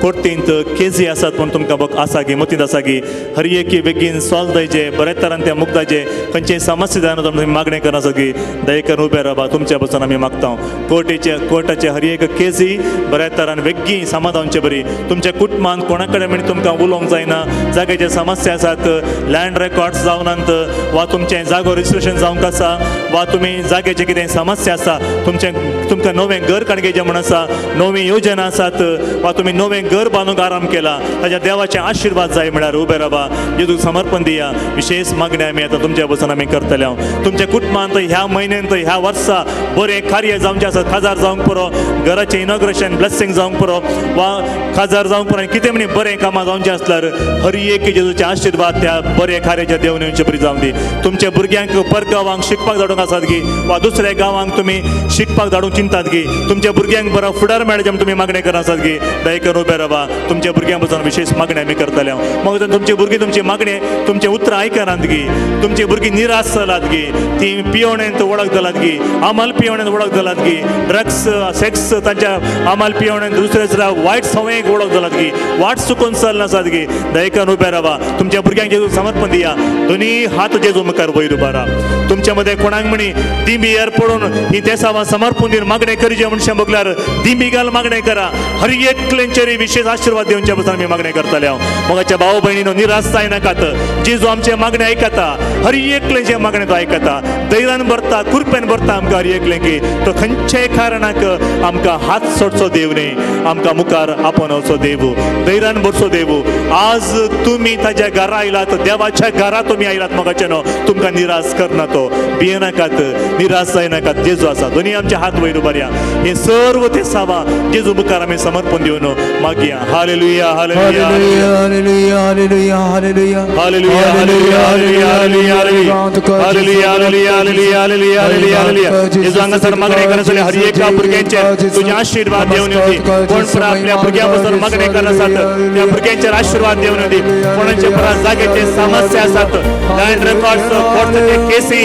कोर्तींत केजी आसात पूण तुमकां बघ आसा गी मतींत आसा गी हर एक बेगीन सॉल्व जायचे बऱ्या तरान त्या मुक्ताचे खंयचेय समस्या जायना तुमी मागणें करना आसा की दयेकन उबे रावा, तुमच्या पसून आमी मागता. कोर्टेचे कोर्टाचे हर एक केजी बऱ्या तरान बेगीन समाधानचे बरी. तुमच्या कुटुंबांत कोणा कडेन म्हण तुमकां उलोवंक जायना, जाग्याचे समस्या आसात, लँड रेकॉर्ड्स जावनात वा तुमचें जागो रजिस्ट्रेशन जावंक आसा वा तुमी जाग्याचे कितें समस्या आसा, तुमचें तुमकां नवें घर काडगेचें म्हूण आसा, नवी योजना आसात वा तुमी नवें घर बांदूंक आराम केला, ताच्या देवाचे आशिर्वाद जाय म्हळ्यार उबे रावा, जेजूक समर्पण दिया. विशेष मागणें आमी आतां तुमच्या पसून आमी करतले. हांव तुमच्या कुटुंबांत ह्या म्हयन्यांत ह्या वर्सा बरें कार्य जावचें आसा, खाजार जावंक पुरो, घराचें इनॉग्रेशन ब्लेसिंग जावंक पुरो वा खाजार जावंक पुरो, कितें म्हणी बरें कामां जावचें आसल्यार हर एक जेजूचे आशिर्वाद त्या बरें कार्याच्या देवन येवचे बरी जावं दी. तुमच्या भुरग्यांक परगांवांक शिकपाक धाडूंक आसात गी वा दुसऱ्या गांवांक तुमी शिकपाक धाडूंक चिंतात गी, तुमच्या भुरग्यांक बरो फुडार मेळचें म्हूण तुमी मागणें करत आसात गी दयेकन उबे रावा, तुमच्या भुरग्यां पसून विशेष मागणें आमी करतले. हांव मग तुमची भुरगीं तुमची मागणें तुमचें उतरां आयकनात गी, तुमची भुरगीं निराश जालात गी, ती पियोणेंत वळख जालात गी, आमाल पियोणेंत वळख जालात गी, ड्रग्स सेक्स तांच्या आमाल पियोणेंत दुसऱ्या वायट संवयेक वळख जालात गी, वाट चुकून चलनासात गी, दयेकन उबे रावा, तुमच्या भुरग्यांक जेजू समर्पण दिया. दोनी हात जेजू मुखार वयर उबारा. तुमच्या मदें कोणाक म्हणी दिंबी एर पडून ही देसावां समर्पण दिवन मागणें करचें म्हणशें बगल्यार दिंबी घाल मागणें करा. हर एकल्यांचेर विशेष आशिर्वाद दिवचे पसून आमी मागणें करतले. हांव मोगाच्या भाव भयणीनो निराश जायनाकात, जेजू आमचें मागणें आयकता, हर एकल्यांचें मागणें तो आयकता, धैर्यान भरता, कृपेन भरता आमकां हर एकलें की तो खंयच्याय कारणाक आमकां हात सोडचो देव न्ही, आमकां मुखार आपोवचो देव, धैर्यान भरचो देव. आज तुमी ताज्या घरा आयलात, देवाच्या घरा तुमी आयलात मोगाचे न्हू, तुमकां निराश करना तो, भियेनाकात, निराश जायनाकात, जेजू आसा. दोनी आमचे हात वयर उबारया, हे सर्व ते सावा जेजू मुखार आमी समर्पण दिवन मागया. Hallelujah hallelujah hallelujah hallelujah hallelujah hallelujah hallelujah hallelujah hallelujah hallelujah hallelujah hallelujah hallelujah hallelujah hallelujah. जेजू हांगासर मागणें करत हर एका भुरग्यांचेर तुजे आशिर्वाद देवन दी. कोण परा आपल्या भुरग्यां पसून मागणें करत आसात त्या भुरग्यांचेर आशिर्वाद देवन दी. कोणाचे परा जाग्याचे समस्या आसात, लँड रेकॉर्ड्स कोर्टाचे केसी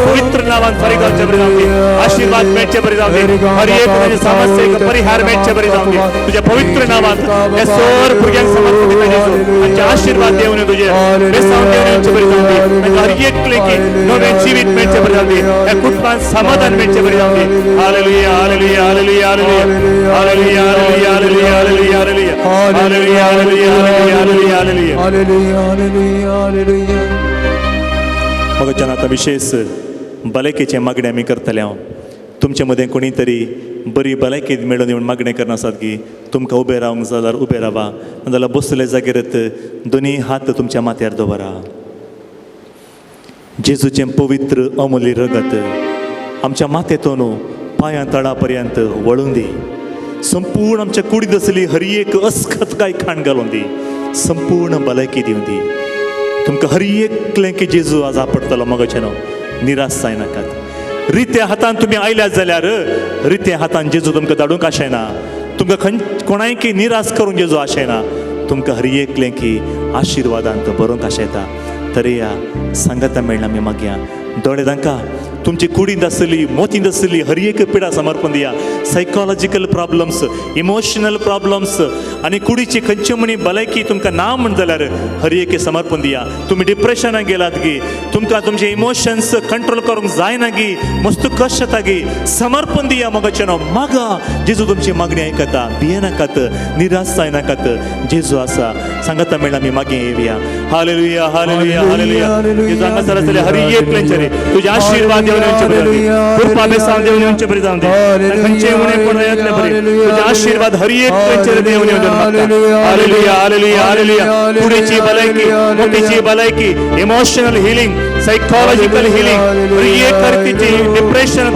पवित्र नावान फारीक जावचे बरी जावं दी, आशिर्वाद मेळचे बरी जावं दी. हर एक समस्या समस्येक परिहार मेळचे बरी जावं दी तुज्या पवित्र नांवांत हे सर भुरग्यांक समर्पण दिता जेजू तांचे आशिर्वाद देवन तुजे बेसांव देवन येवचे बरी जावं दी तांकां हर एक लेखी नवें जिवीत मेळचे बरी जावं दी ह्या कुटुंबान समाधान मेळचे बरी जावं दी. Hallelujah hallelujah hallelujah hallelujah hallelujah hallelujah hallelujah hallelujah hallelujah hallelujah hallelujah hallelujah hallelujah hallelujah hallelujah. मगच्यान आतां विशेष भलायकेचें मागणें आमी करतले हांव. तुमचे मदें कोणी तरी बरी भलायकी मेळून म्हूण मागणें करना आसात की तुमकां उबें रावंक जाल्यार उबें रावा, नाजाल्यार बसले जागेर दोनी हात तुमच्या माथ्यार दवरा. जेजूचें पवित्र अमूल्य रगत आमच्या माथेतून पांयां तळा पर्यंत वळून दी. संपूर्ण आमच्या कुडींत आसली हर एक अस्खतकाय खाण घालून दी. संपूर्ण भलायकी दिवन दी. तुमकां हर एकलें की जेजू आज आपडटलो मगचें न्हू निराश जायनाकात. रित्या हातान तुमी आयल्यात जाल्यार रित्या हातान जेजू तुमकां धाडूंक आशयना. तुमकां खंय कोणायकी निराश करूंक जेजू आशयना. तुमकां हर एकलें की आशिर्वादान तो बरोवंक आशयता. तरी या सांगाता मेळना आमी मागया दोळे तांकां तुमची कुडींत आसली मोतींत आसली हर एक पिडा समर्पण दिया. सायकोलॉजिकल प्रॉब्लम्स, इमोशनल प्रॉब्लम्स आनी कुडीची खंयची म्हणी भलायकी तुमकां ना म्हण जाल्यार हर एक समर्पण दिया. तुमी डिप्रेशनाक गेलात गी, तुमकां तुमचे इमोशन्स कंट्रोल करूंक जायना गी, मस्त कश्ट जाता गी, समर्पण दिया मगाचें न्हू मागा जेजू तुमची मागणी आयकता. भियेनाकात, निराश जायनाकात, जेजू आसा. सांगाता मेळ्ळा आमी मागीर येवया. Hallelujah hallelujah hallelujah. जेजू हांगासर आसले हर एकल्यांचेर तुजे आशिर्वाद देवन येवचे बरी जावं दी. कृपा बेसांव देवन येवचे बरी जावं दी. खंयचे उणेपण येतले बरी तुजे आशिर्वाद हर एकल्यांचेर देवन येवचे मागता. Hallelujah hallelujah hallelujah. कुडीची भलायकी, मोटीची भलायकी, इमोशनल हिलिंग, सायकोलॉजिकल हिलिंग, हर एक रितीची डिप्रेशन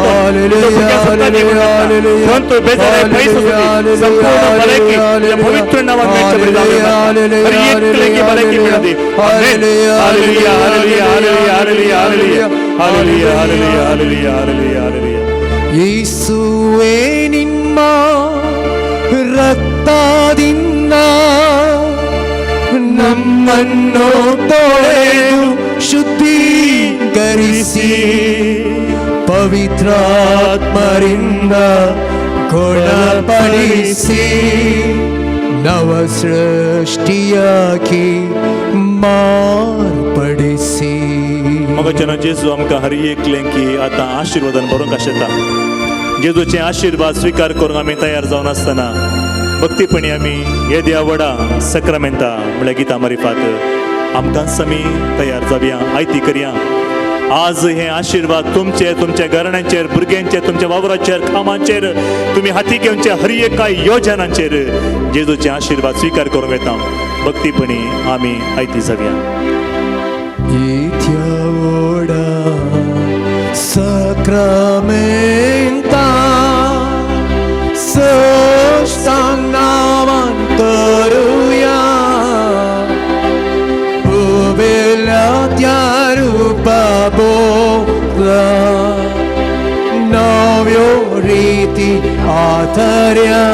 तो बेजार पयस वचूं दी. संपूर्ण भलायकी तुज्या पवित्र नांवान मेळचे बरी जावं दी. हर एकल्याची भलायकी मेळूं दी. आमेन. Hallelujah hallelujah hallelujah hallelujah hallelujah hallelujah hallelujah hallelujah hallelujah hallelujah. ಯೇಸುವೇ ನಿಮ್ಮ ರಕ್ತದಿಂದ ನಮ್ಮನ್ನು ತೊಳೆದು ಶುದ್ಧೀಕರಿಸಿ ಪವಿತ್ರಾತ್ಮರಿಂದ ಗುಣಪಡಿಸಿ ನವ ಸೃಷ್ಟಿಯಾಗಿ ಮಾರ್ಪಡಿಸಿ. मगच्यान जेजू आमकां हर एकलें की आतां आशिर्वादान भरूंक आशेता. जेजूचे आशिर्वाद स्विकार करूंक आमी तयार जावन आसतना भक्तीपणी आमी येद्या व्हडा सक्रामेंता म्हळ्यार गिता मारिफात आमकांच आमी तयार जावया, आयती करया. आज हे आशिर्वाद तुमचे, तुमच्या घराण्यांचेर, भुरग्यांचेर, तुमच्या वावराचेर, कामाचेर, तुमी हाती घेवचे हर एका योजनांचेर जेजूचे आशिर्वाद स्विकार करूंक येता. भक्तीपणी आमी आयती जावया. येद्या सक्रामेंता सष्टांग नावान करुया उबेल्या त्या रुपा बोला नव्यो रीती आथर्या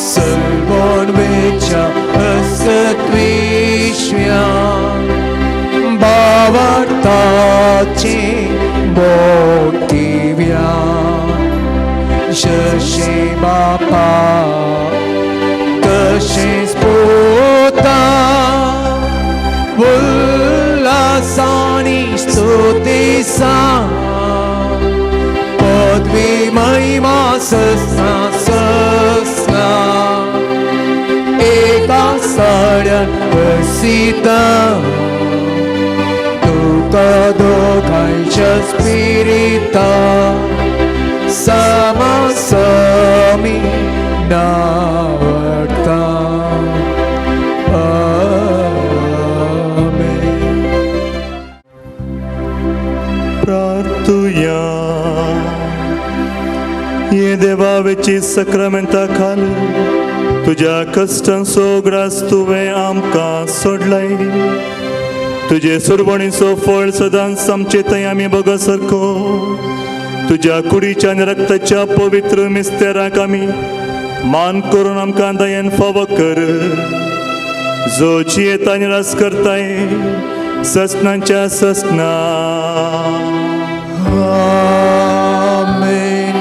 सलबोन वेच्या असत्विश्व्या बावडताचे मोटिव्या जशे बापा तशेंच पुता उल्हासानी स्तुतीसा पदवी महिमा सस्ना सस्ना एका साड्यान बसिता तुका दोगांयच्या स्पिरिता सामासमी नावडता. आमेन. प्रार्थुया. ये देवावेची सक्रामेंता खाल तुज्या कश्टांचो ग्रास तुवें आमकां सोडलाय. तुजे सुरवणीचो फळ सदांच आमचे थंय आमी बग सारको तुज्या कुडीच्या आनी रक्ताच्या पवित्र मिस्तेराक आमी मान करून आमकां दयेन फावो कर. जो जियेता आनी रास करताय ससनाच्या ससना. आमेन.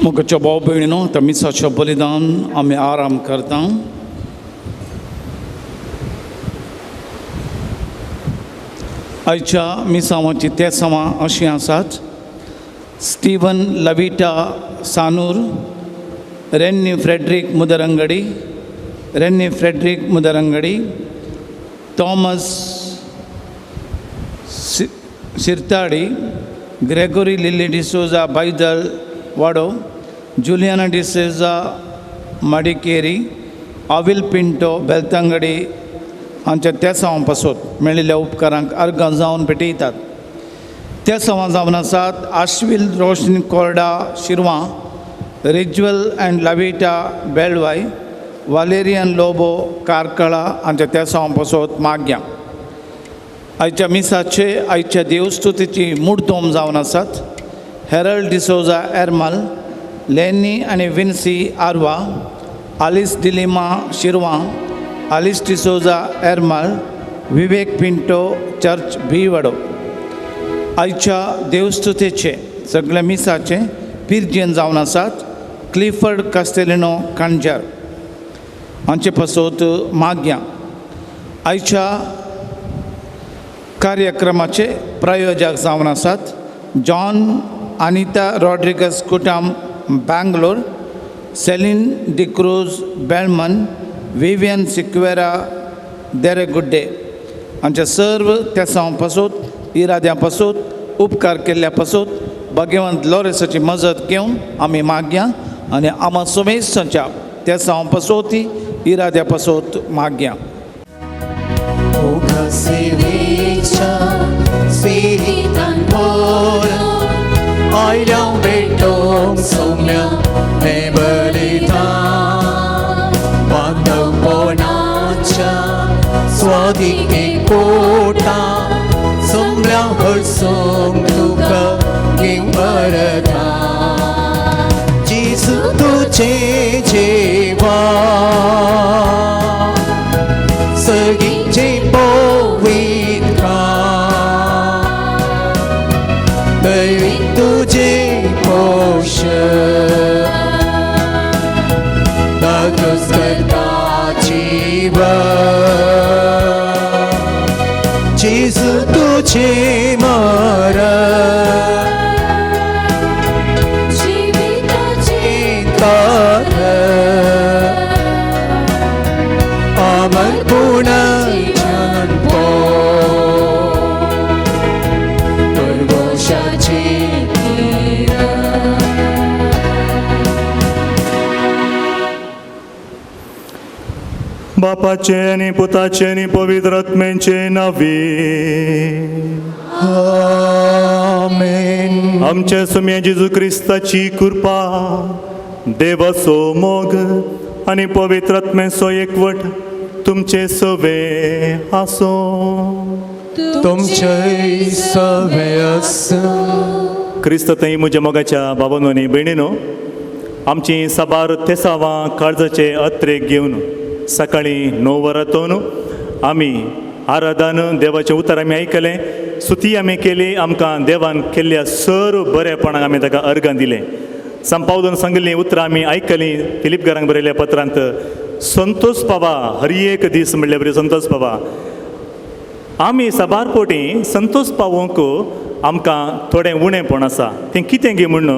मोगाच्या भाव भयणीनो, आतां मिसाचें बलिदान आमी आराम करता. आयच्या मिसांवाची तेसांवां अशीं आसात: Steven Lavita Sanur, Renny Frederick Mudarangadi, Renny Frederick Mudarangadi, Thomas Sirtadi, Gregory Lily D'Souza Baidal Wado, Juliana D'Souza Madikeri, Avil Pinto Belthangady हांच्या तेसांवां पासत मेळिल्ल्या उपकारांक अर्गां जावन भेटयतात. तेसांवां जावन आसात Ashwil Roshan Korda Shirva, Rijwal and Lavita Belvai, Valerian Lobo Karkala हांच्या तेसांवां पासत माग्या. आयच्या मिसाचे आयच्या देवस्तुतीची मुडदोम जावन आसात हेरल्ड डिसोजा एर्मल, लेनी आनी Vincy Arva, Alice D'Lima Shirva, Alice D'Souza Ermal, Vivek Pinto church Bhiwado. आयच्या देवस्तुतेचे सगळ्या मिसाचे पिर्जेन जावन आसात क्लिफर्ड कास्तेलिनो कांजार हांचे पासत माग्या. आयच्या कार्यक्रमाचे प्रायोजक जावन आसात जॉन अनिता रॉड्रिगस कुटाम Bangalore, Celine D'Cruz Belman, Vivian Sequeira Dereguddhe हांच्या सर्व तेसांव पासत इराद्यां पासत उपकार केल्ल्या पासत भाग्यवंत लॉरेसाची मजत घेवन आमी मागया आनी आमा सोमेस्तांच्या तेसांव पासत इराद्या पासत मागया. सेवेच्या स्पिरितान भरून आयल्या भेटोंक सौम्या हें बलिदान बांदवपणाच्या स्वादिके कोटा सगळ्या हरसूंक तुका घेवंक परता जेजू तुजें जेवण सगळीचें पवित्र दैवी तुजें पोशण धादोस करता जीवन जेजू तुजें मरण जिविताचें तारण अमर पुनर्जन्म परवशाचें किरण. बापाचे आनी पुताचे आनी पवित्र आत्म्याचे नांवे. आमेन. आमच्या सुम्या जेजू क्रिस्ताची कृपा, देवाचो मोग आनी पवित्र आत्म्याचो एकवट तुमचे सवे आसूं. तुमचेय सवे आसूं. क्रिस्त थंय म्हज्या मोगाच्या बाबानो आनी भयणीनो, आमची साबार तेसावां काळजाचे अत्रेक घेवन सकाळीं 9 वरां आमी आराधन देवाचें उतर आमी आयकलें, स्तुती आमी केली. आमकां देवान केल्ल्या सर्व बरेपणाक आमी ताका अर्गां दिलें. संपावदून सांगिल्लीं उतरां आमी आयकलीं फिलीपगारांक बरयल्या पत्रांत, संतोष पावा हर एक दीस म्हणल्यार बरी संतोष पावा. आमी साबार पोटी संतोष पावोवंक आमकां थोडें उणेंपण आसा, तें कितें गे म्हूण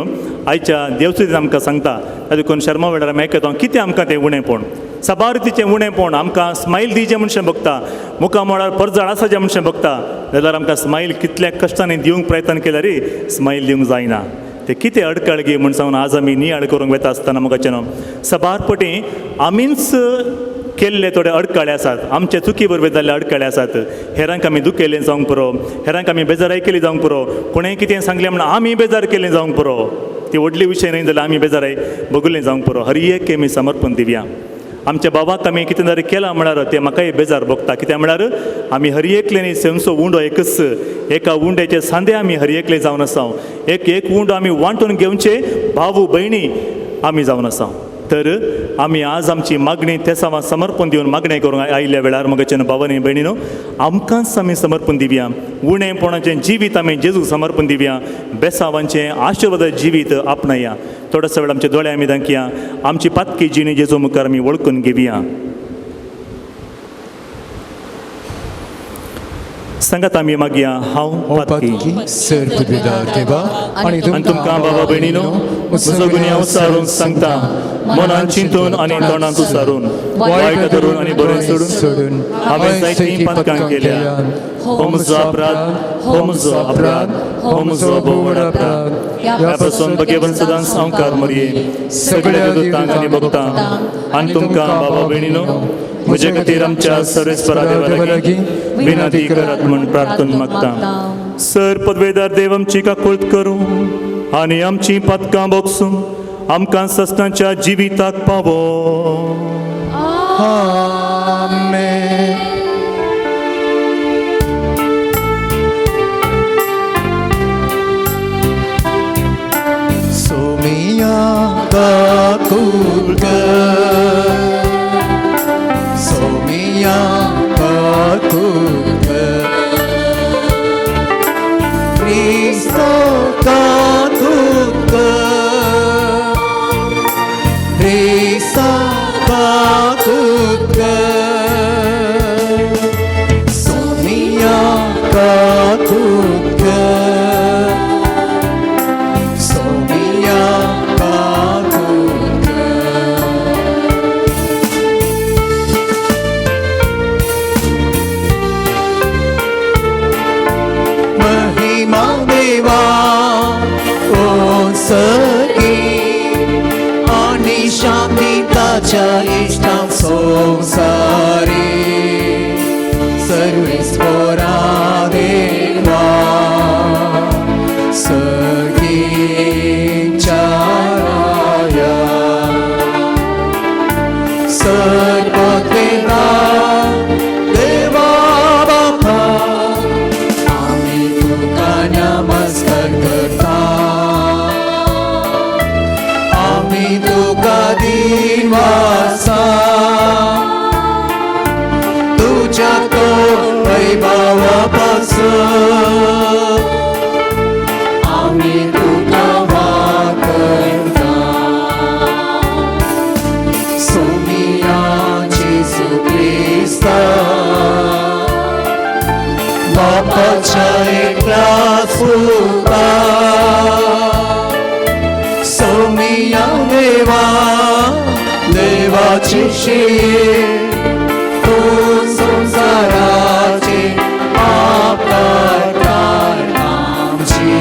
आयच्या देवसुतीन आमकां सांगता. देखून शर्मा वेळार आमी आयकता कितें आमकां तें उणेंपण, साबार तिचें उणेंपण. आमकां स्मायल दिवचें म्हणशें बगता, मुखा मळार परजळ आसा जें म्हणशें बगता, जाल्यार आमकां स्मायल कितल्या कश्टांनी दिवंक प्रयत्न केल्यार स्मायल दिवंक जायना. तें कितें अडकळ गे म्हूण सांगून आज आमी नियाळ करूंक वता आसतना मोगाचें न्हू साबार पटी आमीच केल्ले थोडे अडकळे आसात, आमचे चुकी बरोबर जाल्ले अडकळे आसात. हेरांक आमी दुखयलें जावंक पुरो, हेरांक आमी बेजाराय केली जावंक पुरो, कोणें कितें सांगलें म्हण आमी बेजार केलें जावंक पुरो, ती व्हडली विशय न्हय जाल्यार आमी बेजाराय भोगलें जावंक पुरो. हर एक आमी समर्पण दिवया. आमच्या बाबाक आमी कितें तरी केलां म्हळ्यार तें म्हाकाय बेजार भोगता. कित्याक म्हळ्यार आमी हर एकल्यानी सेमसो उंडो एकच, एका उंड्याचे सांदे आमी हर एकले जावन आसा. एक एक उंडो आमी वांटून घेवचे भाव भयणी आमी जावन आसा. तर आमी आज आमची मागणी तेसावां समर्पण दिवन मागणें करूंक आयिल्ल्या वेळार मगाचें भावानी भयणीनो आमकांच आमी समर्पण दिवया. उणेपणाचें जिवीत आमी जेजूक समर्पण दिवया, बेसावांचें आशिर्वाद जिवीत आपणाया. थोडोसो वेळ आमचे दोळे आमी दाखया, आमची पातकी जिणी जेजू मुखार आमी वळखून घेवया. सांगात आमी मागया, हांव पातकी पातकी सर पदवीदार देवा आनी तुमकां बाबा भयणीनो म्हजो गुन्यांव सारून सांगता, मनान चिंतून आनी तोंडांत उसारून, वायट धरून आनी बरें सोडून हांवें जायतीं पातकां केल्या. हो म्हजो अपराध, हो म्हजो अपराध, हो म्हजो भोव व्हड अपराध. ह्या पासून भगेवन सदांच सावकार मरये सगळ्या दुतांक आनी भक्तांक आनी तुमकां बाबा भयणीनो म्हजे खातीर आमच्या सर्वेस्परा देवा लागीं विनंती करात म्हूण प्रार्थना मागता. सर पदवेदार देव आमची काकुळट करूं आनी आमची पातकां बोगसूं आमकां सस्नाच्या जिविताक पावो. आमेन. सोमिया काकुळट, सोमिया काकुळट, क्रिस्तो काकुळट, क्रिस्ता काकुळट, सोमिया काकुळट, सोमिया काकुळट. महिमा देवा ओ सखी आणि शांती ताच्या इश्टांक संवसारी सर्वेस्परा देवा सखीच्या राया सर्वदेवा देवा बापा आमी तुका नमस्कार करता, आमी तुका दिनवासा, तुज्या तो वैभवा पासून आमी तुका वाकरता. सोमिया जेजू क्रिस्ता बापाच्या एकल्या पुता, सोमिया देवा देवाची शीर तूं संवसाराचे पाप काडटाय आमची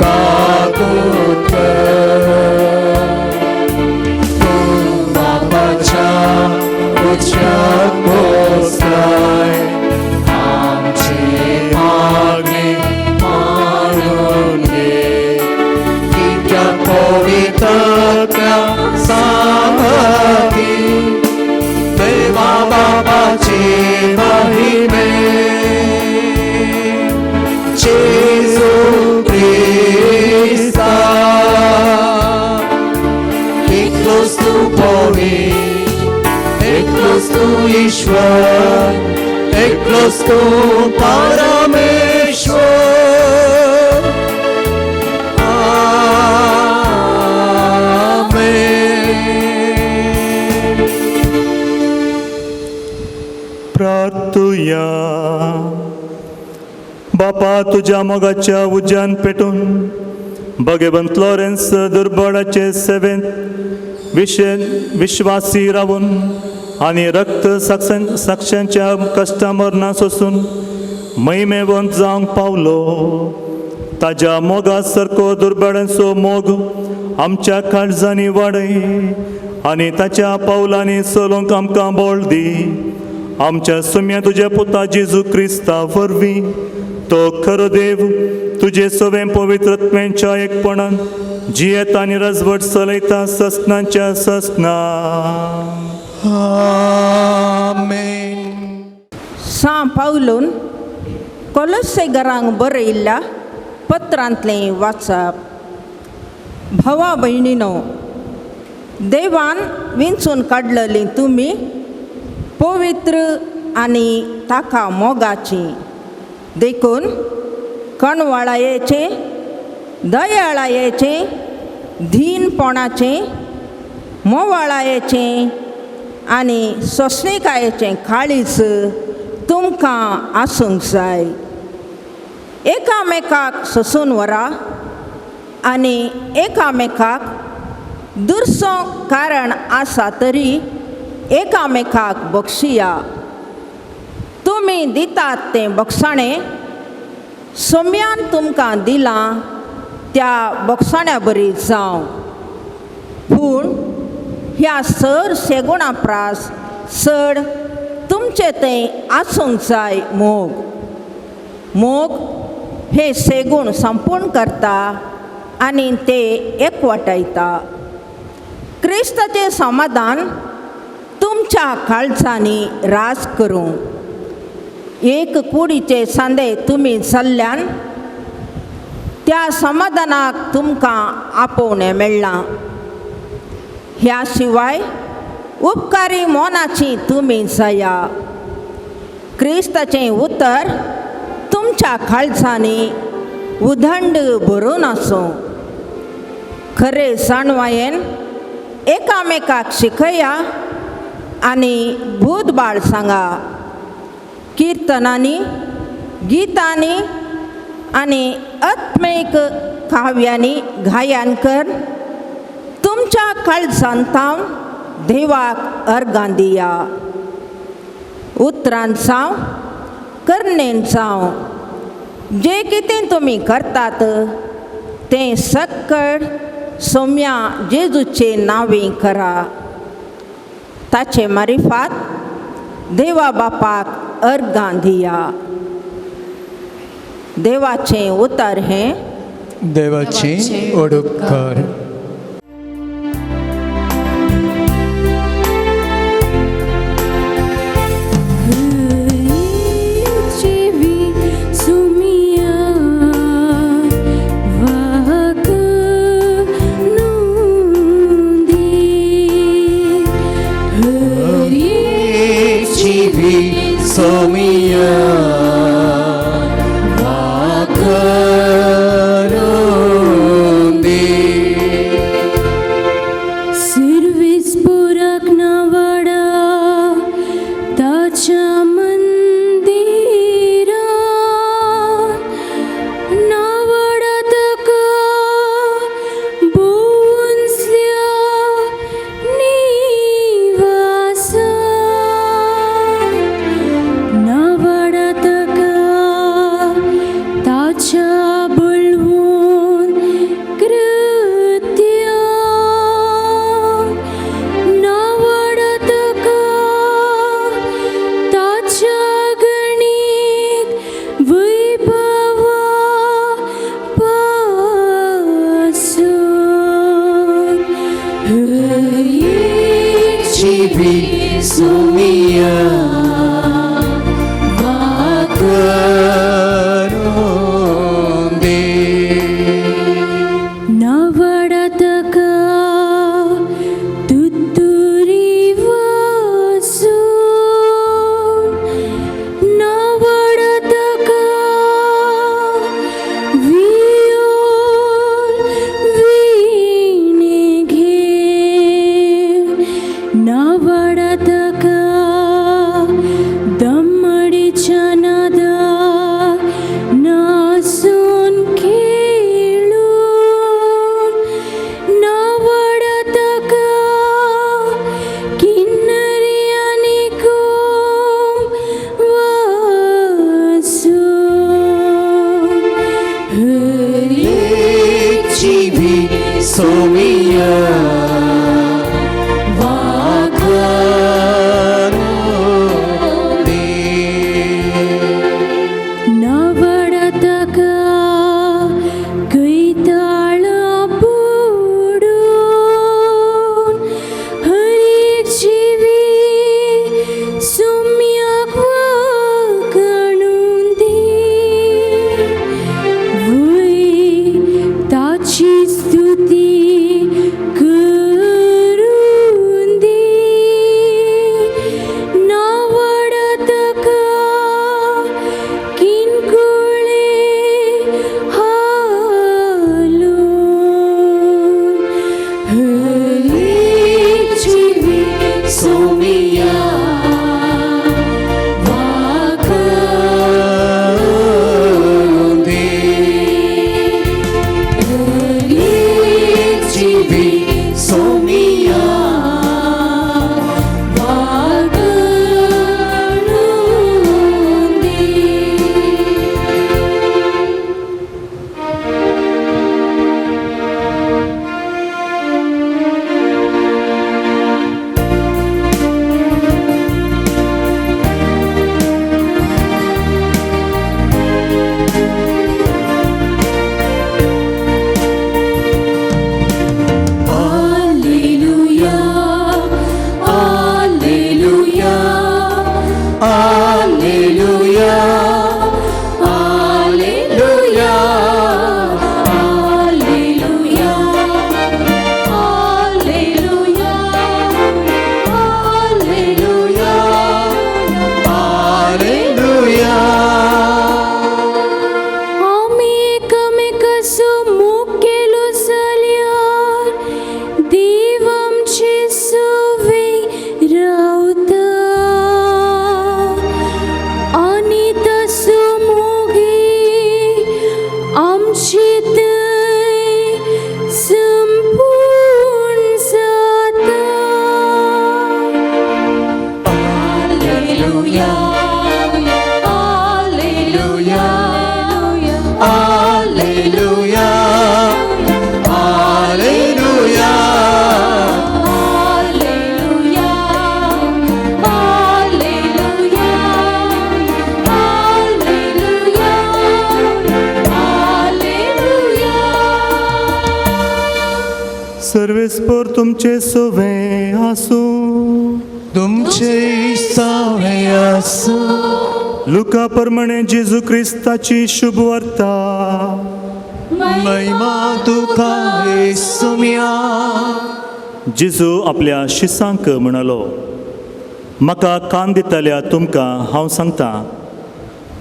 काकूट कर. तूं बापाच्या उच्चाक बसलाय आमचे मागणे मानून घे, कित्याक पवित्रत्या सांगाती देवा बापाचे महिमे जेजू क्रिस्ता एकलोच तूं पवित्र, एकलोच तूं ईश्वर, एकलोच तूं परमेश्वर. आमेन. प्रार्थुया. बापा तुज्या मोगाच्या उज्यान पेटून भगवंत लॉरेन्स दुर्बळाचे सेवेंत विश्वासी रावून आनी रक्त साक्षांच्या कश्टां मरणां सोसून महिमेवंत जावंक पावलो. ताज्या मोगा सारको दुर्बळांचो मोग आमच्या काळजांनी वाडय आनी ताच्या पावलांनी चलोवंक आमकां बळ दी. आमच्या सुम्या तुज्या पुता जेजू क्रिस्ता वरवीं तो खरो देव तुजे सवें पवित्रत्वेंच्या एकपणान जियेता आनी रजवट चलयता ससनाच्या ससना. आमेन. सां पावलून कोलसेगरांक बरयल्ल्या पत्रांतलें वाचप. भावा भयणीनो, देवान विंचून काडलेली तुमी पवित्र आनी ताका मोगाची, देखून कणवाळायेचें, दयाळायेचें धीनपणाचें, मोवाळायेचें आनी सोंसणीकायेचें काळीज तुमकां आसूंक जाय. एकामेकाक सोंसून व्हरा आनी एकामेकाक दुरसो कारण आसा तरी एकामेकाक बक्षिया. तुमी दितात तें बक्षाणें सोम्यान तुमकां दिलां त्या बक्षाण्या बरी जावं. पूण ह्या सर शेगुणा प्रास चड तुमचे थंय आसूंक जाय मोग. मोग हे सेगूण संपूर्ण करता आनी ते एकवटायता. क्रिस्ताचें समाधान तुमच्या काळजांनी राज करूं. एक कुडीचे सांदे तुमी जाल्ल्यान त्या समाधानाक तुमकां आपोवणें मेळ्ळां. ह्या शिवाय उपकारी मोनाची तुमी जाया. क्रिस्ताचें उतर तुमच्या काळजांनी उदंड भरून आसूं. खरे जाणवायेन एकामेकाक शिकया आनी भूतबाळ सांगा. किर्तनांनी, गितांनी आनी आत्मीक काव्यांनी गायन कर तुमच्या काळजांत तावन देवाक अर्गां दिया. उतरान जावं, करणेन जावं, जें कितें तुमी करतात तें सक्कड सोम्या जेजूचे नांवी करा. ताचे मारिफात देवा बापाक अर्गां दिया. देवाचें उतर हें. देवाची ओडुपकार. निवासा नावडा. सर्वेस्पर तुमचे सवे आसूं. तुमचे सावे आसूं. लुका प्रमाणे जेजू क्रिस्ताची शुभ वार्ता. महिमा तुका येसुम्या. जेजू आपल्या शिसांक म्हणालो, म्हाका कान दितल्या तुमकां हांव सांगता,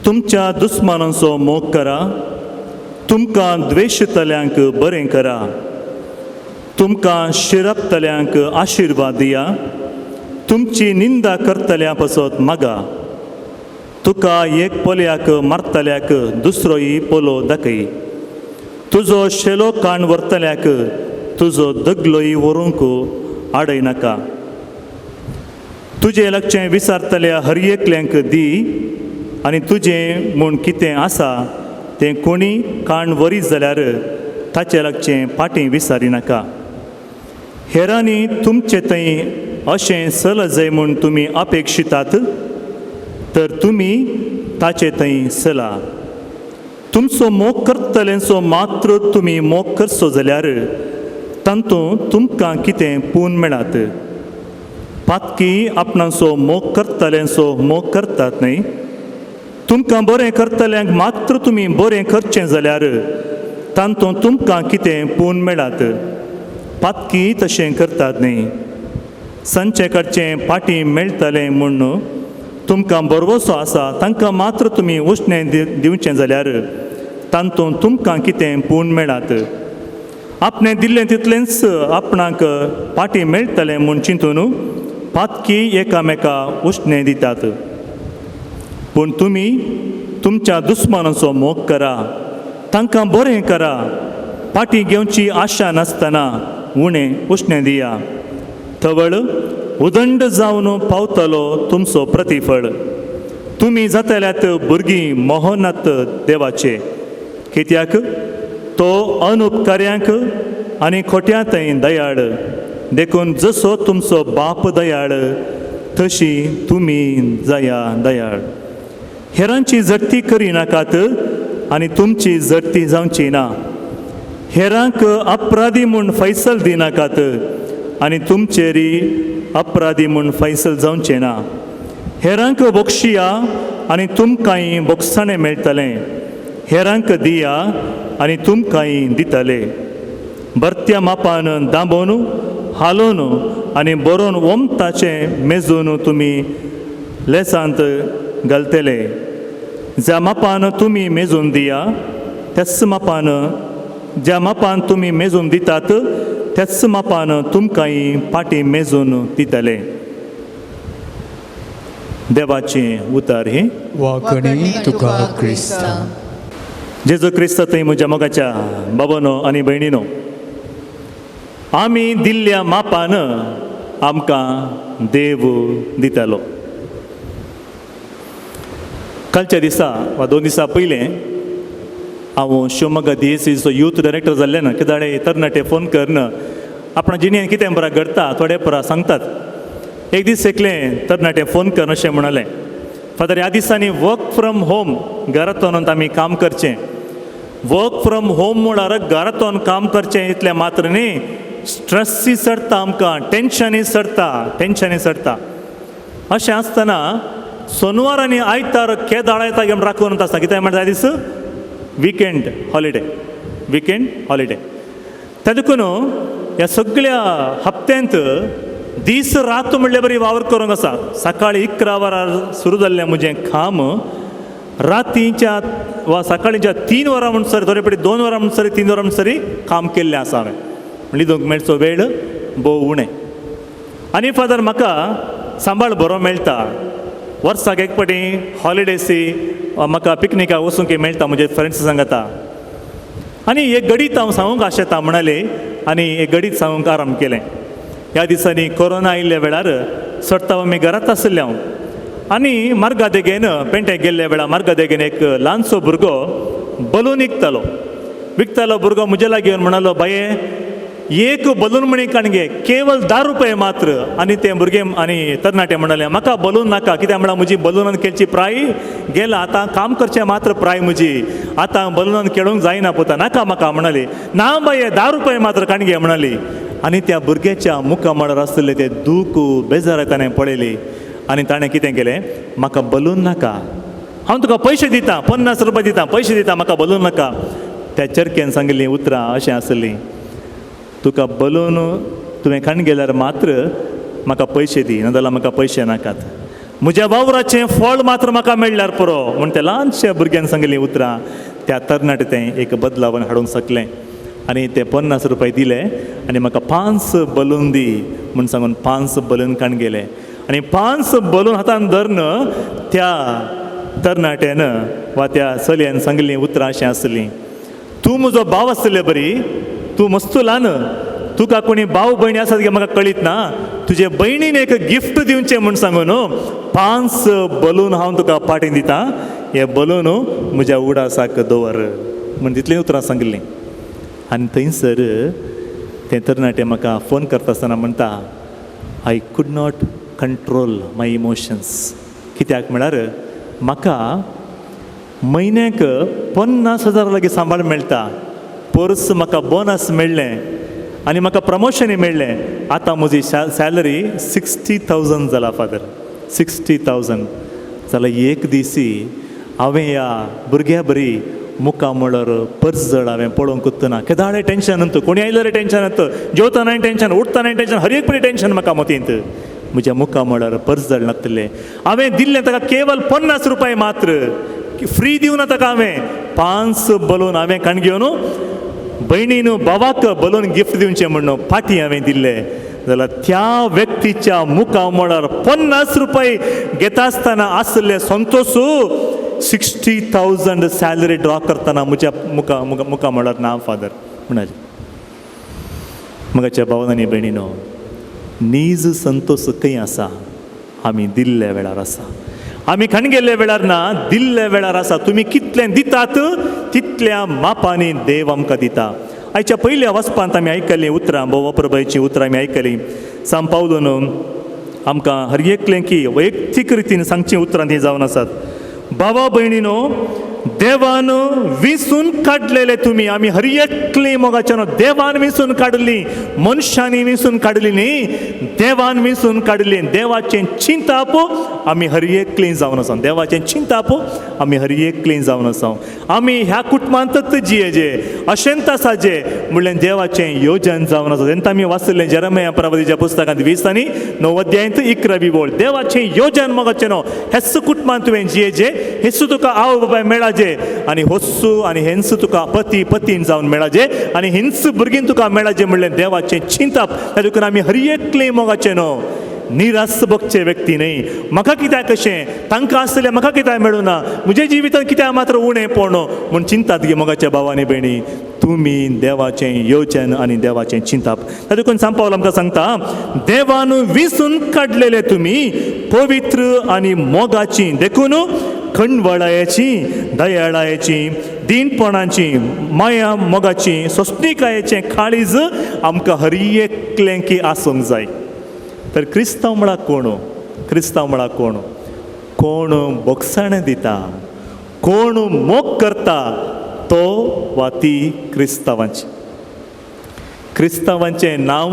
तुमच्या दुस्मानांचो मोग करा, तुमकां द्वेशतल्यांक बरें करा, तुमकां शिरपतल्यांक आशिर्वाद दिया, तुमची निंदा करतल्या पासत मागा, तुका एक पोल्याक मारतल्याक दुसरोय पोलो दाखय, तुजो शेलो काण व्हरतल्याक तुजो दगलोय व्हरूंक आडय नाका, तुजें लागचें विचारतल्या हर एकल्यांक दी आनी तुजें म्हूण कितें आसा तें कोणी काण व्हरीत जाल्यार ताचें लागचें फाटीं विचारी नाका. हेरांनी तुमचे थंय अशें चल जाय म्हूण तुमी अपेक्षितात तर तुमी ताचे थंय चला. तुमचो मोग करतल्यांचो मात्र तुमी मोग करचो जाल्यार तातूंत तुमकां कितें पून मेळात? पातकी आपणाचो मोग करतल्यांचो मोग करतात न्हय? तुमकां बरें करतल्यांक मात्र तुमी बरें करचें जाल्यार तातूंत तुमकां कितें पून मेळात? पातकी तशें करतात न्हय? सांजचे कडचें पाटी मेळटलें म्हूण तुमकां बरवसो आसा तांकां मात्र तुमी उश्णें दिवचें जाल्यार तातूंत तुमकां कितें पून मेळात? आपणें दिल्लें तितलेंच आपणाक पाटी मेळटलें म्हूण चिंतून पातकी एकामेका उश्णें दितात. पूण तुमी तुमच्या दुस्मानाचो मोग करा, तांकां बरें करा, पाटी घेवची आशा नासतना उणें उश्णें दिया. तवळ उदंड जावन पावतलो तुमचो प्रतिफळ. तुमी जातल्यात भुरगीं मोहनात देवाचे, कित्याक तो अनुपकार्यांक आनी खोट्या थंय दयाळ. देखून जसो तुमचो बाप दयाळ तशी तुमी जाया दयाळ. हेरांची जडती करिनाकात आनी तुमची जडती जावची ना. हेरांक अपराधी म्हूण फैसल दिनाकात आनी तुमचेरी अपराधी म्हूण फैसल जावचें ना. हेरांक बक्षिया आनी तुमकांय बोगसाणें मेळटलें. हेरांक दिया आनी तुमकांय दितले. भरत्या मापान दांबोवन हालोवन आनी बरोवन ओमताचें मेजून तुमी लेसांत घालतले. ज्या मापान तुमी मेजून दिया त्याच मापान, ज्या मापान तुमी मेजून दितात त्याच मापान तुमकांय पाटी मेजून दितले. देवाचें उतर हें. वाकणी तुका क्रिस्ता. जेजू क्रिस्त थंय म्हज्या मोगाच्या बाबानो आनी भयणीनो, आमी दिल्ल्या मापान आमकां देव दितालो. कालच्या दिसा वा 2 दिसां पयलें हांव शिवमोग्गा डीएसीचो यूथ डायरेक्टर जाल्ल्यान कितें तरणाटे फोन करून आपणा जिणेन कितें बरा घडटा थोडे परा सांगतात. एक दीस एकलें तरणाटे फोन करून अशें म्हणालें, फादर ह्या दिसांनी वर्क फ्रॉम होम घरांत वचून आमी काम करचें. वर्क फ्रॉम होम म्हळ्यार घरांत वचून काम करचें इतलें मात्र न्ही, स्ट्रेसूय चडटा आमकां, टेंशनूय चडटा, टेंशनूय चडटा. अशें आसतना सोनवार आनी आयतार केदाळ येता म्हण राखून आसता. कितें म्हणटा दीस विकेंड हॉलिडे, विकेंड हॉलिडे. त्या देखून ह्या सगळ्या हप्त्यांत दीस रात म्हणल्यार बरी वावर करूंक आसा. सकाळी 11 वरां सुरू जाल्लें म्हजें काम, रातीच्या वा सकाळीच्या 3 वरां म्हणसर, थोडे फावटी 2 वरां म्हणसर, 3 वरां म्हणसर काम केल्लें आसा हांवें. न्हिदूंक मेळचो वेळ भोव उणें. आनी फादर म्हाका सांबाळ बरो मेळटा. वर्साक एक फावटी हॉलिडेसी म्हाका पिकनिकाक वचूंक मेळटा म्हजे फ्रेंड्स सांगता. आनी एक गडीत हांव सांगूंक आशेता म्हणाले आनी एक गडीत सांगूंक आराम केलें. ह्या दिसांनी कोरोना आयिल्ल्या वेळार चडटा आमी घरांत आशिल्ले हांव आनी मार्गा देगेन पेंटे गेल्ल्या वेळार मार्गा देगेन एक ल्हानसो भुरगो बलून विकतालो. विकतालो भुरगो म्हजे लागीं येवन म्हणालो, बाये एक बलून म्हणी काणगे केवल 10 रुपये मात्र. आनी ते भुरगे आनी तरणाटे म्हणाले, म्हाका बलून नाका, कित्याक म्हळ्यार म्हजी बलूनान खेळची प्राय गेला, आतां काम करचें मात्र प्राय म्हजी, आतां बलूनान खेळूंक जायना पुता, नाका म्हाका म्हणाली. ना बाये 10 रुपये मात्र काणगे म्हणाली. आनी त्या भुरग्याच्या मुखामळार आसलें तें दूख बेजाराय ताणें पळयली आनी ताणें कितें केलें, म्हाका बलून नाका, हांव तुका पयशे दिता, 50 रुपया दिता, पयशे दिता, म्हाका बलून नाका. त्या चरकेन सांगिल्लीं उतरां अशें आसलीं, तुका बलून तुवें खाण गेल्यार मात्र म्हाका पयशे दी, नाजाल्यार म्हाका पयशे नाकात, म्हज्या वावराचें फळ मात्र म्हाका मेळ्ळ्यार पुरो म्हूण त्या ल्हानश्या भुरग्यान सांगिल्लीं उतरां त्या तरणाटे तें एक बदलावन हाडूंक शकलें आनी ते 50 रुपये दिले आनी म्हाका 5 बलून दी म्हूण सांगून 5 बलून काण गेले आनी 5 बलून हातान धरून त्या तरणाट्यान वा त्या चलयेन सांगिल्लीं उतरां अशीं आसलीं, तूं म्हजो भाव आसले बरी, तूं मस्त ल्हान, तुका कोणी भाव भयणी आसात की म्हाका कळीत ना, तुजे भयणीन एक गिफ्ट दिवचें म्हूण सांगून 5 बलून हांव तुका पाटी दिता, हे बलून म्हज्या उडासाक दवर म्हूण तितलीं उतरां सांगिल्लीं. आनी थंयसर तें तरणाटे म्हाका फोन करता आसतना म्हणटा, I could not control my emotions. कित्याक म्हळ्यार म्हाका म्हयन्याक 50,000 लागीं सांबाळ मेळटा, पर्स म्हाका बोनस मेळ्ळें आनी म्हाका प्रमोशनूय मेळ्ळें, आतां म्हजी सॅलरी 60,000 जाला फादर, 60,000 जाल्यार एक दीस हांवें ह्या भुरग्या बरी मुखामळार पर्जळ हांवें पळोवंकूच ना, केदाळे टेंशन न्हू, कोणी आयल्यार टेंशन येता, जेवतनाय टेंशन, उठतनाय टेंशन, हर एक परी टेंशन म्हाका मतींत, म्हज्या मुखामळार पर्जळ नासलें. हांवें दिल्लें ताका केवल 50 रुपये मात्र, फ्री दिवना ताका हांवें, 5 बलून हांवें काण घेवन भयणीन भावाक बलून गिफ्ट दिवचें म्हूण पाटी हांवें दिल्लें, जाल्यार त्या व्यक्तीच्या मुखामळार 50 रुपये घेता आसतना आसले संतोश 60,000 सॅलरी ड्रॉ करतना म्हज्या मुखामळार ना फादर म्हणाले. म्हज्या भावान आनी भयणीनो, नीज संतोश खंय आसा? आमी दिल्ल्या वेळार आसा, आमी खण गेल्ल्या वेळार ना, दिल्ल्या वेळार आसा. तुमी कितलें दितात तितल्या मापांनी देव आमकां दिता. आयच्या पयल्या वचपांत आमी आयकलीं उतरां, भोव प्रभयचीं उतरां आमी आयकलीं. सांव पावलून आमकां हर एकलें की वैयक्तीक रितीन सांगचीं उतरां तीं जावन आसात. बाबा भयणीनो, देवान विसून काडलेले तुमी, आमी हर एकली मोगाच्यान देवान विसून काडली, मनशांनी विसून काडली न्ही, देवान विसून काडली. देवाचें चिंताप आमी हर एकली जावन आसा, देवाचें चिंताप आमी हर एकली जावन आसा. आमी ह्या कुटुंबांतच जियेजे अशेंत आसा जे म्हणल्यार देवाचें योजन जावन आसा. तेन्ना आमी वाचलें जेरमया प्रवादीच्या पुस्तकांत 20 आनी 9 अध्यायांत 11वी ओळ, देवाचें योजन मोगाचें न्हू, हेच कुटुंबांत तुवें जियेजे, हेच तुका आवय बापाय मेळाजे आनी होस्सू आनी हेंच तुका पती पतीन जावन मेळाजे आनी हिंच भुरगीं तुका मेळाजे म्हणलें देवाचें चिंताप. त्या देखून आमी हर एकलें मोगाचें न्हू निराश बगचे व्यक्ती न्हय. म्हाका कित्याक कशें, तांकां आसलें म्हाका कित्याक मेळूना, म्हज्या जिवितांत कित्याक मात्र उणें पडलो म्हूण चिंतात गे मोगाच्या भाव आनी भयणी. तुमी देवाचें योजन आनी देवाचें चिंताप. त्या देखून सांव पावल आमकां सांगता, देवान विसून काडलेले तुमी पवित्र आनी मोगाची, देखून खंडवळायेची, दयाळायेची, दीनपणाची, माया मोगाची, सोंसणिकायेचें काळीज आमकां हर एकलें की आसूंक जाय. तर क्रिस्तांव म्हळ्यार कोण? क्रिस्तांव म्हळ्यार कोण? कोण बोगसाणें दिता, कोण मोग करता तो वा ती क्रिस्तांवाची. क्रिस्तांवाचें नांव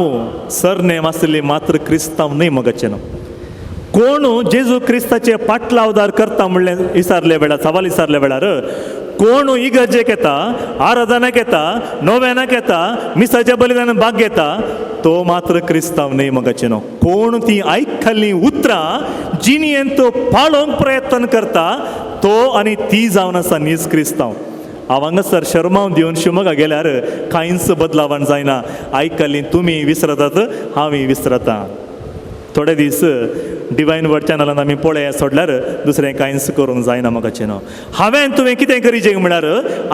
सरनेम आसलें मात्र क्रिस्तांव न्हय मोगाचें न्हू. कोण जेजू क्रिस्ताचे पाटलावदार करता म्हणलें विचारल्या वेळार, सवाल विचारल्या वेळार, कोण इगर्जेक येता, आराधनाक येता, नोव्यानाक येता, मिसाच्या बलिदानान भाग घेता तो मात्र क्रिस्तांव न्हय मोगाचें न्हू. कोण ती आयकल्लीं उतरां जिणेंत तो पाळोवंक प्रयत्न करता तो आनी ती जावन आसा नीज क्रिस्तांव. हांव हांगासर शर्मांव दिवन शिमोगा गेल्यार कांयच बदलावण जायना. आयकल्लीं तुमी विसरतात, हांवूय विसरता. थोडे दीस डिवायन वर्ड चॅनलान आमी पळय सोडल्यार दुसरें कांयच करूंक जायना मोगाचें न्हू. हांवें तुवें कितें करीचें म्हळ्यार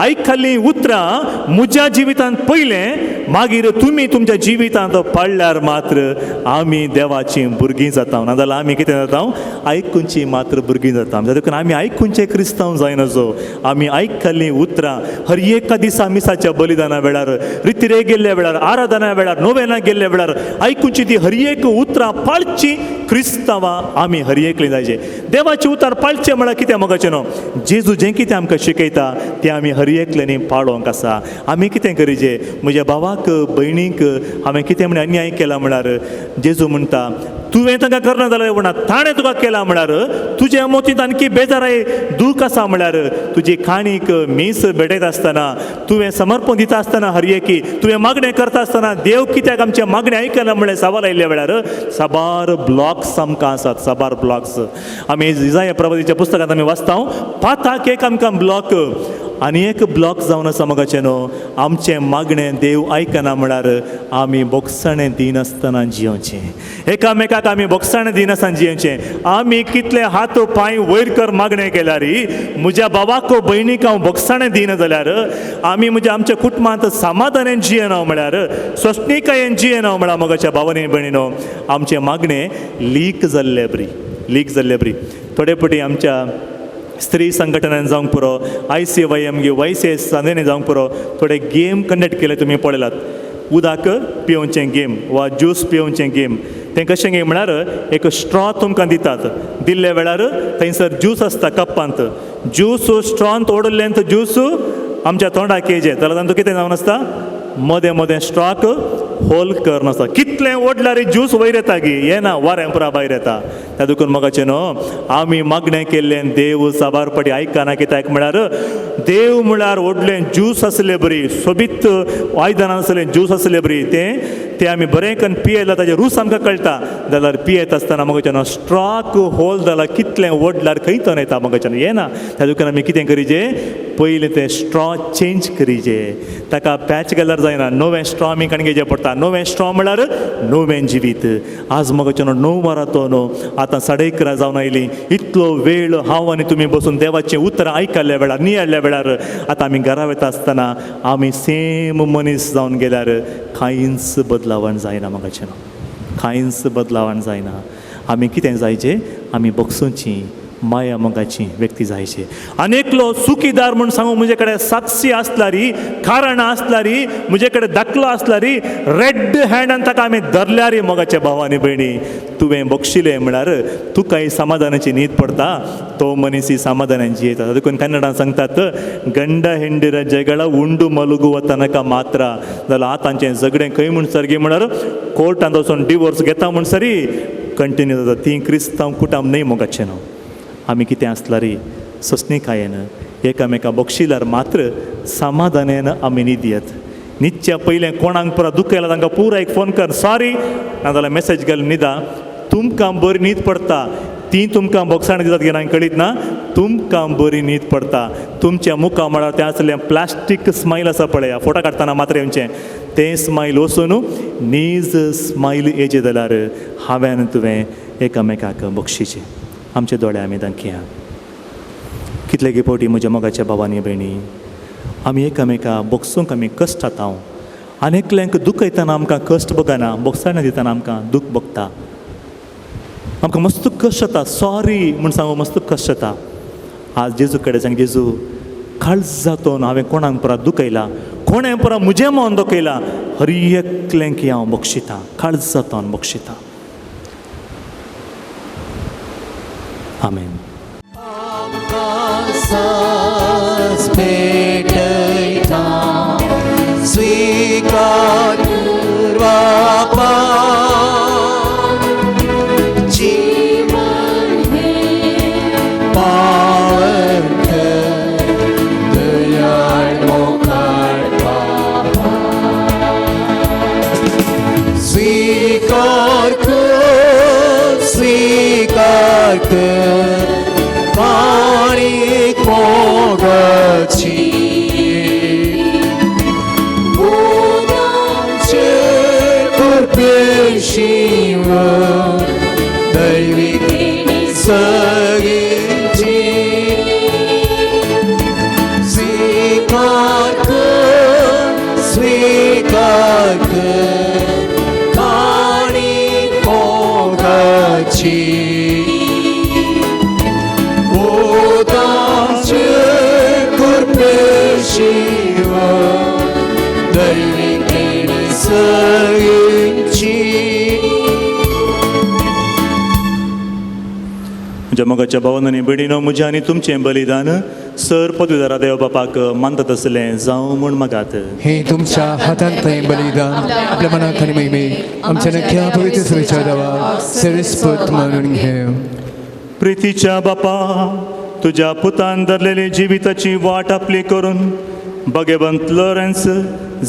आयकल्लीं उतरां म्हज्या जिवितांत पयलें, मागीर तुमी तुमच्या जिवितांत पाळल्यार मात्र आमी देवाचीं भुरगीं जाता, नाजाल्यार आमी कितें जाता, आयकुची मात्र भुरगीं जाता. देखून आमी आयकुचे क्रिस्तांव जायना जो आमी आयकल्लीं उतरां हर एका दिसा मिसाच्या बलिदाना वेळार, रितिरे गेल्ल्या वेळार, आराधना वेळार, नोवेना गेल्ल्या वेळार आयकुची ती हर एक उतरां पाळची क्रिस्तांवां क्रिस्तांवां आमी हर एकले जायचे देवाचें उतार पाळचें म्हळ्यार कितें मोगाचें न्हू जेजू जें कितें आमकां शिकयता तें आमी हर एकल्यांनी पाळोंक आसा. आमी कितें करिजे म्हज्या भावाक भयणीक हांवें कितें म्हण अन्याय केला म्हळ्यार जेजू म्हणटा तुवें तांकां करना जाल्यार म्हणा ताणें तुका केला म्हळ्यार तुज्या मोतींत आणखी बेजाराय दूख आसा म्हळ्यार तुजी काणीक मीस भेटयता आसतना तुवें समर्पण दिता आसतना हर एकी तुवें मागणें करता आसतना देव कित्याक आमचें मागणें आयकना म्हळ्यार सवाल आयिल्ल्या वेळार साबार ब्लॉक्स आमकां आसात. साबार ब्लॉक्स आमी इजाया प्रवादीच्या पुस्तकांत आमी वाचता पाताक एक आमकां ब्लॉक आनी एक ब्लॉक जावन आसा मोगाचें न्हू आमचें मागणें देव आयकना म्हळ्यार आमी बोगसणें दिनासतना जियोवचें एकामेकाक आमी बोगसणें दिनासतना जियोवचें. आमी कितले हात पांय वयर कर मागणें केल्यार म्हज्या बाबाक भयणीक हांव बोगसणें दिना जाल्यार आमी म्हज्या आमच्या कुटुंबांत समाधानान जियेना म्हळ्यार सोंसणीकायेन जियेना म्हळ्यार मोगाच्या भावानी भयणीनो आमचें मागणें लीक जाल्ले बरी लीक जाल्ले बरी. थोडे फावटी आमच्या स्त्री संघटनान जावंक पुरो ICYM गे YCS संघटने जावंक पुरो थोडे गेम कंडक्ट केले तुमी पळयलात. उदक पिवचें गेम वा ज्यूस पिवचें गेम तें कशें गे म्हळ्यार एक स्ट्रॉ तुमकां दितात दिल्ल्या वेळार थंयसर ज्यूस आसता कप्पांत ज्यूस स्ट्रॉंत ओडलें ज्यूस आमच्या तोंडाक येयचे जाल्यार तांचो कितें जावन आसता मदें मदें स्ट्रॉक होल करून आसता कितलें ओडल्यार ज्यूस वयर येता गी येना वारें पुरा भायर येता. त्या देखून मोगाचें न्हू आमी मागणें केल्लें देव साबार फावटी आयकना कित्याक म्हळ्यार देव म्हळ्यार व्हडलें ज्यूस आसले बरी सोबीत आयदनां आसलें ज्यूस आसले बरी तें तें आमी बरें करून पियेल्यार ताजें रूच आमकां कळटा जाल्यार पियेत आसतना मोगाचें न्हू स्ट्रॉक होल जाल्यार कितलें व्हडल्यार खंय तो येता मोगाचें न्हू येना. त्या देखून आमी कितें करिजे पयलें तें स्ट्रॉ चेंज करिजे ताका पॅच घाल्यार जायना नवें स्ट्रॉ आमी काडून घेवचें पडटा. नवें स्ट्रॉ म्हळ्यार नवें जिवीत. आज मोगाचें न्हू 9 वरां तो न्हू आतां 11:30 जावन आयलीं इतलो वेळ हांव आनी तुमी बसून देवाचें उतरां आयकल्ल्या वेळार नियाळ्ळ्या वेळार आतां आमी घरा वता आसतना आमी सेम मनीस जावन गेल्यार कांयच बदलावण जायना मोगाचें न्हू कांयच बदलावण जायना. आमी कितें जायचें आमी बगसुची माया मोगाची व्यक्ती जायचे. आनी एकलो सुखीदार म्हूण सांगू म्हजे कडेन साक्षी आसल्यारी कारणां आसल्यारी म्हजे कडेन दाखलो आसल्यारी रेड हँडान ताका आमी धरल्यारी मोगाच्या भाव आनी भयणी तुवें बक्षिलें म्हळ्यार तुकाय समाधानाची न्हीद पडटा तो मनीस ही समाधानान जियेता. देखून कन्नडान सांगतात गंड हेंडिर जगळ उंडू मलुगुव तनक मात्रा जाल्यार आतांचें झगडें खंय म्हूण सारकें म्हळ्यार कोर्टांत वचून डिवोर्स घेता म्हूण सरी कंटिन्यू जाता. ती क्रिस्तांव कुटाम न्हय मोगाचें न्हू आमी कितें आसल्यारी सोंसणीकायेन एकामेका बक्षिल्यार मात्र समाधानान आमी न्हिदयत. न्हिदच्या पयलें कोणाक पुरा दुखयला तांकां पुरा एक फोन कर सॉरी नाजाल्यार मॅसेज घाल न्हिदा तुमकां बरी न्हीद पडटा ती तुमकां बोगसाण दितात की हांवें कळीत ना तुमकां बरी न्हीद पडटा. तुमच्या मुखा म्हळ्यार तें आसलें प्लास्टीक स्मायल आसा पळया फोटो काडटना मात्र येवचें तें स्मायल वचून नीज स्मायल येयचें जाल्यार हांवें तुवें एकामेकाक बक्षिचें. आमचे दोळे आमी दाखया कितले गे फावटी म्हज्या मोगाच्या भावानी भयणी आमी एकामेका बोगसूंक आमी कश्ट जाता आनी एकल्यांक दुखयतना आमकां कश्ट बगना बोगसाणा दितना आमकां दूख भोगता आमकां मस्त कश्ट जाता सॉरी म्हूण सांगू मस्त कश्ट जाता. आज जेजू कडेन सांग जेजू काळजातून हांवें कोणाक परा दुखयला कोणें परा म्हजें मन दुखयलां हर एकल्यांक हांव बक्षितां काळजातून बक्षितां. आमेन. स्वीकार बापा जीवन हे पावन कर दयाळ मोकाळ बापा स्वीकार कर स्वीकार कर पाणी मोगाची शिव दैवी सगळीची स्वीकार कर स्वीकार कर काणी मोगाची उदाचे कृपे शिव दैवी सगळीची. जमगाच्या भावनांनी भयणीनो, म्हजें आनी तुमचें बलिदान सर पदवीदारा देव बापाक मानतात आसलें जावं म्हूण मागात. हे तुमच्या हातांतलें बलिदान आपल्या मनाक आनी महिमेक आमच्या नख्या पवित्र सभेच्या देवा सरस्पत मानून घे. प्रितीच्या बापा, तुज्या पुतान धरलेली जिविताची वाट आपली करून भगवंत लॉरेन्स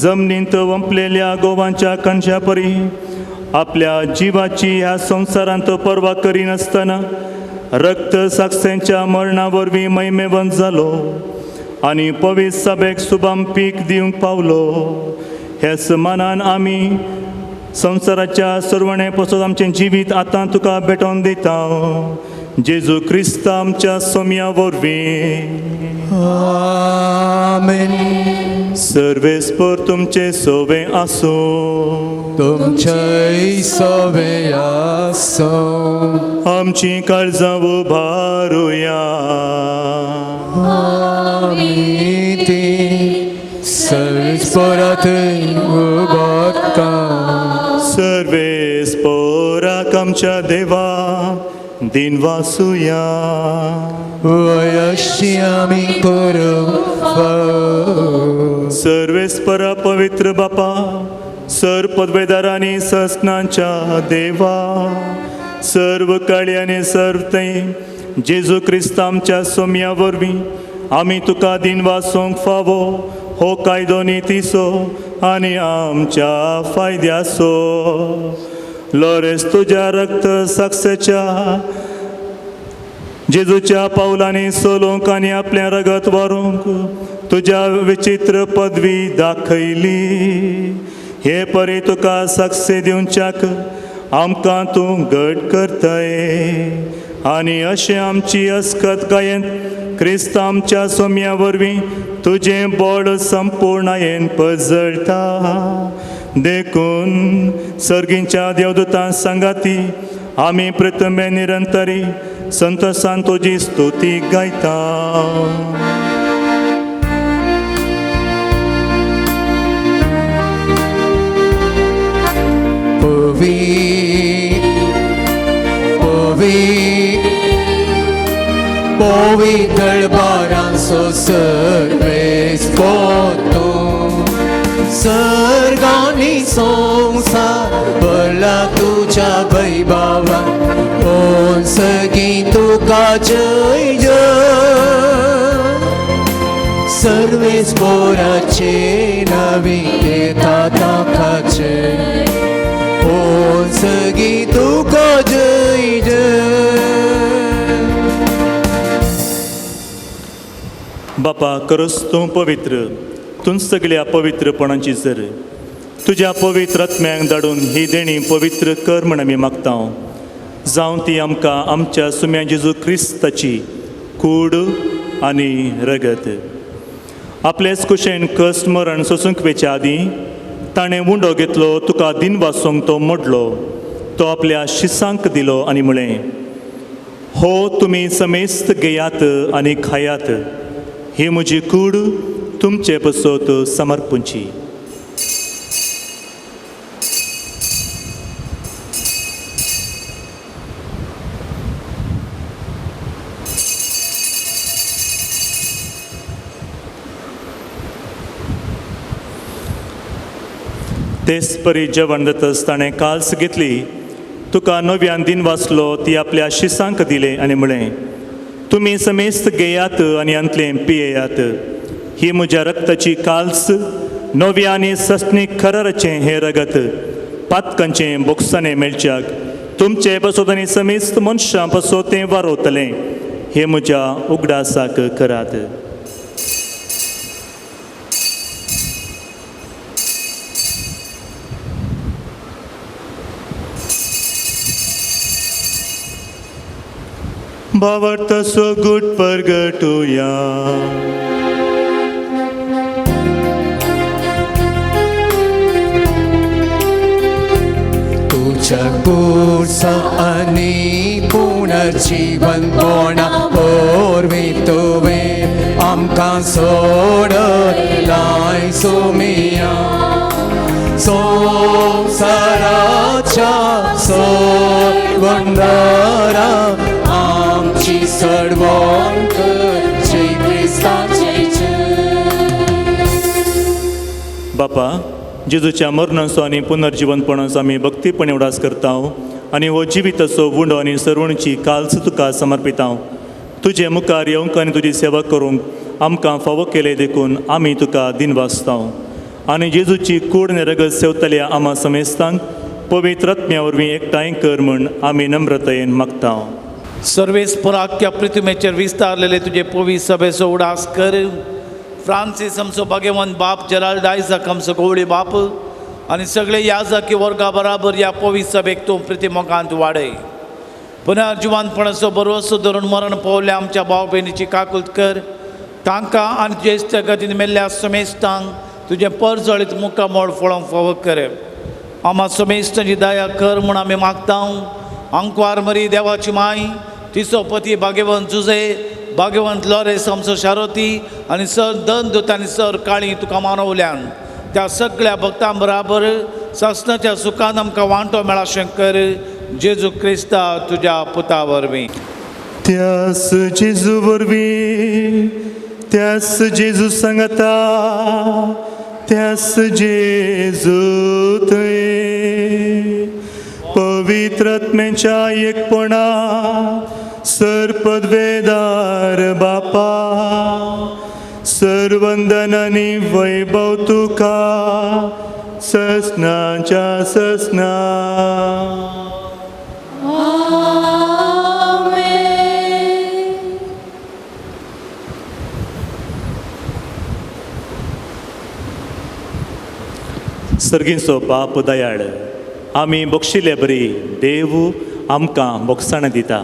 जमनींत वंपलेल्या गोवांच्या कणशा परी आपल्या जिवाची ह्या संवसारांत पर्वा करिनासतना रक्त साक्षेंच्या मरणा वरवीं महिमेवंत जालो आनी पवित्र सभेक सुबाम पीक दिवंक पावलो. हेच मनान आमी संवसाराच्या सरवणे पसत आमचें जिवीत आतां तुका भेटोवन दिता, जेजू क्रिस्त आमच्या सोम्या वरवीं. आमेन. सर्वेस्पर तुमचे सोवे आसूं. तुमच्याय सोवे आसूं. आमची काळजां उबारुया. आमी ती सर्वेस्परात उबारता. सर्वेस्पराक आमच्या देवा दिनवासुया. वयशी आमी करूं. सर्वेस्परा पवित्र बापा, सर पदवेदारांनी ससनांच्या देवा, सर्व काळयांनी सर्व थंय जेजू क्रिस्त आमच्या सोम्या वरवीं आमी तुका दिनवासूंक फावो हो कायदो नितीचो आनी आमच्या फायद्याचो. लॉरेस तुज्या रक्त साक्षेच्या जेजूच्या पावलांनी सोलोंक आनी आपलें रगत व्हरूंक तुज्या विचित्र पदवी दाखयली. हे परी तुका साक्षी दिवच्याक आमकां तूं घट करताय आनी अशें आमची अस्कत गायेन क्रिस्त आमच्या सोम्या वरवीं तुजें बळ संपूर्णायेन पजळटा. देखून सर्गींच्या देवदूतां सांगाती आमी प्रथमे निरंतरी संतोसान तुजी स्तुती गायता. पवी पवी पवित्र बारांचो सर्वेस्पर तूं, सर्गांनी संवसार भरला तुज्या वैभवान, कोण सगीं तुका जय जय. सर्वेस्पराचे नवी येता ताकाचे, कोण सगीं तुका जय जय. बापा, खरोच तूं पवित्र, तूं सगल्या पवित्रपणाची जर तुज्या पवित्र आत्म्यांक धाडून ही देणी पवित्र कर म्हण आमी मागता. जावं ती आमकां आमच्या सुम्या जेजू क्रिस्ताची कूड आनी रगत. आपलेच कुशेन कश्ट मरण सोसूंक वेच्या आदीं ताणें उंडो घेतलो, तुका दिनवासूंक तो मोडलो, तो आपल्या शिसांक दिलो आनी म्हळें, हो तुमी समेस्त घेयात आनी खायात, ही म्हजी कूड तुमचे पसत समर्पूंची. तेच परी जेवण जातच ताणें काल्स घेतली, तुका नव्यान दिन वाचलो, ती आपल्या शिसांक दिले आनी म्हळें, तुमी समेस्त घेयात आनी अंतलें पियेयात, ही म्हज्या रक्ताची काल्स, नव्या आनी सस्नीक खराराचें हें रगत पातकांचें बोगसाणें मेळच्याक तुमचे पासत आनी समेस्त मनशां पासत तें वारोवतलें. हें म्हज्या उगडासाक करात. भावार्थाचो गूट परगटुया. तुझ्या कुर्सा आनी पुनर्जीवनपणा वरवीं तुवें आमकां सोडयलाय सोमिया, संवसाराच्या सोडवणदारा आमचेर आमची सडवण कर जय क्रिस्ताचे जय. बापा, जेजूच्या मरणाचो आनी पुनर्जिवनपणाचो आमी भक्तीपणे उडास करता आनी हो जिविताचो उंडो आनी सरवणची काल्स तुका समर्पिता. तुजे मुखार येवंक आनी तुजी सेवा करूंक आमकां फावो केले देखून आमी तुका दिनवासता. आनी जेजूची कूड आनी रगत सेवतल्या आमा समेस्तांक पवित्र आत्म्या वरवीं एकठांय कर म्हूण आमी नम्रतायेन मागता. सर्वेस्पराख्या पृथ्वीचेर विस्तारलेले तुजे पवी सभेचो उडास कर. फ्रांसीस आमचो भाग्यवंत बाप, जेराल्ड आयजाक आमचो गवळी बाप आनी सगळे याजकी वर्गा बराबर ह्या पवी सभेक तूं प्रतिमोगांत वाडय. पुनर्जिवनपणाचो भरवसो धरून मरण पावल्या आमच्या भाव भयणीची काकूत कर. तांकां आनी ज्येश्ठ गतीन मेल्ल्या समेस्तांक तुजें परजळीत मुखामोळ फळोवंक फावो कर. आमा समेस्तांची दया कर म्हूण आमी मागता. आंकवार मरी देवाची माय, तिचो पती भाग्यवंत जुजे, भाग्यवंत लॉरेस आमचो शारोती आनी सर दनदूत आनी सर काळी तुका मानवल्यान त्या सगळ्या भक्तां बराबर सासणाच्या सुखान आमकां वांटो मेळा शंकर जेजू क्रिस्ता तुज्या पुता वरवीं. त्यास जेजू वरवीं, त्यास जेजू सांगता, त्यास जेजू थंय पवित्र आत्म्याच्या एकपणा सर्पद्वेदार बापा, सर्वंदन आनी वैभव तुका ससनाच्या ससना. सर्गींचो बाप दयाळ, आमी बक्षिल्ले बरी देव आमकां बोगसाणां दिता.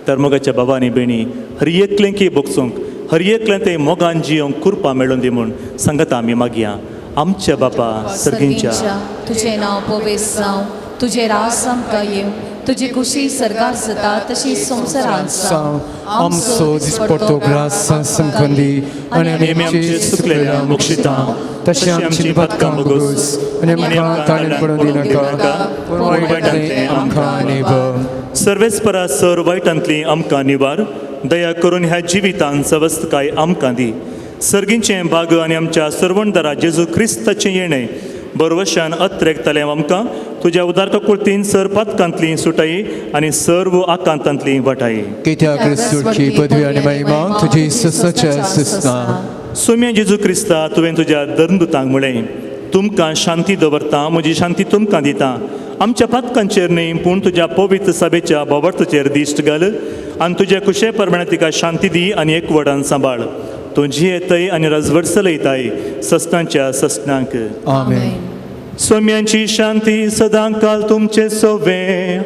तर मोगाच्या बाबा आनी भयणी, हर एकलें की बोगसूंक, हर एकलें ते मोगान जियोंक कृपा मेळून दी म्हूण सांगता आमी मागया. आमच्या बापा सर्गींच्या, तुझें नांव पवित्र जावं, तुजें रास आमकां येवं, तुजी खुशी सर्गार जाता तशी संवसारांत जावं. आमचो दिसपडतो ग्रास संखंदी आनी आमी आमची चुकलेल्या बक्षिता तशी आमची पातकां भोगोस आनी आमकां ताणें पडून दिनाका, पूण वायटांतलें आमकां निभाव. सर्वेस्परा सर वायटांतली आमकां निवार, दया करून ह्या जिवितान सवस्तकाय आमकां दी. सर्गींचें भाग आनी आमच्या सर्वणदारा जेजू क्रिस्ताचें येणें बरवशान अत्रेकतलें आमकां तुज्या उदारका कुर्तीन सर पातकांतली सुटाई आनी सर्व आकांतांतली वाटाई. कित्याक क्रिस्तूची पदवी आनी महिमा तुजी ससच्या ससना. सोम्या जेजू क्रिस्ता, तुवें तुज्या धर्मदूतांक म्हळें, तुमकां शांती दवरता, म्हजी शांती तुमकां दिता. आमच्या पातकांचेर न्हय पूण तुज्या पवित्र सभेच्या बोवार्थाचेर दिश्ट घाल आनी तुज्या कुशे प्रमाणे तिका शांती दी आनी एकवटान सांबाळ. तूं जियेतय आनी राजवट चलयताय ससनाच्या ससनांक. आमेन. सोम्यांची शांती सदां काल तुमचे सोवे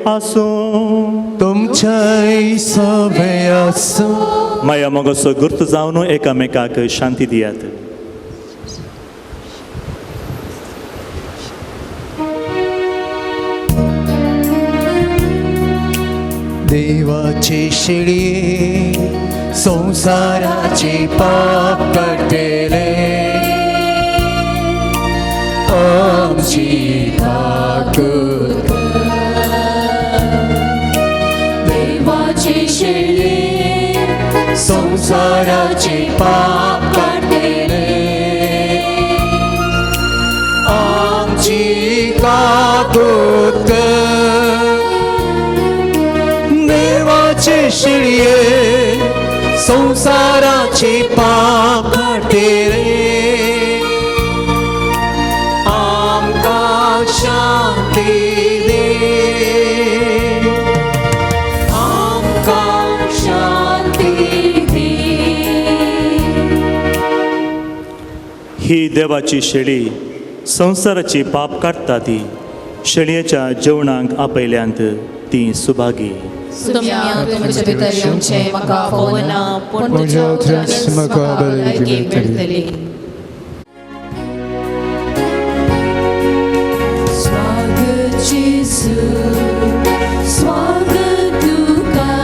आसूं. तुमच्याय सवे आसूं. माया मोगाचो गुर्त जावन एकामेकाक शांती दियात. देवाची शिळी संवसाराचे पाप काडटले, आमची ताकद देवाची शेळी संवसाराचे पाप काडटले, आमची ताकद. देवाचे शिळये संवसाराचे पाप काडटले, आमकां शांती दी, आमकां शांती दी. ही देवाची शेळी संवसाराची पाप काडटा ती शेळयेच्या जेवणाक आपयल्यांत ती सुभागी. तुमचे भितर येवचें म्हाका फावना, पूण तुज्या उतरांनीच म्हाका भलायकी मेळटली. स्वागत जेजू, स्वागत तुका,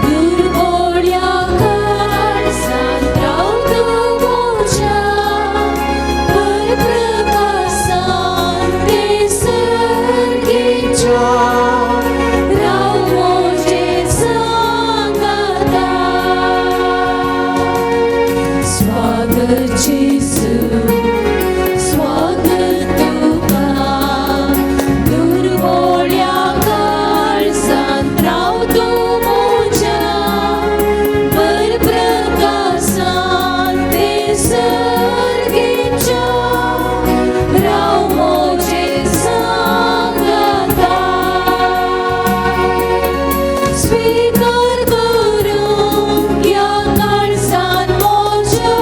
दुर्बोड्या काळजांत राव तूं म्हज्या, परप्रकाशान ते सर्गीच्या, राव म्हजे सांगाता. स्वागत जेजू, स्वागत तुका, दुर्बोळ्या काळजांत राव तूं म्हज्या, परप्रकाशांत ते सर्गेच्या, राव म्हजे सांगाता. स्वीकार करूं ह्या काळजान म्हज्या,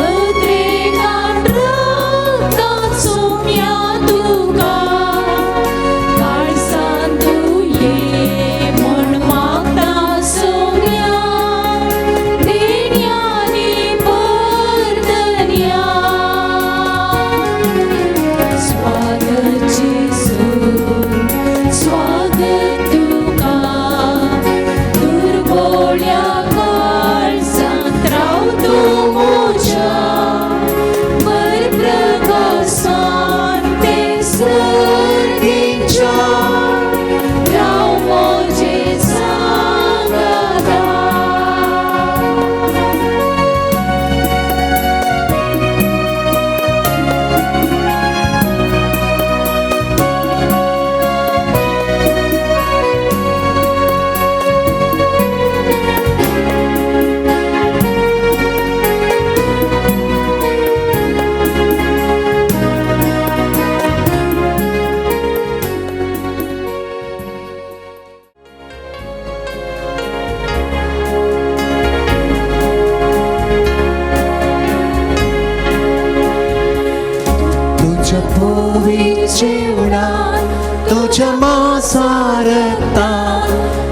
अद्रेकान रक्तान सोम्या तुका, काळजान तूं ये म्हण मागता सोम्या, देण्यांनी परतन्या. स्वागत जेजू, स्वागत तुका, दुर्बोळ्या काळजांत राव तूं म्हज्या, परप्रकाशांत ते सर्गेच्या, राव म्हजे सांगाता. तुझ्या पोवी जेवणान तुझ्या मासारतान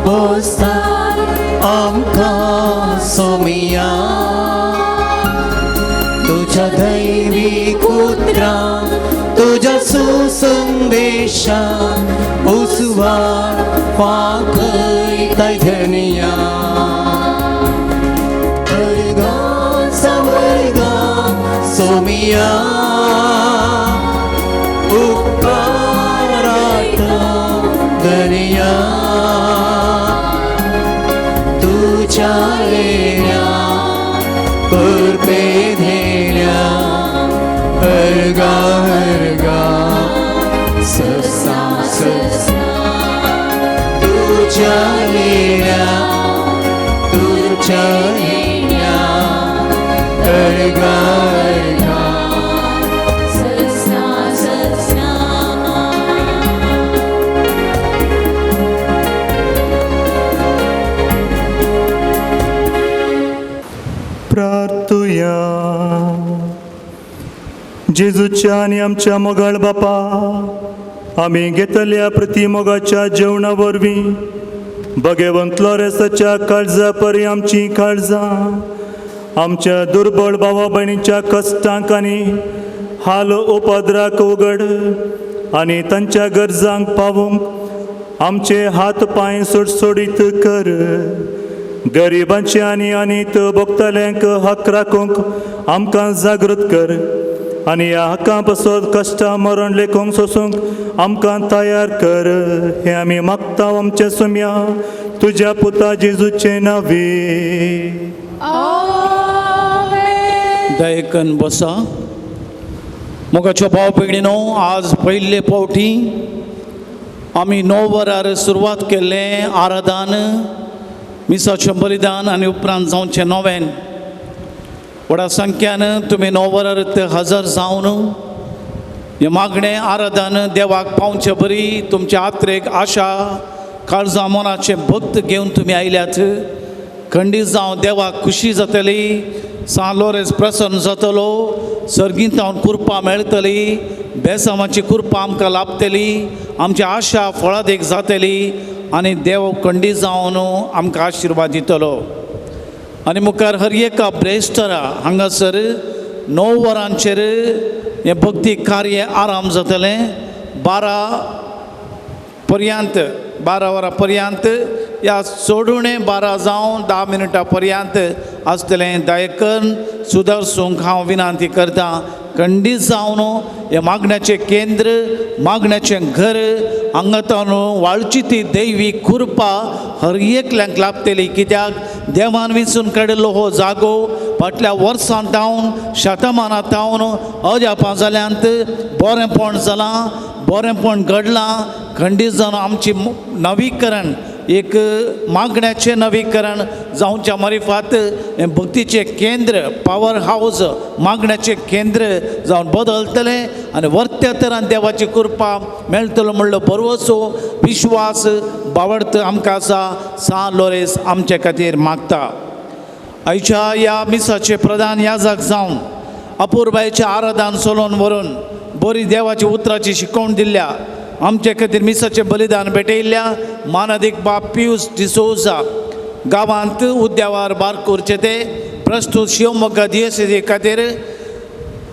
पोसता आमकां सोमिया, तुझ्या दैवी कुत्रां तुझ्या सुसंदेशान उजवाड फांकयताय धनिया. वर्गां सवर्गां सोमिया, उपकारायता धनिया, तुझ्या लेण्या कृपे धेण्या, अर्गा अर्गा ससा ससा, तुझ्या लेण्या तुझ्या लेण्या, अर्गा अर्गा ससा ससा. प्रार्थुया. जेजूच्या आनी आमच्या मोगाळ बापा, आमी घेतल्या प्रतिमोगाच्या जेवणा वरवीं भगवंत लोरेसाच्या काळजा परी आमची काळजां आमच्या दुर्बळ भावा भयणीच्या कश्टांक आनी हाल उपद्राक उगड आनी तांच्या गरजांक पावूंक आमचे हात पांय सोडसोडीत कर. गरिबांचे आनी आनी भोगतल्यांक हक राखूंक आमकां जागृत कर आनी ह्या हक्कां पासत कश्टां मरण लेखूंक सोसूंक आमकां तयार कर. हें आमी मागता आमच्या सोम्या तुज्या पुता जेजूचे नांवे. दयकन बसा. मोगाच्यो भाव भयणीनो, आज पयले फावटी आमी 9 वरार सुरवात केल्लें आराधन, मिसाचें बलिदान आनी उपरांत जावचें नोवेन. व्हडा संख्यान तुमी 9 वरार ते हजर जावन हें मागणें आराधन देवाक पावचे बरी तुमच्या आत्रेक आशा काळजा मनाचें भक्त घेवन तुमी आयल्यात. खंडीत जावं देवाक खुशी जातली, सान लोरेंस प्रसन्न जातलो, सर्गींतावन कृपा मेळटली, बेसामाची कृपा आमकां लाभतली, आमची आशा फळादीक जातली आनी देव खंडीत जावन आमकां आशिर्वाद दितलो. आनी मुखार हर एका ब्रेस्टरा हांगासर 9 वरांचेर हें भक्ती कार्य आराम जातलें. 12 पर्यंत, 12 वरां पर्यंत या सोडुणे 12 जावन 10 मिनटां पर्यंत आसतलें. दयकन सुदरसूंक हांव विनंती करतां. खंडीत जावन हें मागण्याचें केंद्र, मागण्याचें घर हांगा तावन वाळची ती दैवी कृपा हर एकल्यांक लाभतली. कित्याक देवान विंचून काडिल्लो हो जागो फाटल्या वर्सां तावन शतमानां तावन अजापां जाल्यांत बरेंपण जालां बरेंपण घडलां खंडीत जावन आमची नवीकरण एक मागण्याचें नवीकरण जावच्या मारिफात हें भक्तीचें केंद्र पावर हावज मागण्याचें केंद्र जावन बदलतलें आनी वर्त्या तरान देवाची कृपा मेळटलो म्हणलो बरवसो विश्वास बावडत आमकां आसा सान लोरेस आमचे खातीर मागता. आयच्या ह्या मिसाचे प्रधान याजक जावन अपुरबायचें आराधन चलोवन व्हरून बरी देवाची उतराची शिकवण दिल्ल्या आमचे खातीर मिसाचें बलिदान भेटयल्ल्या मानादीक बाब पियूस डिसोजा गांवांत उद्यावार बारकूरचे ते प्रस्तूत शिवमोग्गा दियेसेजी खातीर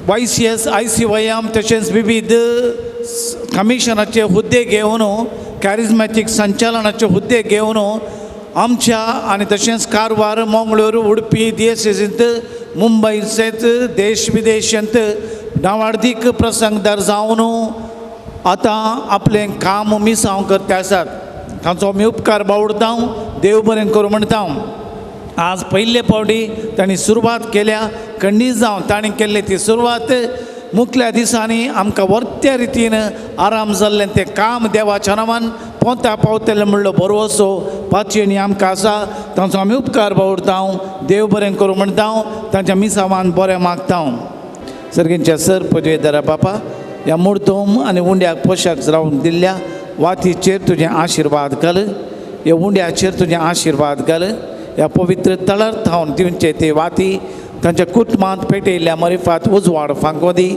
YCS ICYM तशेंच विविध कमिशनाचे हुद्दे घेवन कॅरिज्मॅटीक संचालनाचे हुद्दे घेवन आमच्या आनी तशेंच कारवार मंगळूर उडपी दियेसेजींत मुंबय सयत देश विदेशांत नावार्दीक प्रसंगदार जावन आतां आपलें काम मिसांव करता आसात. तांचो आमी उपकार बावडता देव बरें करूं म्हणटा. आज पयले फावटी तांणी सुरवात केल्या खंडीत जावन तांणी केल्ली ती सुरवात मुखल्या दिसांनी आमकां वर्त्या रितीन आराम जाल्लें तें काम देवाच्या नांवान पोंता पावतलें म्हणलो बरवसो पातयेणी आमकां आसा. तांचो आमी उपकार बावडता देव बरें करूं म्हणटा तांच्या मिसावान बरें मागता. सर्गींच्या सर पदवेदारा बापा ह्या मुर्तोम आनी उंड्याक पोशाक रावन दिल्ल्या वातीचेर तुजें आशिर्वाद घाल ह्या उंड्याचेर तुजें आशिर्वाद घाल ह्या पवित्र तळार थावन दिवचे ते वाती तांच्या कुटुंबांत पेटयल्ल्या मरिफात उजवाड फांको दी.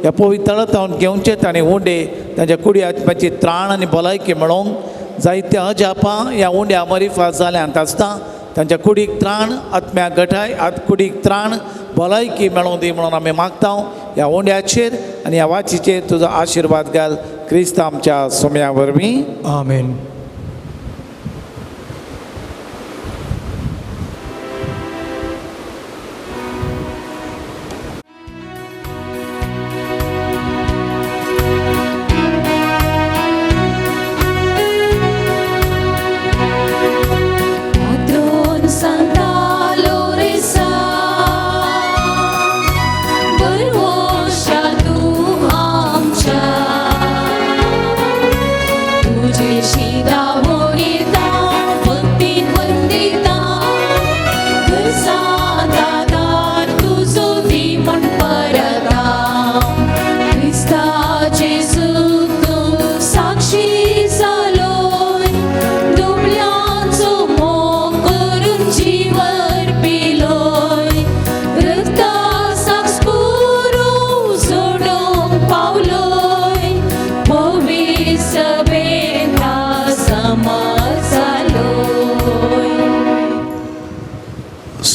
ह्या पवित्र तळार थावन घेवचे ताणें उंडे तांच्या कुडी आत्म्याची त्राण आनी भलायकी मेळोवंक जायत्या अजापां ह्या उंड्या मरिफात जाल्यांत आसता तांच्या कुडीक त्राण आत्म्याक गठाय कुडीक त्राण भलायकी मेळोवं दी म्हणून आमी मागता. ह्या उंड्याचेर आनी ह्या वाचीचेर तुजो आशिर्वाद घाल क्रिस्त आमच्या सोम्या वरवीं. आमेन.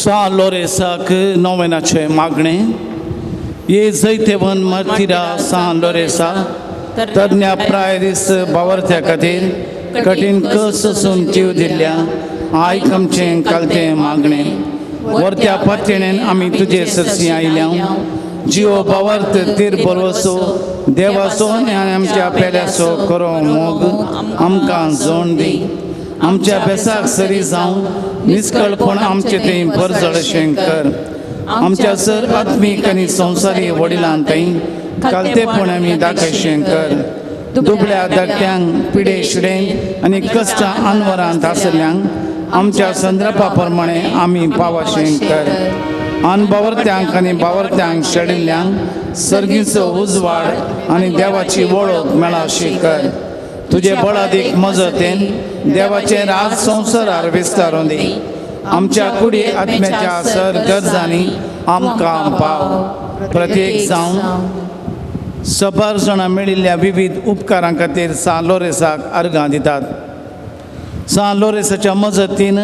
सान लोरेसाक नोवेनाचें मागणें ये जैतेवन मार्तिरा सान लोरेसा तरण्या प्रायरीस बावरत्या खातीर कठीण कस सोसून जीव दिल्ल्या आयक आमचें कालतें मागणें वर्त्या पातयेन आमी तुजे सरशी आयल्या जिवो बावर्त तीर बरवसो देवाचो आनी आमच्या पेल्याचो करो मोग आमकां जोण दी आमच्या बेसाक सरी जावं निस्कळपण आमचे थंय परजळशें कर आमच्या सर आत्मीक आनी संवसारी वडिलां थंय कालतेपण आमी दाखयशें कर दुबळ्या धाकट्यांक पिडे शिडेंक आनी कश्टां अनवरांत आसल्यांक आमच्या संद्रपा प्रमाणे आमी पावाशें कर अनबावरत्यांक आनी बावरत्यांक शेडिल्ल्यांक सर्गीचो उजवाड आनी देवाची वळख मेळाशी कर तुजे बळादीक मजतेन देवाचें राज संवसारार विस्तारून दी आमच्या कुडी आत्म्याच्या सर गरजांनी आमकां पाव. प्रत्येक जावन सबार जाणां मेळिल्ल्या विविध उपकारां खातीर सान लोरेसाक अर्गां दितात. सान लोरेसाच्या मजतीन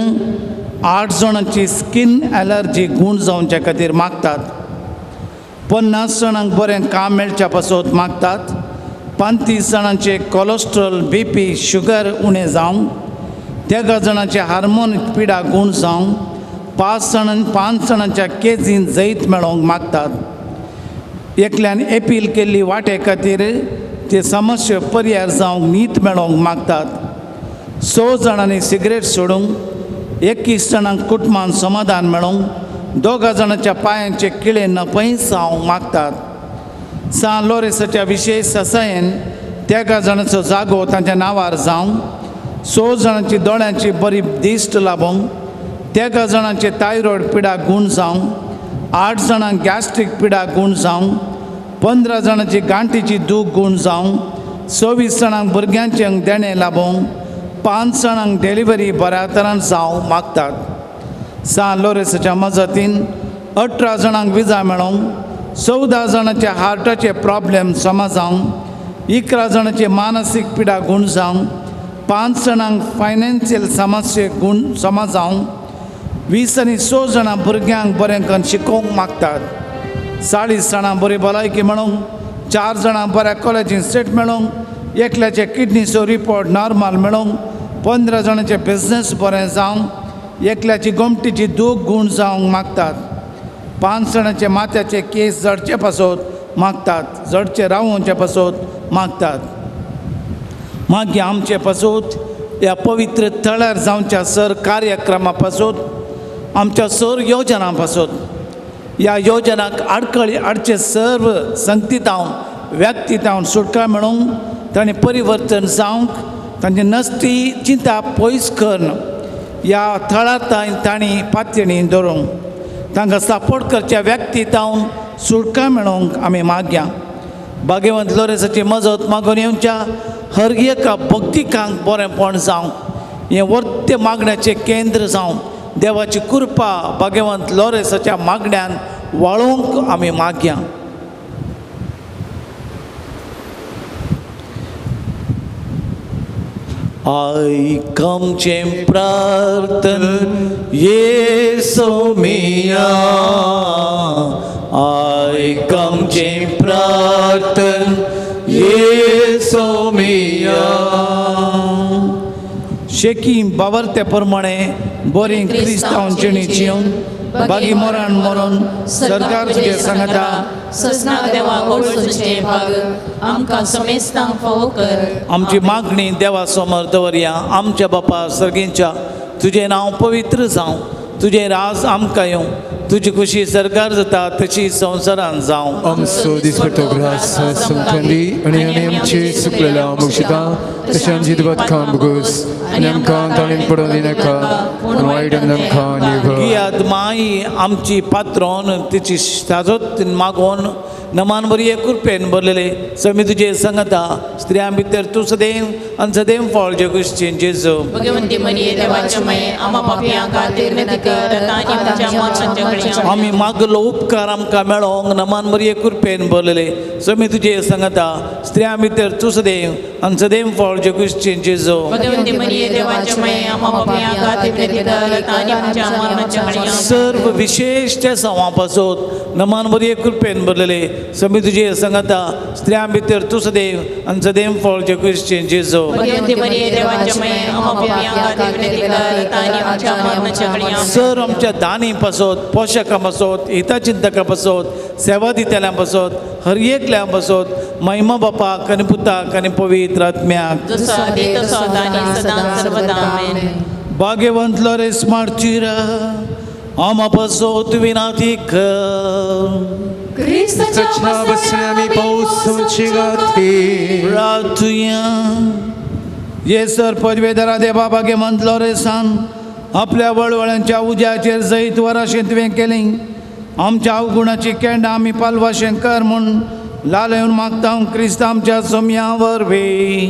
8 जाणांची स्कीन एलर्जी गूण जावच्या खातीर मागतात. 50 जाणांक बरें काम मेळच्या पासत मागतात. 35 जाणांचे कोलेस्ट्रॉल BP sugar उणें जावंक 13 जाणांचे हार्मोन पिडा गूण जावंक 5 जाणांच्या केजीन जैत मेळोवंक मागतात. एकल्यान एपील केल्ली वाटे खातीर ते समस्या पर्याय जावंक नीत मेळोवंक मागतात. 6 जाणांनी सिगरेट सोडूंक 21 जाणांक कुटुंबान समाधान मेळोवंक, 2 जाणांच्या पांयांचे किळे नपयस जावंक मागतात. सान लोरेसाच्या विशेश ससायेन 13 जाणांचो जागो तांच्या नांवार जावंक, 6 जाणांची दोळ्यांची बरी दिश्ट लाबोवंक, 13 जाणांचे थायरॉयड पिडा गूण जावंक, 8 जाणांक गॅस्ट्रीक पिडा गूण जावंक, 15 जाणांची गांठीची दूख गूण जावंक, 26 जाणांक भुरग्यांचें देणें लाबोवंक, 5 जाणांक डिलिव्हरी बऱ्या तरान जावंक मागतात. सान लोरेसाच्या मजतीन 18 जाणांक विजा मेळोवंक, 14 जाणांचे हार्टाचे प्रॉब्लेम समा जावंक, 11 जाणांचे मानसीक पिडा गूण जावंक, 5 जाणांक फायनान्शियल समस्ये गूण समा जावंक, 20 आनी 6 जाणां भुरग्यांक बरें करून शिकोवंक मागतात. 40 जाणां बरी भलायकी मेळोवंक, 4 जाणां बऱ्या कॉलेजीन सीट मेळोवंक, एकल्याचे किडनीचो रिपोर्ट नॉर्मल मेळोवंक, 15 जाणांचे बिजनेस बरें जावंक, एकल्याची गोमटीची दूख गूण जावंक मागतात. 5 जाणांचे माथ्याचे केस जडचे पासत मागतात, जडचे रावोवचे पासत मागतात. मागीर आमचे पासत ह्या पवित्र थळार जावच्या सर कार्यक्रमा पासत, आमच्या सर योजनां पासत, ह्या योजनाक आडखळी हाडचे सर्व संगतीतावन व्यक्तीतावन सुटका मेळोवंक, ताणें परिवर्तन जावंक, तांची नसती चिंता पयस करून ह्या थळार तांणी पातयणी दवरूंक, तांकां सपोर्ट करच्या व्यक्ती तावन सुटका मेळोवंक आमी मागया. भाग्यवंत लोरेसाची मजत मागून येवच्या हर एका भक्तिकांक बरेंपण जावंक, हें वर्ते मागण्याचें केंद्र जावन देवाची कृपा भाग्यवंत लोरेसाच्या मागण्यान वाळोवंक आमी मागया. आयक आमचें प्रार्थन येसो मिया, आयक आमचें प्रार्थन येसो मिया. शेकी बावरते प्रमाणे बरी क्रिस्तांव जिणेची येवन बागी मरण मरून सरकार तुजे सांगता सजनाक देवा गोडसूचे भाग आमकां समेस्तांक फावो कर. आमची मागणी देवा समोर दवरया. आमच्या बापा सर्गींच्या तुजें नांव पवित्र जावं, तुजें राज आमकां येवं, तुजी खुशी सरकार जाता तशी संवसारान जावं. आमचो दिसपट्टो ग्रास संदी आनी आमी आमची सुकलेल्या मुक्षिता तशें आमची दुबादकां भोगोस आनी आमकां ताणें पडोवन दिनाका पूण वायट आमकां निवळ. गियाद माई आमची पात्रोन तिची साजोत मागोवन नमान बरी कृपेन भरलेले समी तुजे संगता, स्त्रियां भितर तूं सदैव आनी सदैव फळ जे क्रिश्चन जेजू. भगवंती मरिये देवाच्या माये आमा पापयां खातीर विनंती कर आतां आनी आमच्या मरणाच्या घडये. आमी मागलो उपकार आमकां मेळोंक नमान बरी कृपेन भरलेले समी तुजे संगता, स्त्रियां भितर तूं सदैव आनी सदैव फळ जे क्रिश्चन जेजू. भगवंती मरिये देवाच्या माये आमा पापयां खातीर विनंती कर आतां आनी आमच्या मरणाच्या घडये. सर्व विशेश त्या सवां पासत नमान बरी कृपेन भरलेले समी तुजे संगता, स्त्रियां भितर तूं सदैव आनी सदैव फळ जे क्रिश्चन जेजू. भगवंती मरिये देवाच्या माये आमा पापयां खातीर विनंती कर आतां आनी आमच्या मरणाच्या घडये. सर आमच्या दानी पासत, पोशकां पासत, हितचिंतकां पासत, सेवा दितल्यां पासत, हर एकल्या पासत महिमा बापाक आनी पुताक आनी पवित्र आत्म्याक. जसो आदी तसो आतां आनी सदां सर्वदा आमेन. भाग्यवंत लोरेस मार्चिरा आमा पासत विनाती कर. क्रिस्ताच्या बसण्यां पावसाची गाती प्रार्थुया. ये सर पदवेदारा देवा भाग्यवंत लोरेसान आपल्या वळवळ्यांच्या उज्याचेर जैत वराशें तुवें केली, आमच्या अवगुणाची केंडां आमी पालवाशें कर म्हूण लालयून मागता क्रिस्त आमच्या सोम्या वरवीं.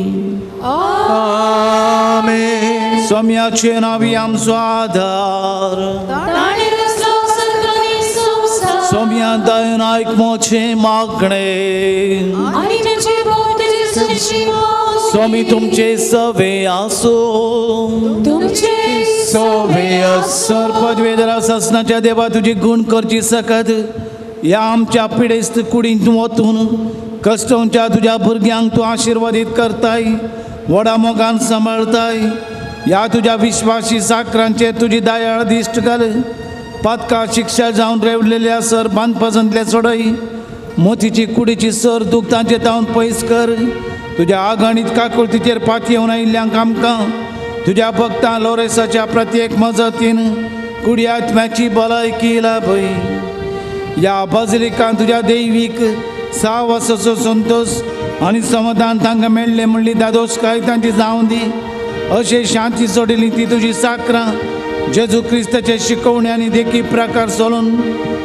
आमेन. सोम्याचे नावी आमचो आधार, सोम्या दयन आयक मोचे मागणे, स्वामी तुमचे सवे आसूं. तुमचे सोवे आसूं. सर पदवेदारा ससनाच्या देवा तुजी गुण करची सकत ह्या आमच्या पिडेस्त कुडींत वतून कश्टवच्या तुज्या भुरग्यांक तूं आशिर्वादीत करताय, व्हडा मोगान सांबाळताय. ह्या तुज्या विश्वासी साकरांचेर तुजी दयाळ दिश्ट घाल. पातका शिक्षा जावन रेवलेल्या सर बांदपासांतले सोडय, मोतीची कुडीची सर दूख तांचे तावन पयस कर. तुज्या आगाणीत काकुळतीचेर पातयेवन आयिल्ल्यांक आमकां तुज्या भक्तां लोरेसाच्या प्रत्येक मजतीन कुडी आत्म्याची भलायकी लाभय. ह्या बजलिकान तुज्या दैवीक सावसाचो संतोश आनी समाधान तांकां मेळ्ळें म्हणली दादोसकाय तांची जावं दी. अशें शांती सोडिल्ली ती तुजी साकरां जेजू क्रिस्ताचे शिकवणी आनी देखी प्रकार सोलून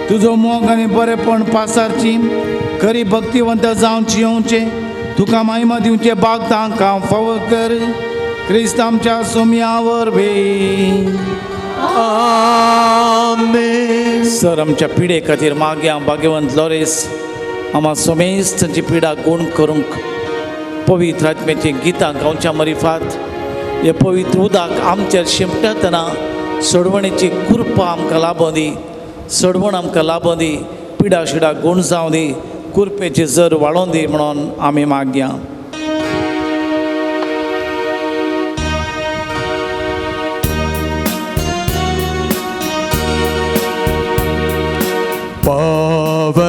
तुजो मोग आनी बरेपण पासारची खरी भक्तिवंत जावन जियोवचें तुका महिमा दिवचें बाग तांकां फावो कर. क्रिस्त आमच्या सोम्या वरवीं. आमेन. सर आमच्या पिडे खातीर मागया भाग्यवंत लॉरेस आमा सोमेस्त तांची पिडा गुण करूंक पवित्र आत्म्याचीं गितां गांवच्या मरिफात हे पवित्र उदक आमचेर शिंपडटना सोडवणेची कृपा आमकां लाबों दी, सोडवण आमकां लाबों दी, पिडा शिडा गूण जावं दी, कुरपेची जर वाडोवन दी म्हणून आमी मागया.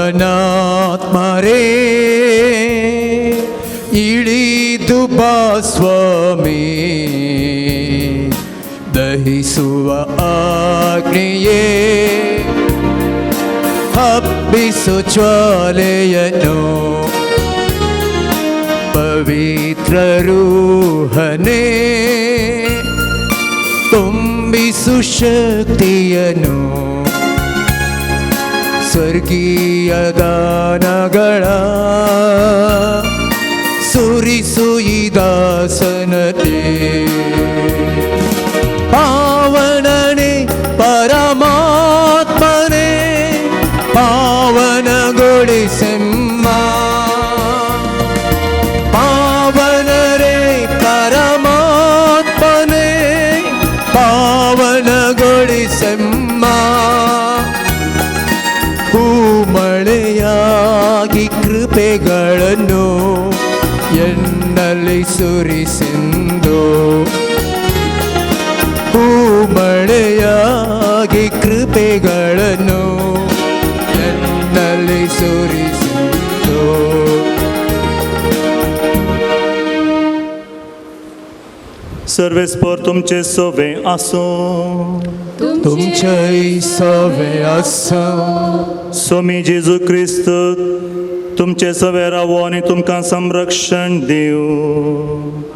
ಪಾವನಾತ್ಮರೇ ಇಳಿದು ಬಾ ಸ್ವಾಮಿ, ದಹಿಸುವ ಅಗ್ನಿಯೇ ಹಬ್ಬಿಸು ಜ್ವಾಲೆಯನ್ನು, ಪವಿತ್ರ ರೂಹನೇ ತುಂಬಿಸು ಶಕ್ತಿಯನ್ನು, ಸ್ವರ್ಗೀಯ ದಾನಗಳ ಸುರಿಸು ಈ ದಾಸನತೆ. ಪಾವನನೆ ಪರಮಾತ್ಮನೇ ಪಾವನಗೊಳಿಸೆಮ್ಮ, ಪಾವನರೇ ಪರಮಾತ್ಮನೇ ಪಾವನಗೊಳಿಸೆಮ್ಮ. ಹೂಮಳೆಯಾಗಿ ಕೃಪೆಗಳನ್ನು ಎನ್ನಲ್ಲಿ ಸುರಿಸೆಂದು, ಹೂಮಳೆಯಾಗಿ ಕೃಪೆಗಳನ್ನು ಎನ್ನಲ್ಲಿ ಸುರಿಸೆಂದು. सर्वेस्पर तुमचे सोवे आसूं. तुमचेय सवे आसूं. स्वामी जेजू क्रिस्त तुमचे सवे रावो आनी तुमकां संरक्षण दिवं.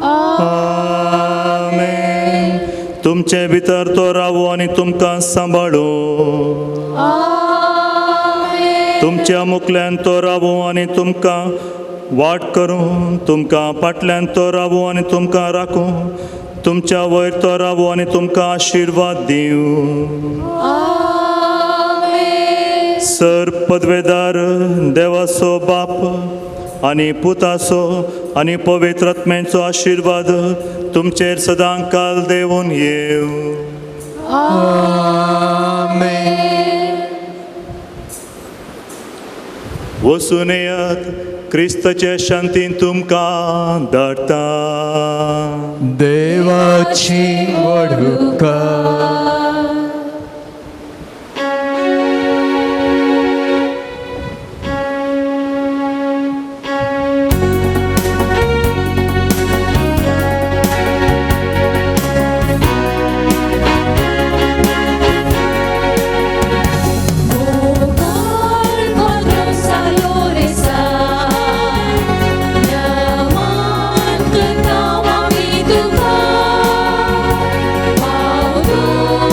आमेन. तुमचे भितर तो रावो आनी तुमकां सांबाळूं. तुमच्या मुखल्यान तो रावो आनी तुमकां वाट करूं, तुमकां फाटल्यान तो रावो आनी तुमकां राखूं, तुमच्या वयर तो रावो आनी तुमकां आशिर्वाद दिवं. सर पदवेदार देवाचो बाप आनी पुताचो आनी पवित्र आत्म्याचो आशिर्वाद तुमचेर सदां काल देवून येवं. आमेन. वसून येयात, क्रिस्ताचे शांतीन तुमकां धाडटा. देवाची वडुका. Oh.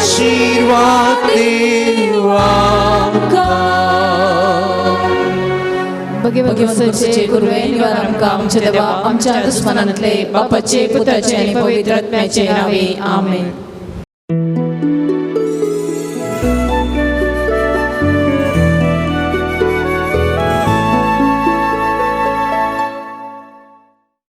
आशीर्वाद दिव आमकां. भगवंताचे गुरुवे निवार आमकां आमच्या देवा आमच्या दुस्मनांतले बापाचे पुताचे आनी पवित्र आत्म्याचे नावे आमेन.